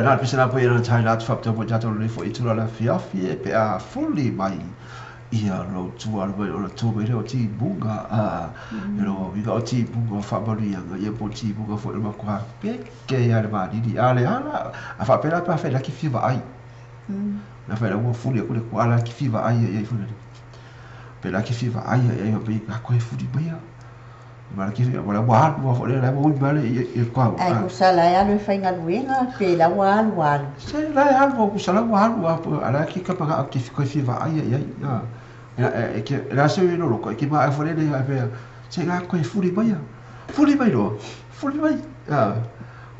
na pese la po ia tai la tu fa po tatou le fo i tula la fiafi e pe a fuli mai ia lo tua le mai o le tua mai le o ti bunga a e lo viga o ti bunga fa malu ia ia po ti bunga fo le makua pe ke ia le mani a le ala a fa pe la pa fe la ki fi va ai na fe la ua fuli ko le ko ala ki fi va ai ia i fuli pe la ki fi va ai ia pe ka ko e fuli mai ia ma ki fi wala wa wa fo le la mo ma le i ko Ai ku sala e alu e faigaluega pe la ua alu alu. Se la e alu ku sala ua alu a po ala ki ka pa ki fi ko fi va ai ia ia e ke la se no lo ko ki ma e fo le le pe se ga ko e fuli mai fuli mai lo fuli mai a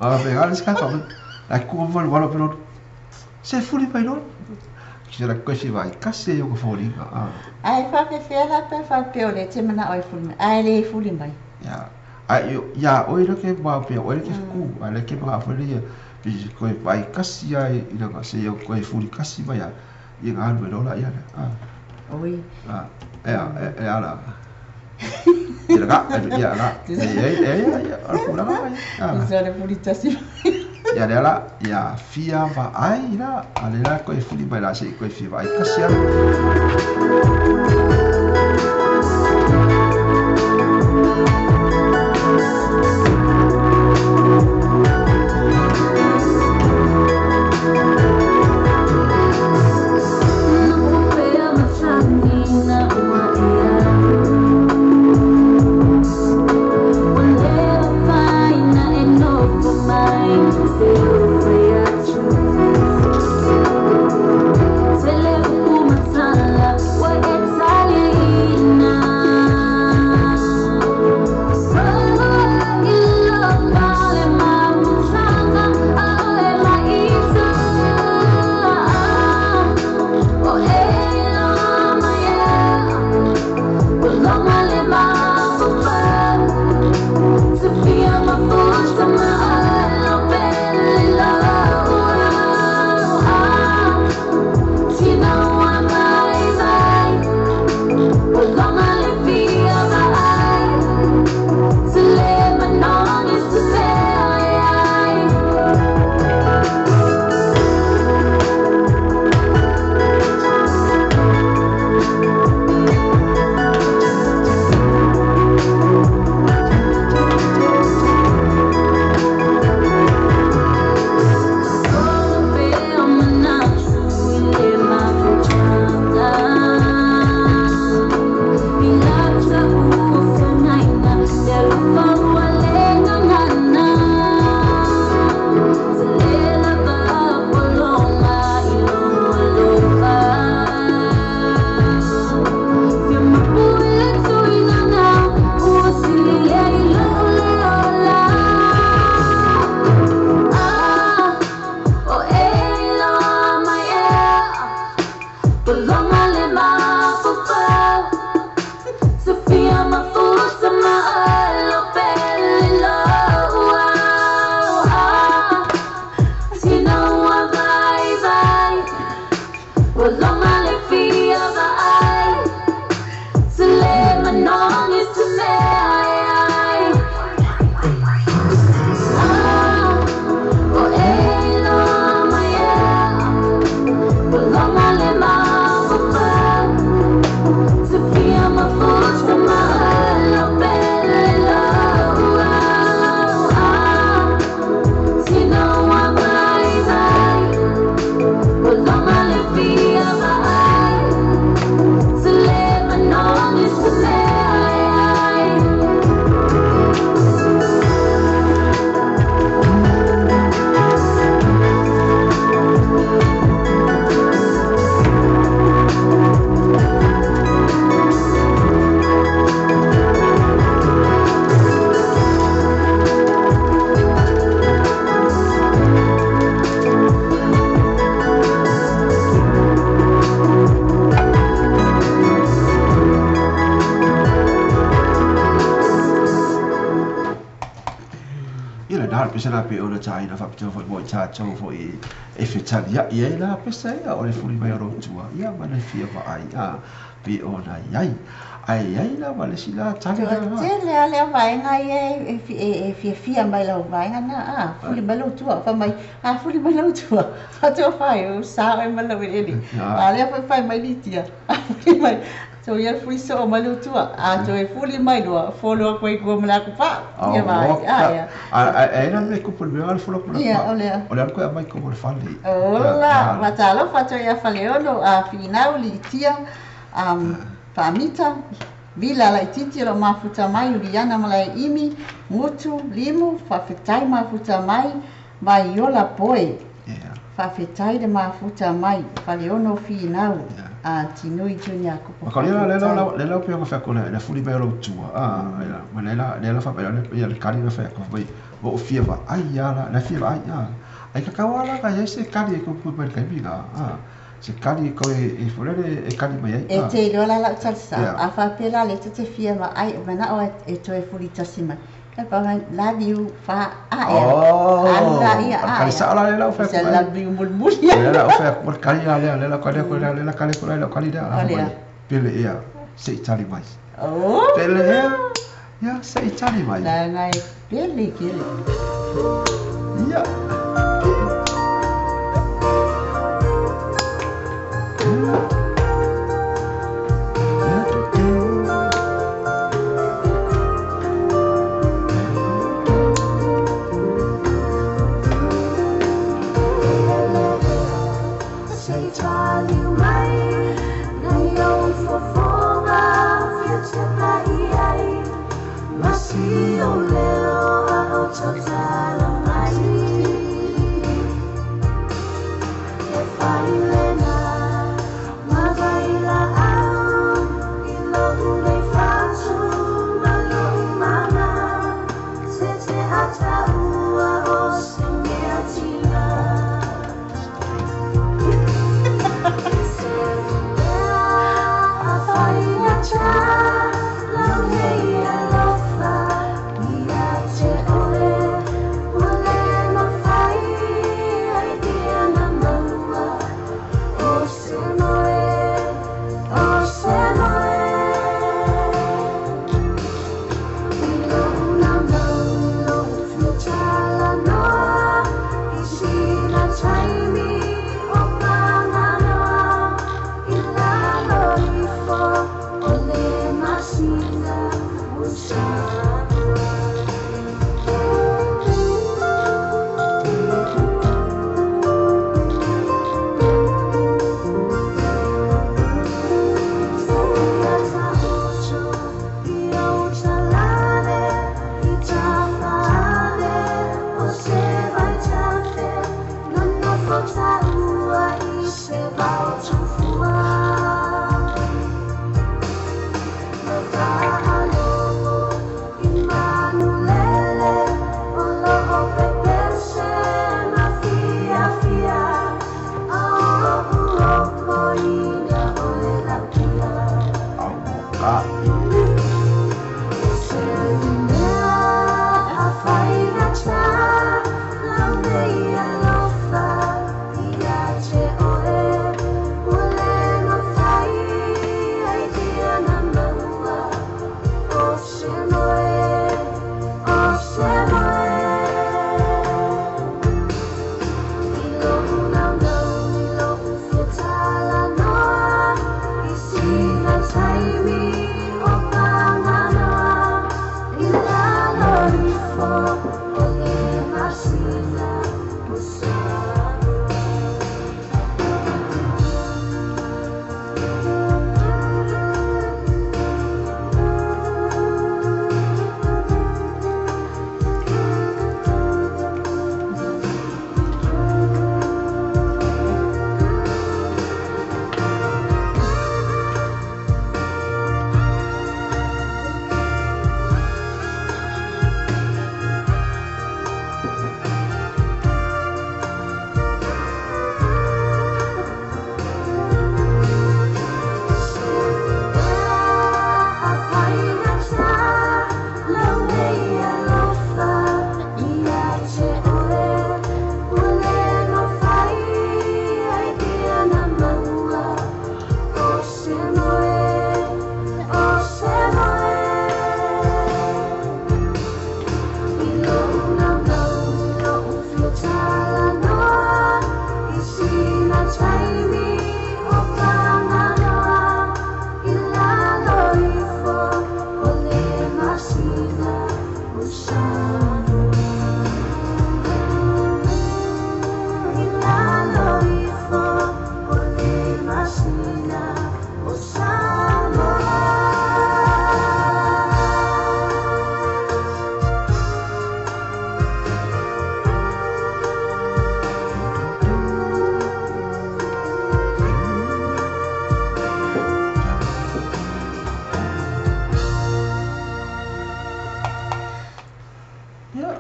a pe ala ska pa la ku mo wala pe lo se fuli mai lo ki la ko fi va ka se yo ko foli a Ai faafefea la pe faapea o lea te manao e fuli mai. Ae lē fuli mai. Ya ai yo ya oi le ke ma pe oi le ke ku a le ke ma fo le ya pi ko vai kasi ai ina ka se yo ko fuli kasi mai ya i ga alu lo la ya a Oi. a e a e ala i la ga ya la e e e a ku la ga a Usa le fuli tasi mai. ya le ala ya fia va ai la a le la ko e fuli mai la se ko e fia vai kasi a la le pese la pe o le taina faapitoa foi mo i tatou foi e fetalia'i ai la pese ia o le fuli mai o lou tua ia ma le fia vaai a pe ona iai ae iai la ma le isi la tali la Ua tele lava lea vaega ia e fiafia mai lau vaega na a fuli mai lou tua fai mai a fuli mai lou tua faatoa fai ua sa oe ma lau eleele a lea foi fai mai Litia a fuli mai Tou ia fuli soo mai lou tua, a toe fuli mai loa, folo aku ai kua ma le akupaa. Ia vaai, a ia. A e na me kupu le mea folo ku Ia, o lea. O le alu koe aumai komo le fale. Ola, matalofa atu ia Faleolo, a Finau, Litia, Faamita, Vila laititi o lo o mafuta mai, Uliana ma Laeimi, Gutu, Limu, faafetai mafuta mai, Vaiola Poe. Faafetai le mafuta mai Faleono Finau a Tinui Junior Kupu faafetai. Lea la pei ona fai atu le fuli mai o lou tua a ma lea la lea la faapea le le kali na fai atu fai ua ou fia vaai a la la fia vaai a ai kakau a la ka iai se kali e kupu mai le taimi la a se kali e koe e folele e kali mai ai E te iloa la lau tali sao a faapea la lea ta te fia vaai manao e toe fuli tasi mai Love you fa a ea. Alu la ia a ea. Kali sao la lea lau fai atu. Love you mulimuli. Lea lau fai atu kali la lea lea kali aku lea lea kali aku lea kali lea. O lea. Pele ea se i tali mai. Oh. Pele ea ia se i tali mai. Leaga e pele kele. Ia.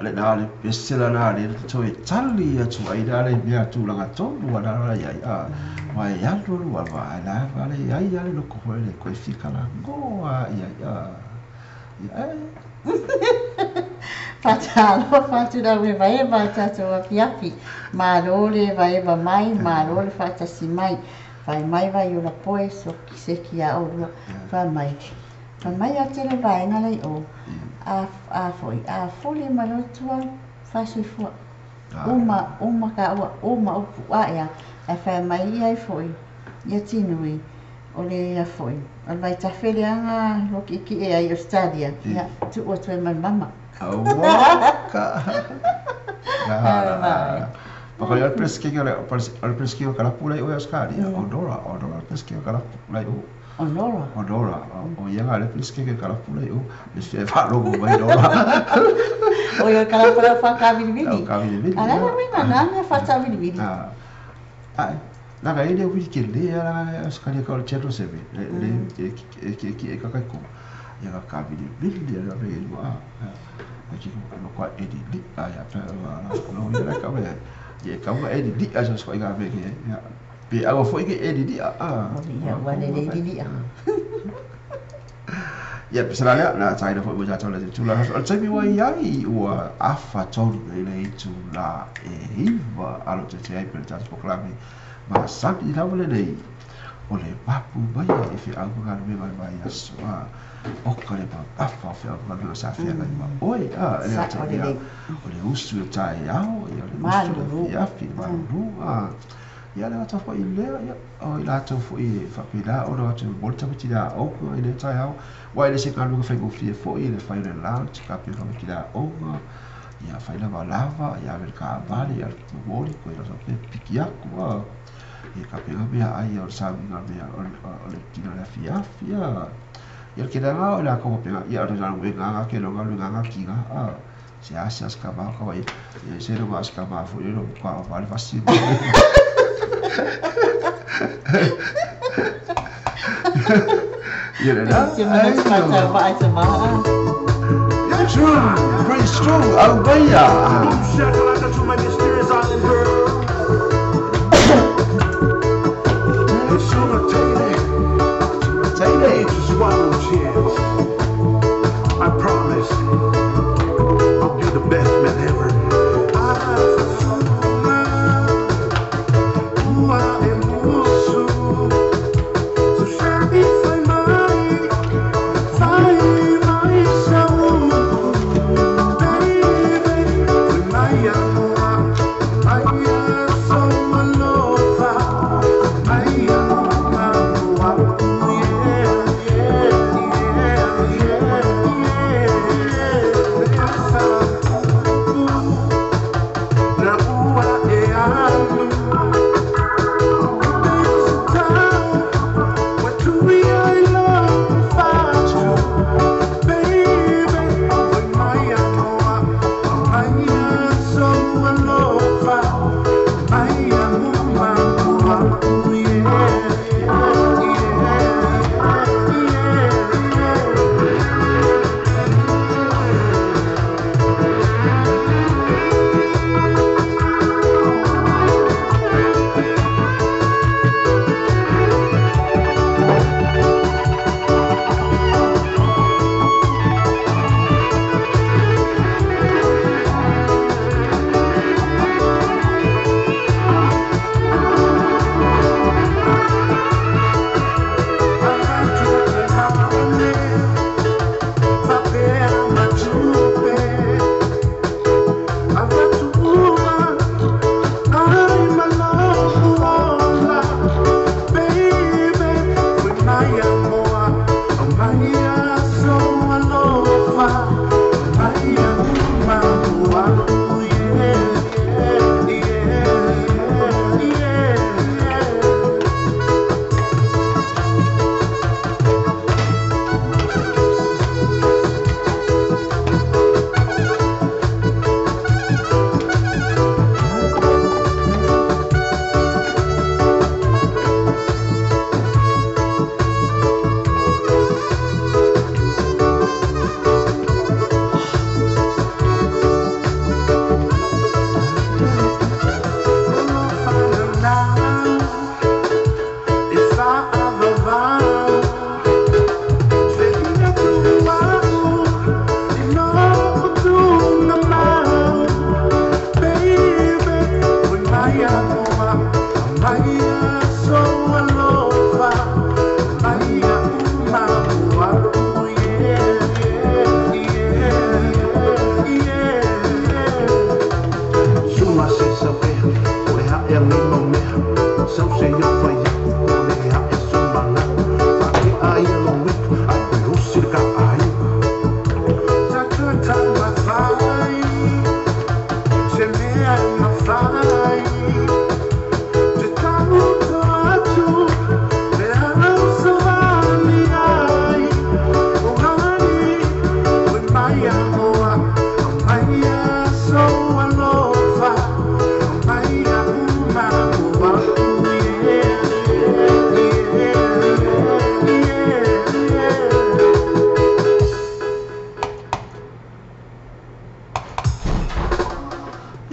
le na le pese la na le toe tali atu ai na le mea tulaga tonu a na i ai a ma e alu alu a va la va le ai a le loko foi le koe fika la goa i ai a ia e Faatalofa atu lau evaeva i tatou afiafi. Malo le evaeva mai, malo le faatasi mai. Fai mai vai ola poe, soki seki iā oulua. Fai mai, fai mai a tele vaega la i o. A, a foi, a fuli ma le otua, faasoifua. Uma, uma kāua, uma upu, a ea. Ae fai mai ia ai foi, ia Tinui, o le ia foi, o le vaitafe leaga lo ki'eki'e ai i Australia, ia, tuu atu ai ma le mama. Auaka. Baka o le presikeke o le presikeke o Kalapu lai o Australia, o Nora, o Nora le presikeke o Kalapu lai o. O Nora. O Nora, o ia nga le presikeke o Kalapu lai o, le fia faalogo mai Nora. O ia o Kalapu lai o whakawiliwili. O kawiliwili. A la la winga nā mea whakawiliwili. Ai, laga e le wili ke le ala Australia ka o le Channel 7, le le e ke ke e kakai ko. Ia ka kawiliwili ala me i a. A ki ko no kwa e di li a ia pe ala no ia la ka me. Ia ka wa e di li a so i ka me ke. Ia pe awa foi ke e di li a. Ia wa le le di li a. Ia pesala lea na taina foi mo tatou le tula. O le taimi ua i ai ua afa tonu i le itulā e 9 alo tete ai pe le tatou polokalame masani lava lenei o le mapu mai i feau ma galuega i le vaiaso a oka le mamafa o feau ma galuega sa feagai ma oe a e le ata ia o le usu e taeao ia o le usu le afiafi le malulu a ia le ata foi lea ia o i latou foi e faapena ona atu mo le tamaiti le aoga i le taeao ua e le se galuega faigofie foi le fai o le lunch ka pea tamaiti le aoga ia fai lava lava ia ave le kaavale ia le momoli koe la pe piki aku a ia ka pea mea ai o le sauniga mea o le tino le afiafi a ia le kena o le akoga pea ia o le galuega ke lo galuega ga kiga a se ase ase ka ma ka wai ia se lo ase ka ma foi lo ka o vale fasi ia le la Se mana te mātou vaai te maha. True, pretty strong, au meia. Boom shakalaka to my mysterious island girl. It's gonna take it. Teine. Just one more chance. I promise I'll be the best man ever.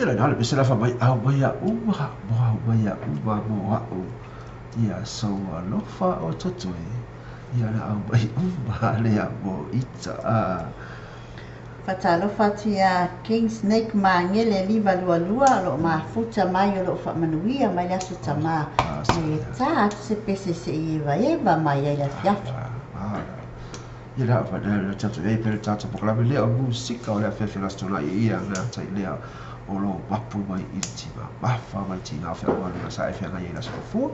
Ia la le pese la fa mai au mai a uma mo au mai a uma mo a'u. Ia so alofa o totoe. Ia la au mai uma lea mo ita a. Faatalofa atu ia King Snake Magele 522 o loo mafuta mai o loo faamanuia mai le Aso Tamā e tā atu se pese se'i evaeva mai ai le afiafi. Ia la fa le tatou ei pe le tatou polokalame lea o musika o le afiafi o le Aso Toonai ia le atai lea o lo mapu mai i le tima mafa ma le tina o fealualuga sa e feagai ai le aso Gafua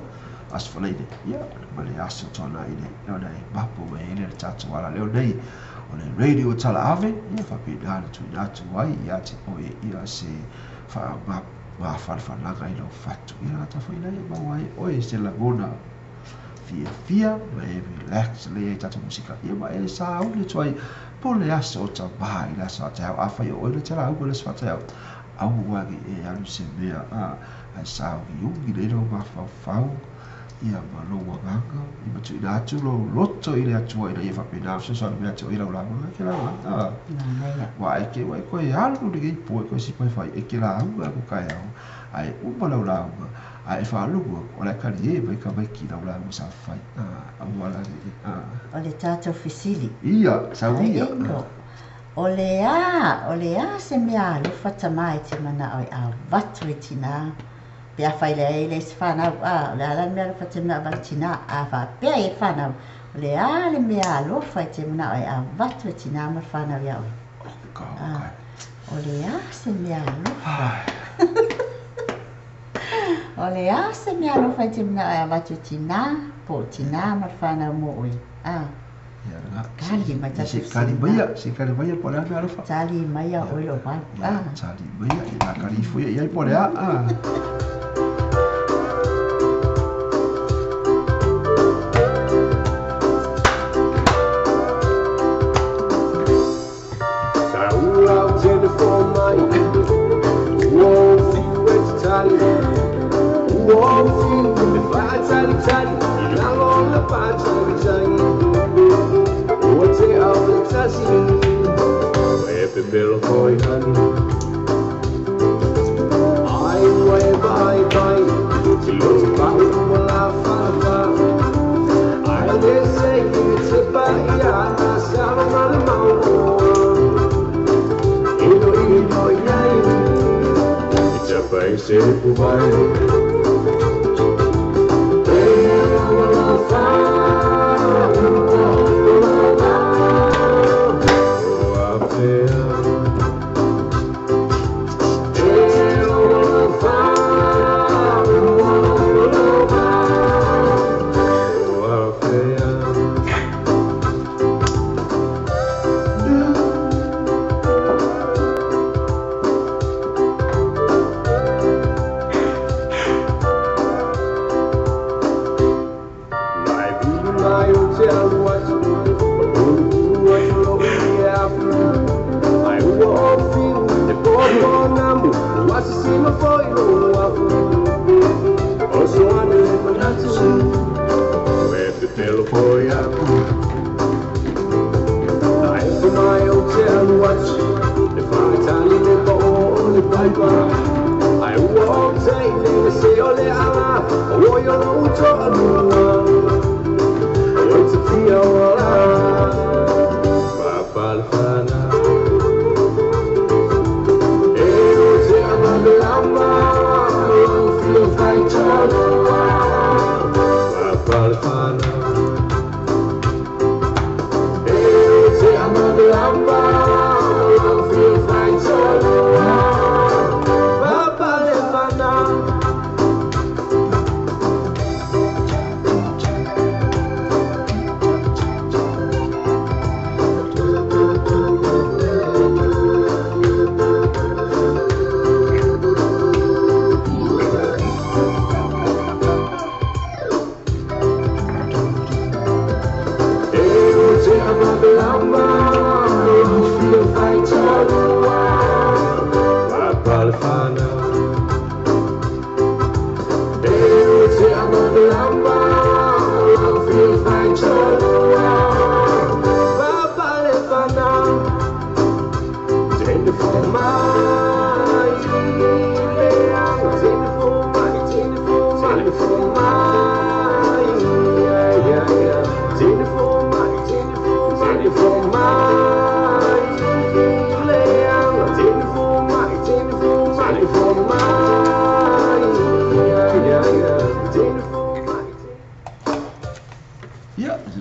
aso Falaine ia ma le Aso Toonai nei ona e mapu mai ai lea le tatou ala leo nei o le radio talaave ia faapena le tuuina atu ai ia te oe ia se faamafalafalaga i lau fatu ia gata foi lea e maua ai oe se lagona fiafia ma e relax lelei ai tatou musika ia ma e sauni atu ai po le aso o tamā i le aso taeao afai o oe le te lauga i le aso faataeao aua ne i e alu se mea a ae sauniuni lelei lou mafaufau ia ma lou agaga ia ma tuuina atu lou loto i le Atua ina ia faapena ona fesoasoani mai ia te oe i lau lauga ke lauga ua e te ua e koe alu lenei po e koe sipai fai e ke lauga aku taeao ae uma lau lauga a e faalogo aku o la e kali e mai tamaiti i lau lauga sa fai aua la le O le tatou fesili. Ia sau ia. O le a, o le a se mea alofa tamā e te manao e avatu e tinā pe afai leai e leai se fanau, a, o le a la le mea alofa e te manao e avatu e tinā, a faapea e i ai fanau, o le a le mea alofa e te manao e avatu e tinā ma le fanau iā oe? A, o le a se mea alofa? O le a se mea alofa e te manao e avatu e tinā, po o tinā ma le fanau mo oe? A. Tali mai tatou Se tali maia, se tali maia po o le a le mea alofa. Tali maia oe lou valu. Ia, tali maia, ia la kali ifo ia i ai po o le a.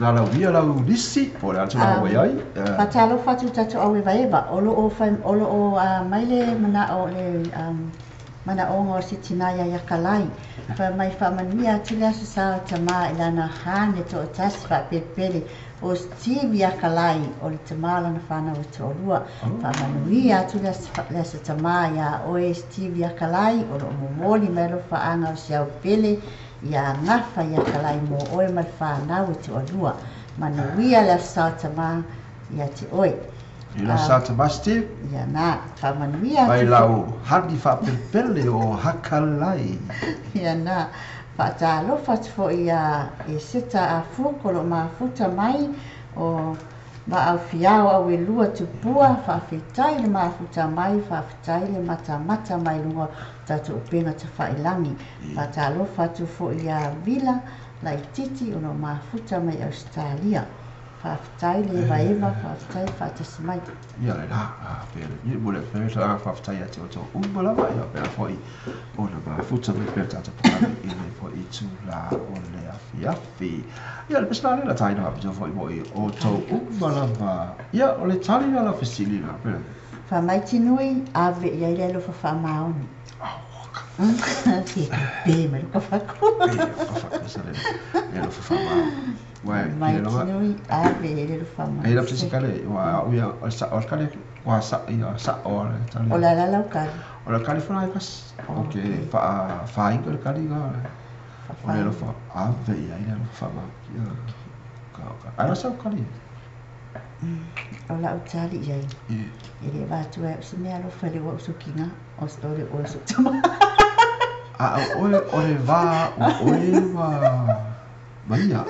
Lalauia lau lisi po o le a le tulaga ua i ai. Faatalofa atu i tatou auevaeva o lo o fai o lo o mai le manao le manaoga o se tina ia Iakalai. Fai mai faamanuia atu le Aso Sa o Tama i lana hane toatasi faapelepele o Steve Iakalai o le tama o lana fanau e toalua. Faamanuia atu le Aso Tama iā oe Steve Iakalai o lo o momoli mai alofaaga o si au pele Ia gafa ia kalai mo oe ma le fanau e toalua. Manuia le Aso Sa Tama ia te oe. I le Aso Sa Tama Steve. Ia na, faamanuia atu. Mai lau honey faapelepele o Hakalai. Ia na, faatalofa atu foi ia Eseta Afuko o lo o mafuta mai o Maau Fiao Auelua Tupua, faafetai le mafuta mai, faafetai le matamata mai luga o tatou upega tafailangi. Faatalofa atu foi ia Vila Laititi o lo o mafuta mai Ausetalia. Faafetai le evaeva, faafetai le faatasi mai. Ia le la, a pea le mo le pea le faafetai ia te outou uma lava, ia pea foi ona mafuta mai pea tatou pagani i le foi itula o le afiafi. Ia le pese la le la taina faapitoa foi mo i outou uma lava. Ia o le tali la la fesili la pea. Faamaiti nui, ave i ai le alofa faamaoni. Pe mai ka faku. Pe ka faku sa le le alofa faamaoni. Faamaiti nui, ave i ai le alofa faamaoni. Ai la pese kale wa uia o sa o kale wa sa ia sa o le tali. O la la lau kali. O le kali fana ai kas. O ke fa fa ingo le kali ga. O le alofa ave i ai le alofa faamaoni. Ia. Ka ka. Ai la sa kali. O lau tali i ai, e le avatu ai au se mea alofa i le ua usukiga, o le oe o sou tama. A o oe, o le va o oe ma ma ia.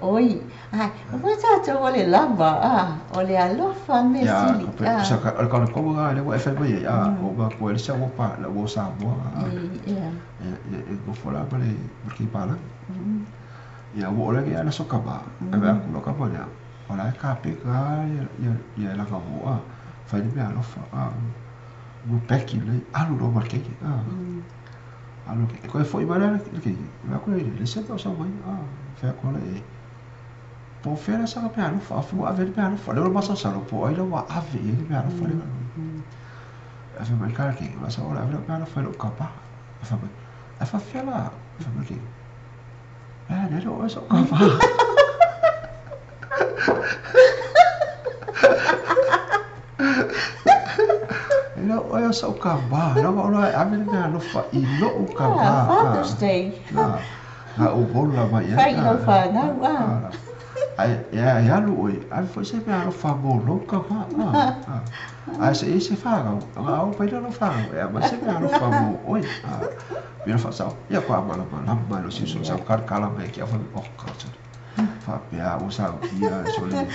Oi, ai, o koe tatou o le lava, a, o le alofa mea sili. Ia, ka, ka, o le kaona komo ga, le ua e fai mai ai, a, o ma koe le sia ua pa, la ua Samoa, a. Ia. E, e, gofo la ma le, ma le keipala. Ia, ua ole ke ana so kama, e mea aku lo kama lea. O la e kapeka ia ia e laka mo a fai le mea alofa a ua peki lelei alu loa ma le keiki a alu e koe foi mai le keiki mea aku le le se tau sau mai a fai aku ala e po o fea la saka mea alofa a ua ave le mea alofa lea o le masalosalo po o ai la ua ave i ai le mea alofa lea e fai mai le kala keiki sa o le ave lau mea alofa i lou kapa e fai mai ae faafefea la fai mai le keiki e le o oe sou kapa. E le o oe o sou kama, lava ola e ave le mea alofa i lou kama. Ah, Father's Day. Na ou ola mai ai. Fai i lau whanau, ah. Ai, e e alu oe, ave foi se mea alofa mo lou kama. Ae se i se whanau, nga au pai lou whanau, e aumai se mea alofa mo oe. Mea whaasao, ia kua malamalama mai lo siuso sau kala mai ki au whai, oh, ka faapea ua sautia sole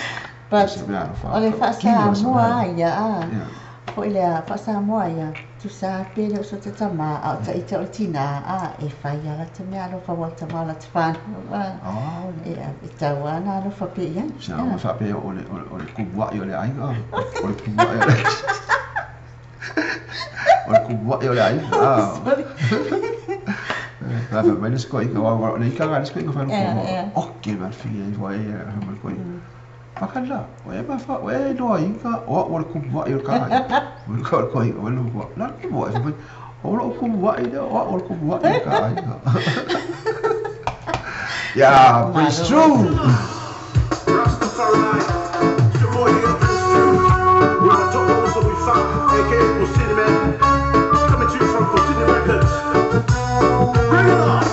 But se mea alofa. o le faa-Samoa a ia, a. Yeah. Foi lea faa-Samoa ia, tusa pe le o so te tama, a o taita o le tina, a, e fai a lata mea alofa ua tama o lata whanau, a. Oh. E, e tau ana alofa pe i ai. Sa o faapea o le o le kumua'i o le aiga, o le kumua'i o le o le kumua'i o le aiga. Sorry. Fa mai le skoinga wa le ika le skoinga fa Yeah, lo o ke ma fi ai wa e ha ma koi. Pakala, o e ma fa o e no inga o o le kumua'i o ka ai. O le ko koi o le ko. La kumua'i fa mai o lo kumua'i le o o le kumua'i o ka ai. Yeah, praise true. Rastafari, it's your boy here, Prince True. We're the top ones that we found, aka City Man. Coming to you from City Records. Bring it on!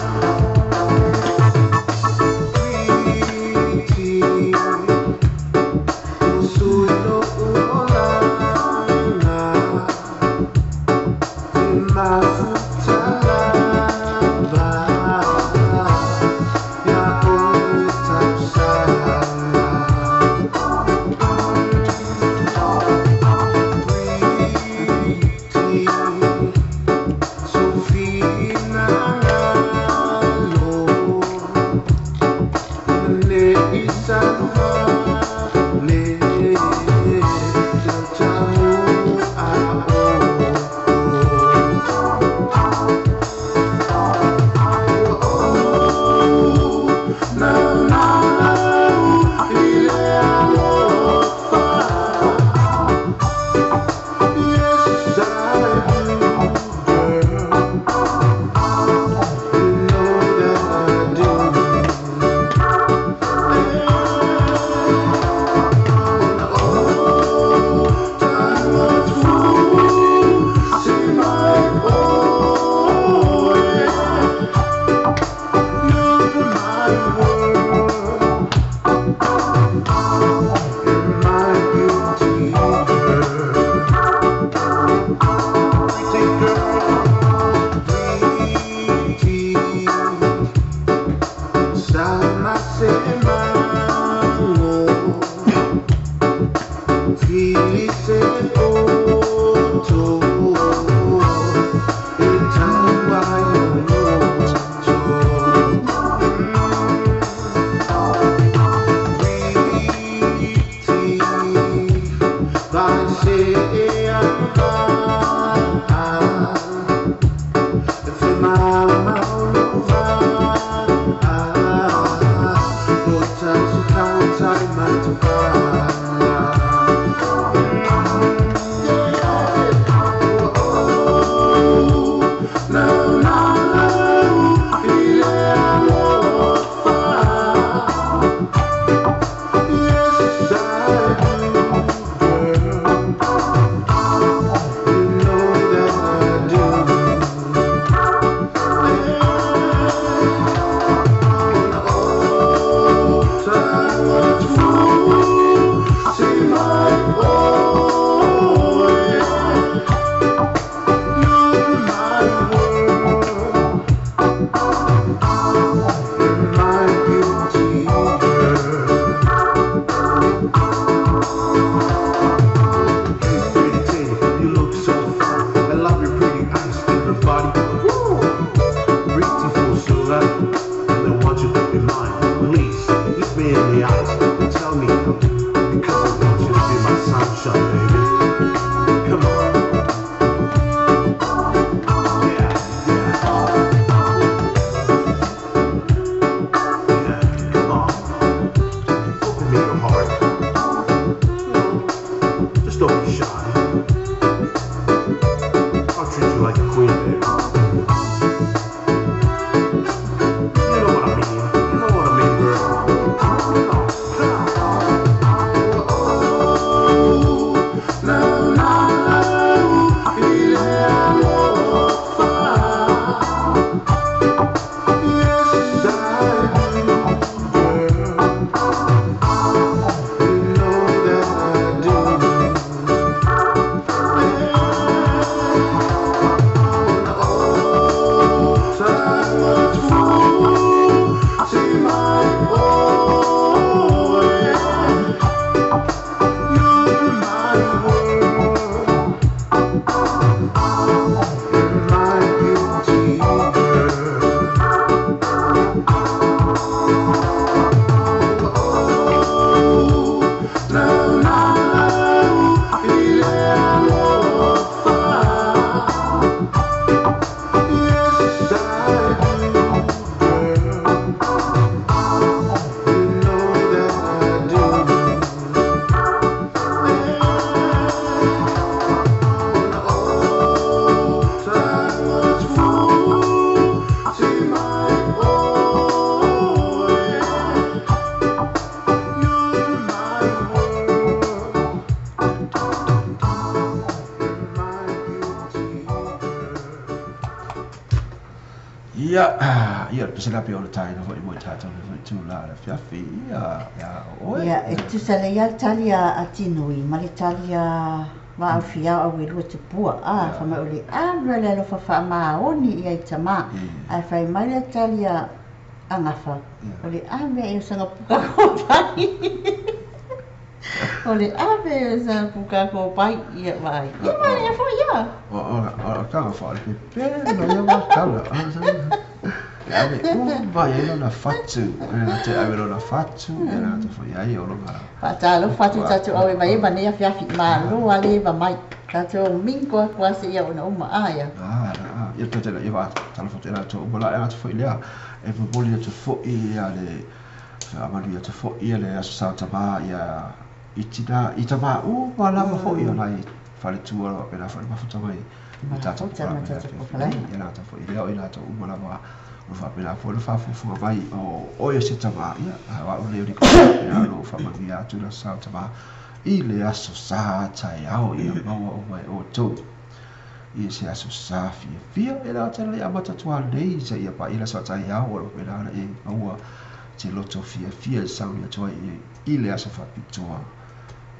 Ia, ia, le pese lape o le taina foi mo i tātou le foi tū la le fiafi, ia, ia, oe. Ia, e tusa lelei lava le tali a Tinui ma le tali a Vaaofiao au e lua tupua, a, fai mai o le alu a le alofa faamaoni ia i tama, ae fai mai le tali a Gafa, o le ave ia o sana puka kopai. O le ave ia o sana puka kopai, ia vaai. Ia manaia foi ia. O, o, o, ka gafa o le pepelo ia matala. E ave uma i ai lona fatu, e na te ave lona fatu, e na te foi ai o lona. Faatalofa atu tatou au e mai eva nei afiafi, malo a le eva mai. Tatou mingo atu a seia ona uma aia. Ah, ah, ia tele ia faatalofa atu e latou uma la e atu foi lea e momoli atu foi ia le faamanuia atu foi ia le Aso Sa Tama ia i tina i tama uma lava foi o nai faletua faapena foi le mafuta mai i tatou polokalame ia latou foi lea o i latou uma lava o faapena foi le faafofoga mai o oe o se tama ia o au nei o Niko faapena ona ou faamanuia atu le Aso Sa o Tama i le aso sa taeao ia maua uma e outou i se aso sa fiafia e la tele amata atu nei seia paia le aso taeao o lo faapena ona e maua se loto fiafia e sauni atu ai i le aso faapitoa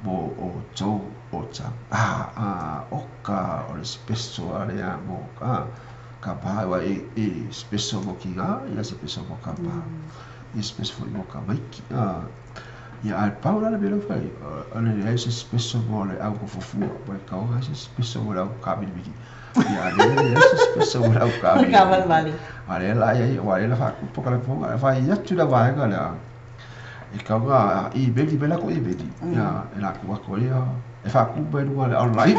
mo outou o tama oka o le speso a lea mo ka pa ua e speso mo ki ga ia speso mo ka pa ia speso foi mo ka maiki. Ia ae pau la le mea lea ua fai, o le leai o se isi peso mo le au fuafua, ua e tau se isi peso mo le au kamilimili. Ia a lea e leai se isi peso mo le au kamilimili. A lea la ia aua lea la faatupu ka lafoga, e fai atu le vaega lea, e tau na imeli mai latou imeli, ia e latou atu ai e faatumu mai luga o le online,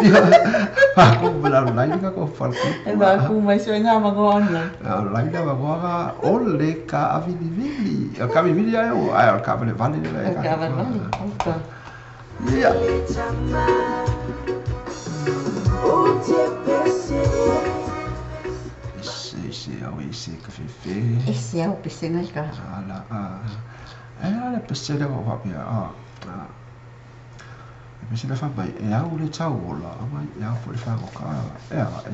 faatumu mai le online tatou faletupe. E faatumu mai sui ngā mangoa online. Online na mangoa nga o le kaavilivili. O le kaavilivili ai o, ai o le kaavalevale lea. O le kaavalevale, oka. Ia. Ese, ese au, ese ka fefe. Ese au pesega i ka. Ala, a. E ala le pese lea o faapea, a. E pese lea fai mai, e au le tau ola, a mai, e au foi le fagota, e a, e.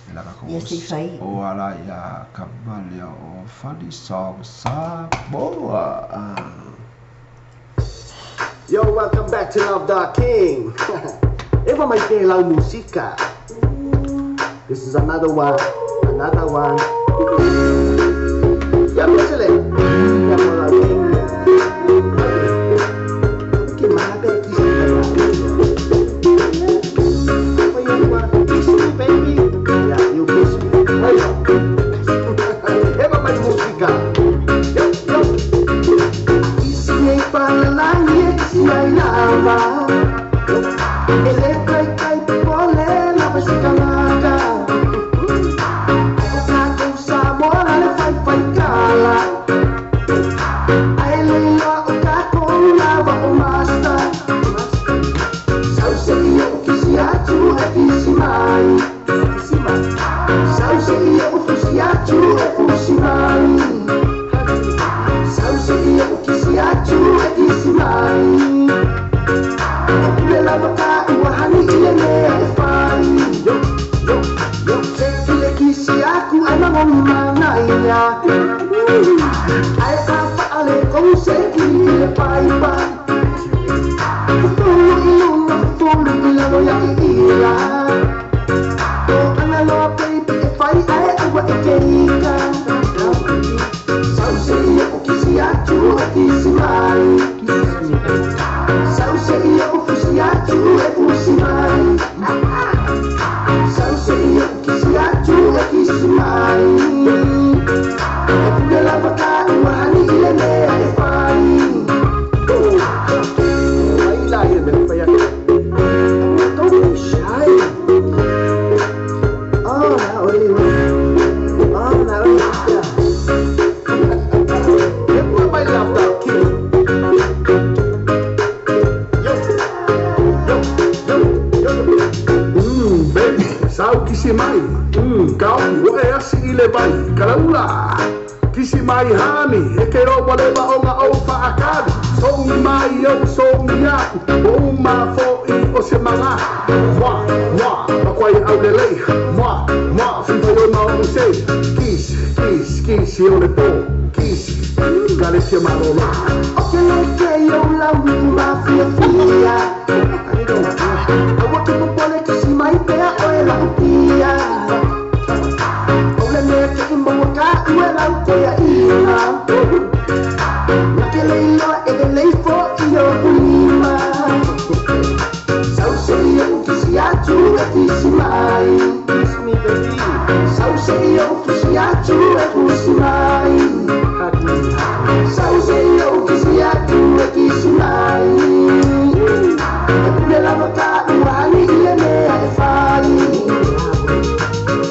E la ka Ia se i fai. O ala ia kama lea o Funny Song Samoa. Yo, welcome back to Love Dog King. Eva mai te lau musika. This is another one, another one. Ya mesele. Ya mo la king. Ke mana be ki se kiss me, baby. Yeah, you kiss me. Hey. Eva mai musika. Yo, yo. Kisi e palalani e kisi mai lava. Ele kai kai pole lava se kalaka. Ai o kakou sa mola le fai fai kala. Ai le iloa o kakou lava o master. Sau se ia o kisi atu e kisi mai. Sau se ia o fusi atu e fusi mai. Sau se ia o kisi atu e kisi mai. E pule lava ka ua hani i le mea e fai. Yo, yo, yo. Se ki le kisi aku ai mangomi manaia. Ai ka faale kou se ki i le paipa. Fufulu i lunga, fufulu i lalo ia i ila. O ana loa baby e fai ae aua e keika. Sau se ia o kisi atu e kisi mai. Sau se ia o fusi atu e fusi mai. Sau se ia o kisi atu e kisi mai. E pule lava ka ua hani i le mea e fai. Ai la ia me fai ake. Don't be shy. Oh, na oi. Oh, na oi. Epa mai love that king. Yo, yo, yo, yo. Baby, sau kisi mai. Kau o e asi i le vai. Kalaula. Kisi mai hani, e ke roa le maonga o whaakari. Songi mai au, songi aku. O uma fo i o se manga. Mwa, mwa, makwai au le lei. Mwa, mwa, fifa yo ma o se. Kisi, kisi, kisi o le po. Kisi, kale se malolo. O ke le ke yo la ua fia fia. Aua ke popole kisi mai pea o e la upia. O le mea ke i maua ka ua lau koia ina. Na ke le iloa e le leifo i o ulima. Sau se ia o kisi atu e kisi mai. Kiss me, baby. Sau se ia o kisi atu e fusi mai. Sau se ia o kisi atu e kisi mai. E pule lava ka ua hani i le mea e fai.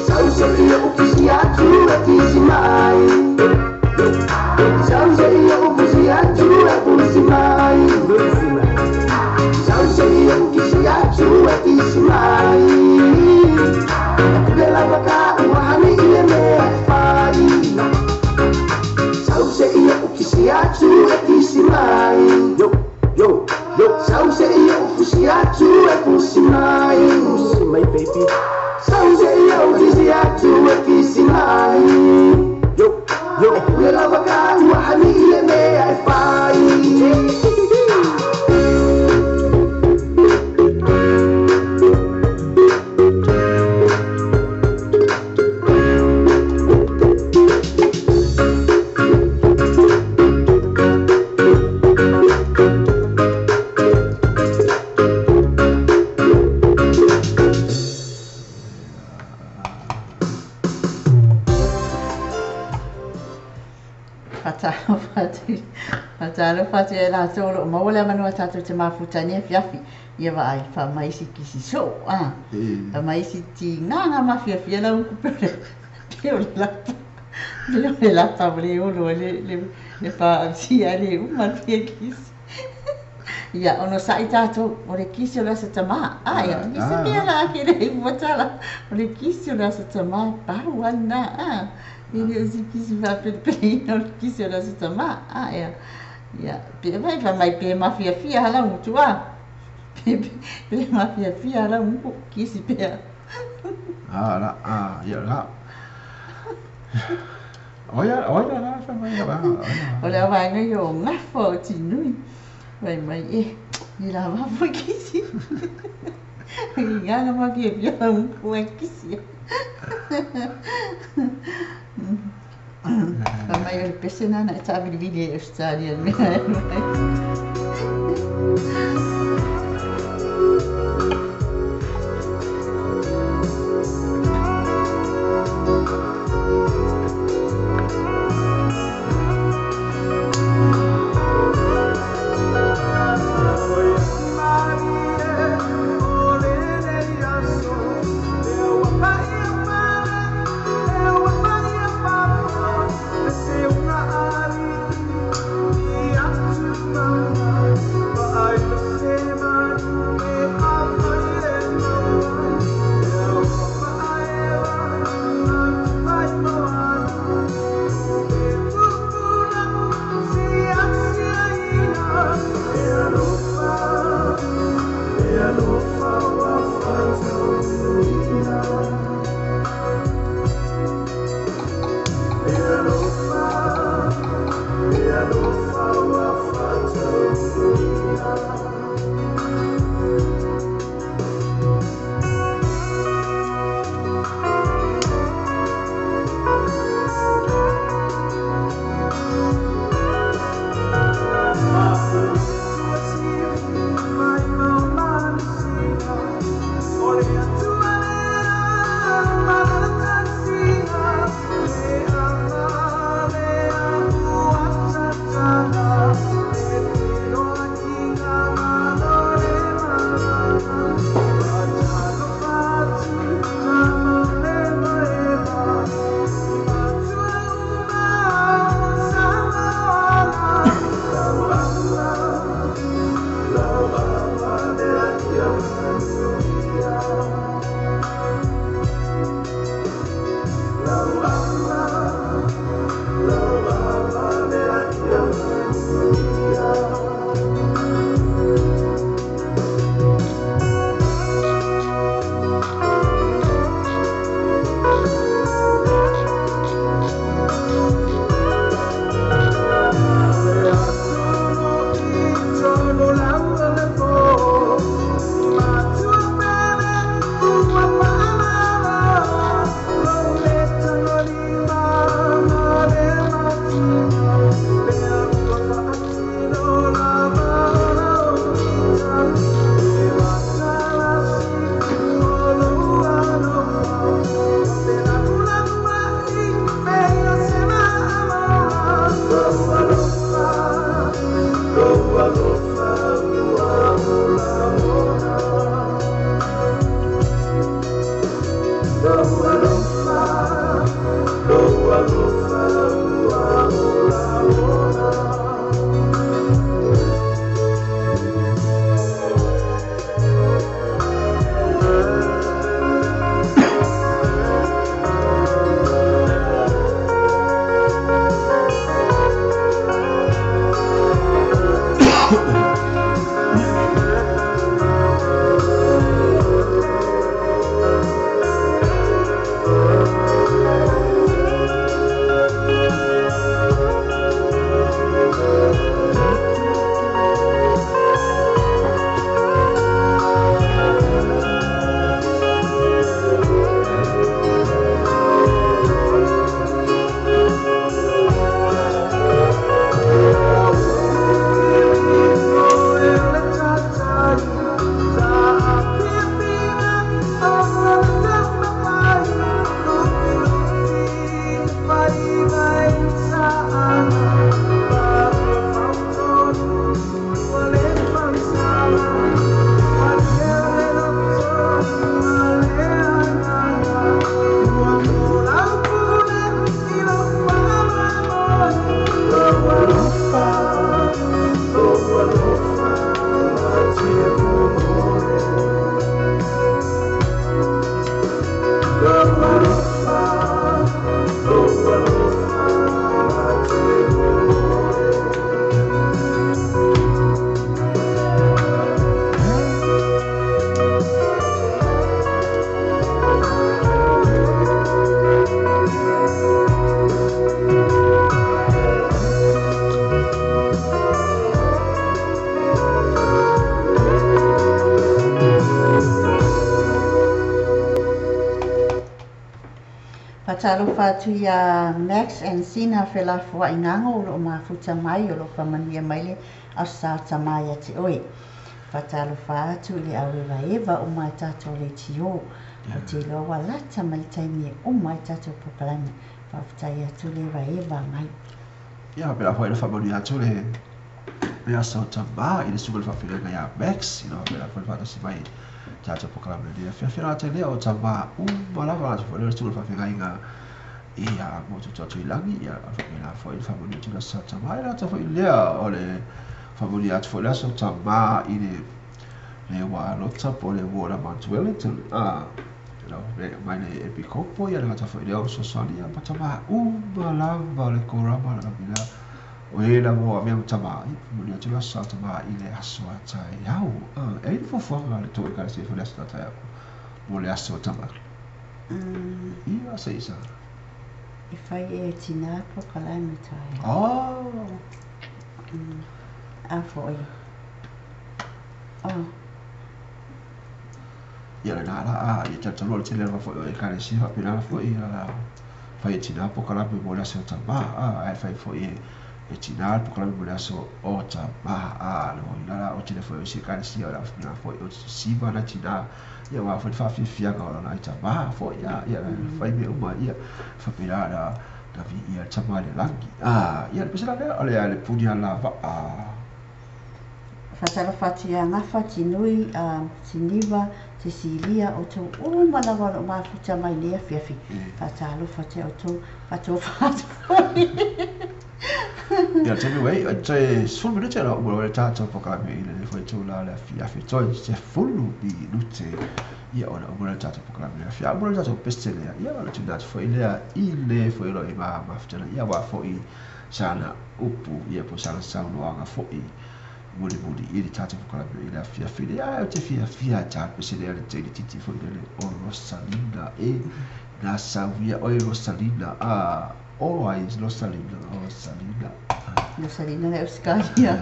Sau se ia o kisi atu e kisi mai. Sau se ia o fusi atu e fusi mai. Sau se ia o kisi atu e kisi mai. E pule lava ka ua hani i le mea e fai. Sau se ia o kisi atu e kisi mai. Yo, yo, yo. Sau se ia o fusi atu e fusi mai. Fusi mai, baby. Sau se ia o kisi atu e kisi mai. Yo, yo. E pule lava ka ua hani i le mea e fai. Faatalofa atu ia i latou o lo o maua le avanoa tatou te mafuta ai nei afiafi. Ia vaai, faamai isi kisi soo, a. Faamai isi tigaga mafiafia lau upu pei o le lapa. Pei o le lapa ua le olo ai le paausia ai le uma le fia kisi. Ia, onosai tatou, o le kisi o le Aso Tama. A, ia, i se mea la ake le ua tala. O le kisi o le Aso Tama, pau lava lena, a. E le o se kisi faapelepeleina o le kisi o le Aso Tama. A, ia, ia, pe vai fai mai pe mafiafia hala utu, a. Pe mafiafia hala utu, kisi pea. A, la, a, ia, la. Oi, oi, la, la, fai mai, la, O le vaega ia o gafa o tinui. Fai mai e, i la vafa kisi. I gaga mafiafia lau upu e kisi. Fai mai o le pese lena na e taavilivili ai i Ausetalia i le mea e alu ai. Faatalofa atu iā Max and Sina Felafoaigago o lo o mafuta mai o lo o faamanuia mai le Aso Sa o Tama ia te oe. Faatalofa atu i le auevaeva uma e tatou leitio. Ou te iloa ua lata mai le taimi e uma ai tatou polokalame. Faafetai atu le evaeva mai. Ia faapena foi ona faamanuia atu le le Aso o Tama i le susuga i le faafeagaiga ia Max, ina faapena foi le faatasi mai tatou polokalame i lenei afiafi. Ona ata ai lea o tama uma lava latou foi lea o le susuga i le faafeagaiga ia mo tutu atu i lagi, ia faapena foi le faamanuia atu i le Aso Tama. Ia ata foi lea o le faamanuia atu foi le Aso Tama i le le ua lota po o le uo la Mount Wellington a mai le Epikopo, ia le gata foi lea o fesoasoani ia ma tama uma lava o le korama la lea o e lava o avea ma tama ia faamanuia atu le Aso Tama i le aso a taeao. E ai le fuafuaga a le tou ekalesia foi le aso a taeao mo le Aso Tama? Ia se isa. E fai e tinā polokalame taeao. Oh. A foi. Oh. Ia lena la a ia talitalu o le tele lava foi o ekalesia faapena foi ia fai e tinā polokalame mo le Aso Tama, a ae fai foi e tinā le polokalame mo le Aso o Tama. A le ina la o tele foi o isi ekalesia o le faapena foi o siva na tinā ia wa foi le faafiafiaga o lona ai tama foi a ia fai mea uma ia faapena na na viia le tama i le lagi. A ia le pese la lea o le a le puni a lava a. Faatalofa atu ia Gafa, Tinui, Siniva, Cecilia, outou uma lava o lo o mafuta mai nei afiafi. Faatalofa atu ia outou, faatofa atu foi. Ia le taimi ua i ai, toe 10 minute ona uma loa le tatou polokalame i lenei foi itula o le afiafi. Toe 10 minute ia ona uma loa le tatou polokalame i le afiafi. A uma loa le tatou pese lea, ia ona tuuina atu foi lea i le foi o lo o i mafutana ia aua foi sana upu ia po o sana saunoaga foi mulimuli i le tatou polokalame i le afiafi lea. Ae ou te fiafia e ta pese lea le teine titi foi lele o Rosalina e na sauia oe Rosalina a o ai Rosalina Rosalina. Rosalina le Australia.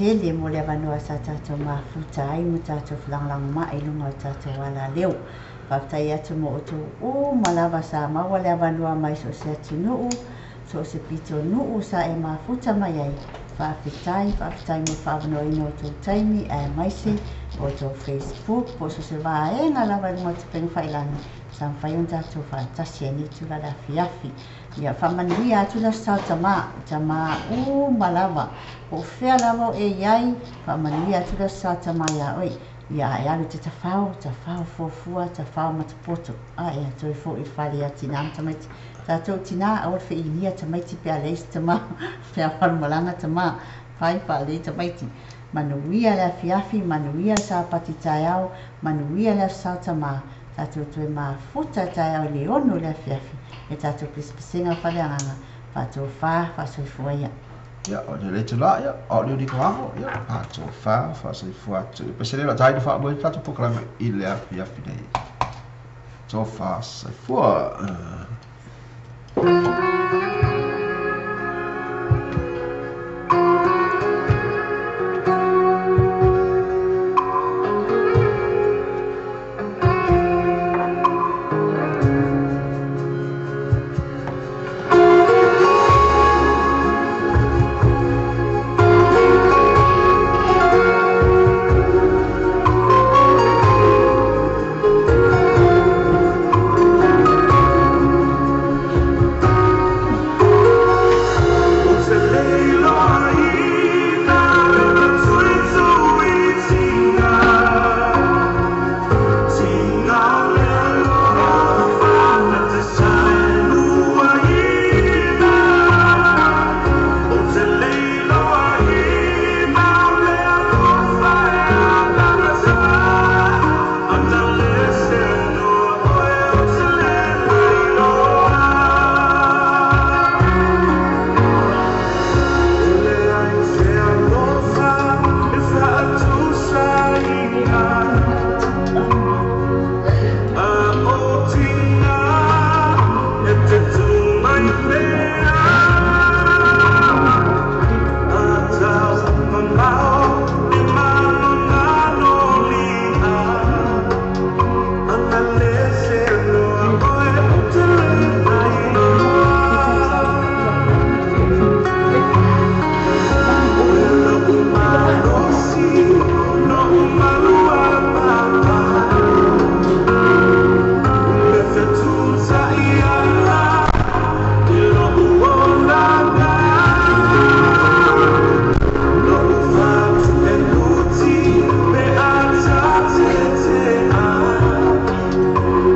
tele mo le avanoa sa tatou mafuta ai ma tatou felagolagomai i luga o tatou alaleo. Faafetai atu mo outou uma lava sa maua le avanoa mai so o se atunuu, so o se pitonuu sa e mafuta mai ai. Faafetai, faafetai mo le faaavanoaina o outou taimi aemaise o outou Facebook po o so o se vaega lava i luga o upega failagi sa mafai ona tatou faatasi ai i lenei itula i le afiafi. Ia faamanuia atu le Aso Sa o Tamā, o tamā uma lava, po o fea lava o e i ai, faamanuia atu le Aso Sa o Tamā iā oe. Ia ae alu e te tafao, tafao fuafua, tafao matapoto, ae a toe foi i le fale ia tinā ma tamaiti. Tatou tinā, aua le feʻinia tamaiti pe a leai se tamā, pe a malumalaga tamā, fai faalelei tamaiti. Manuia le afiafi, manuia le sapati taeao, manuia le Aso Sa o Tamā. Tatou toe mafuta taeao i le 6 i le afiafi e tatou pesepesega o faleagaga, faatofa, faasoifua ia. Ia, o le itula, ia, o le uniko ago, ia, faatofa, faasoifua atu. Pese le tai fa mo tatou polokalame i le afiafi nei. Tofa, soifua.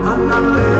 I'm not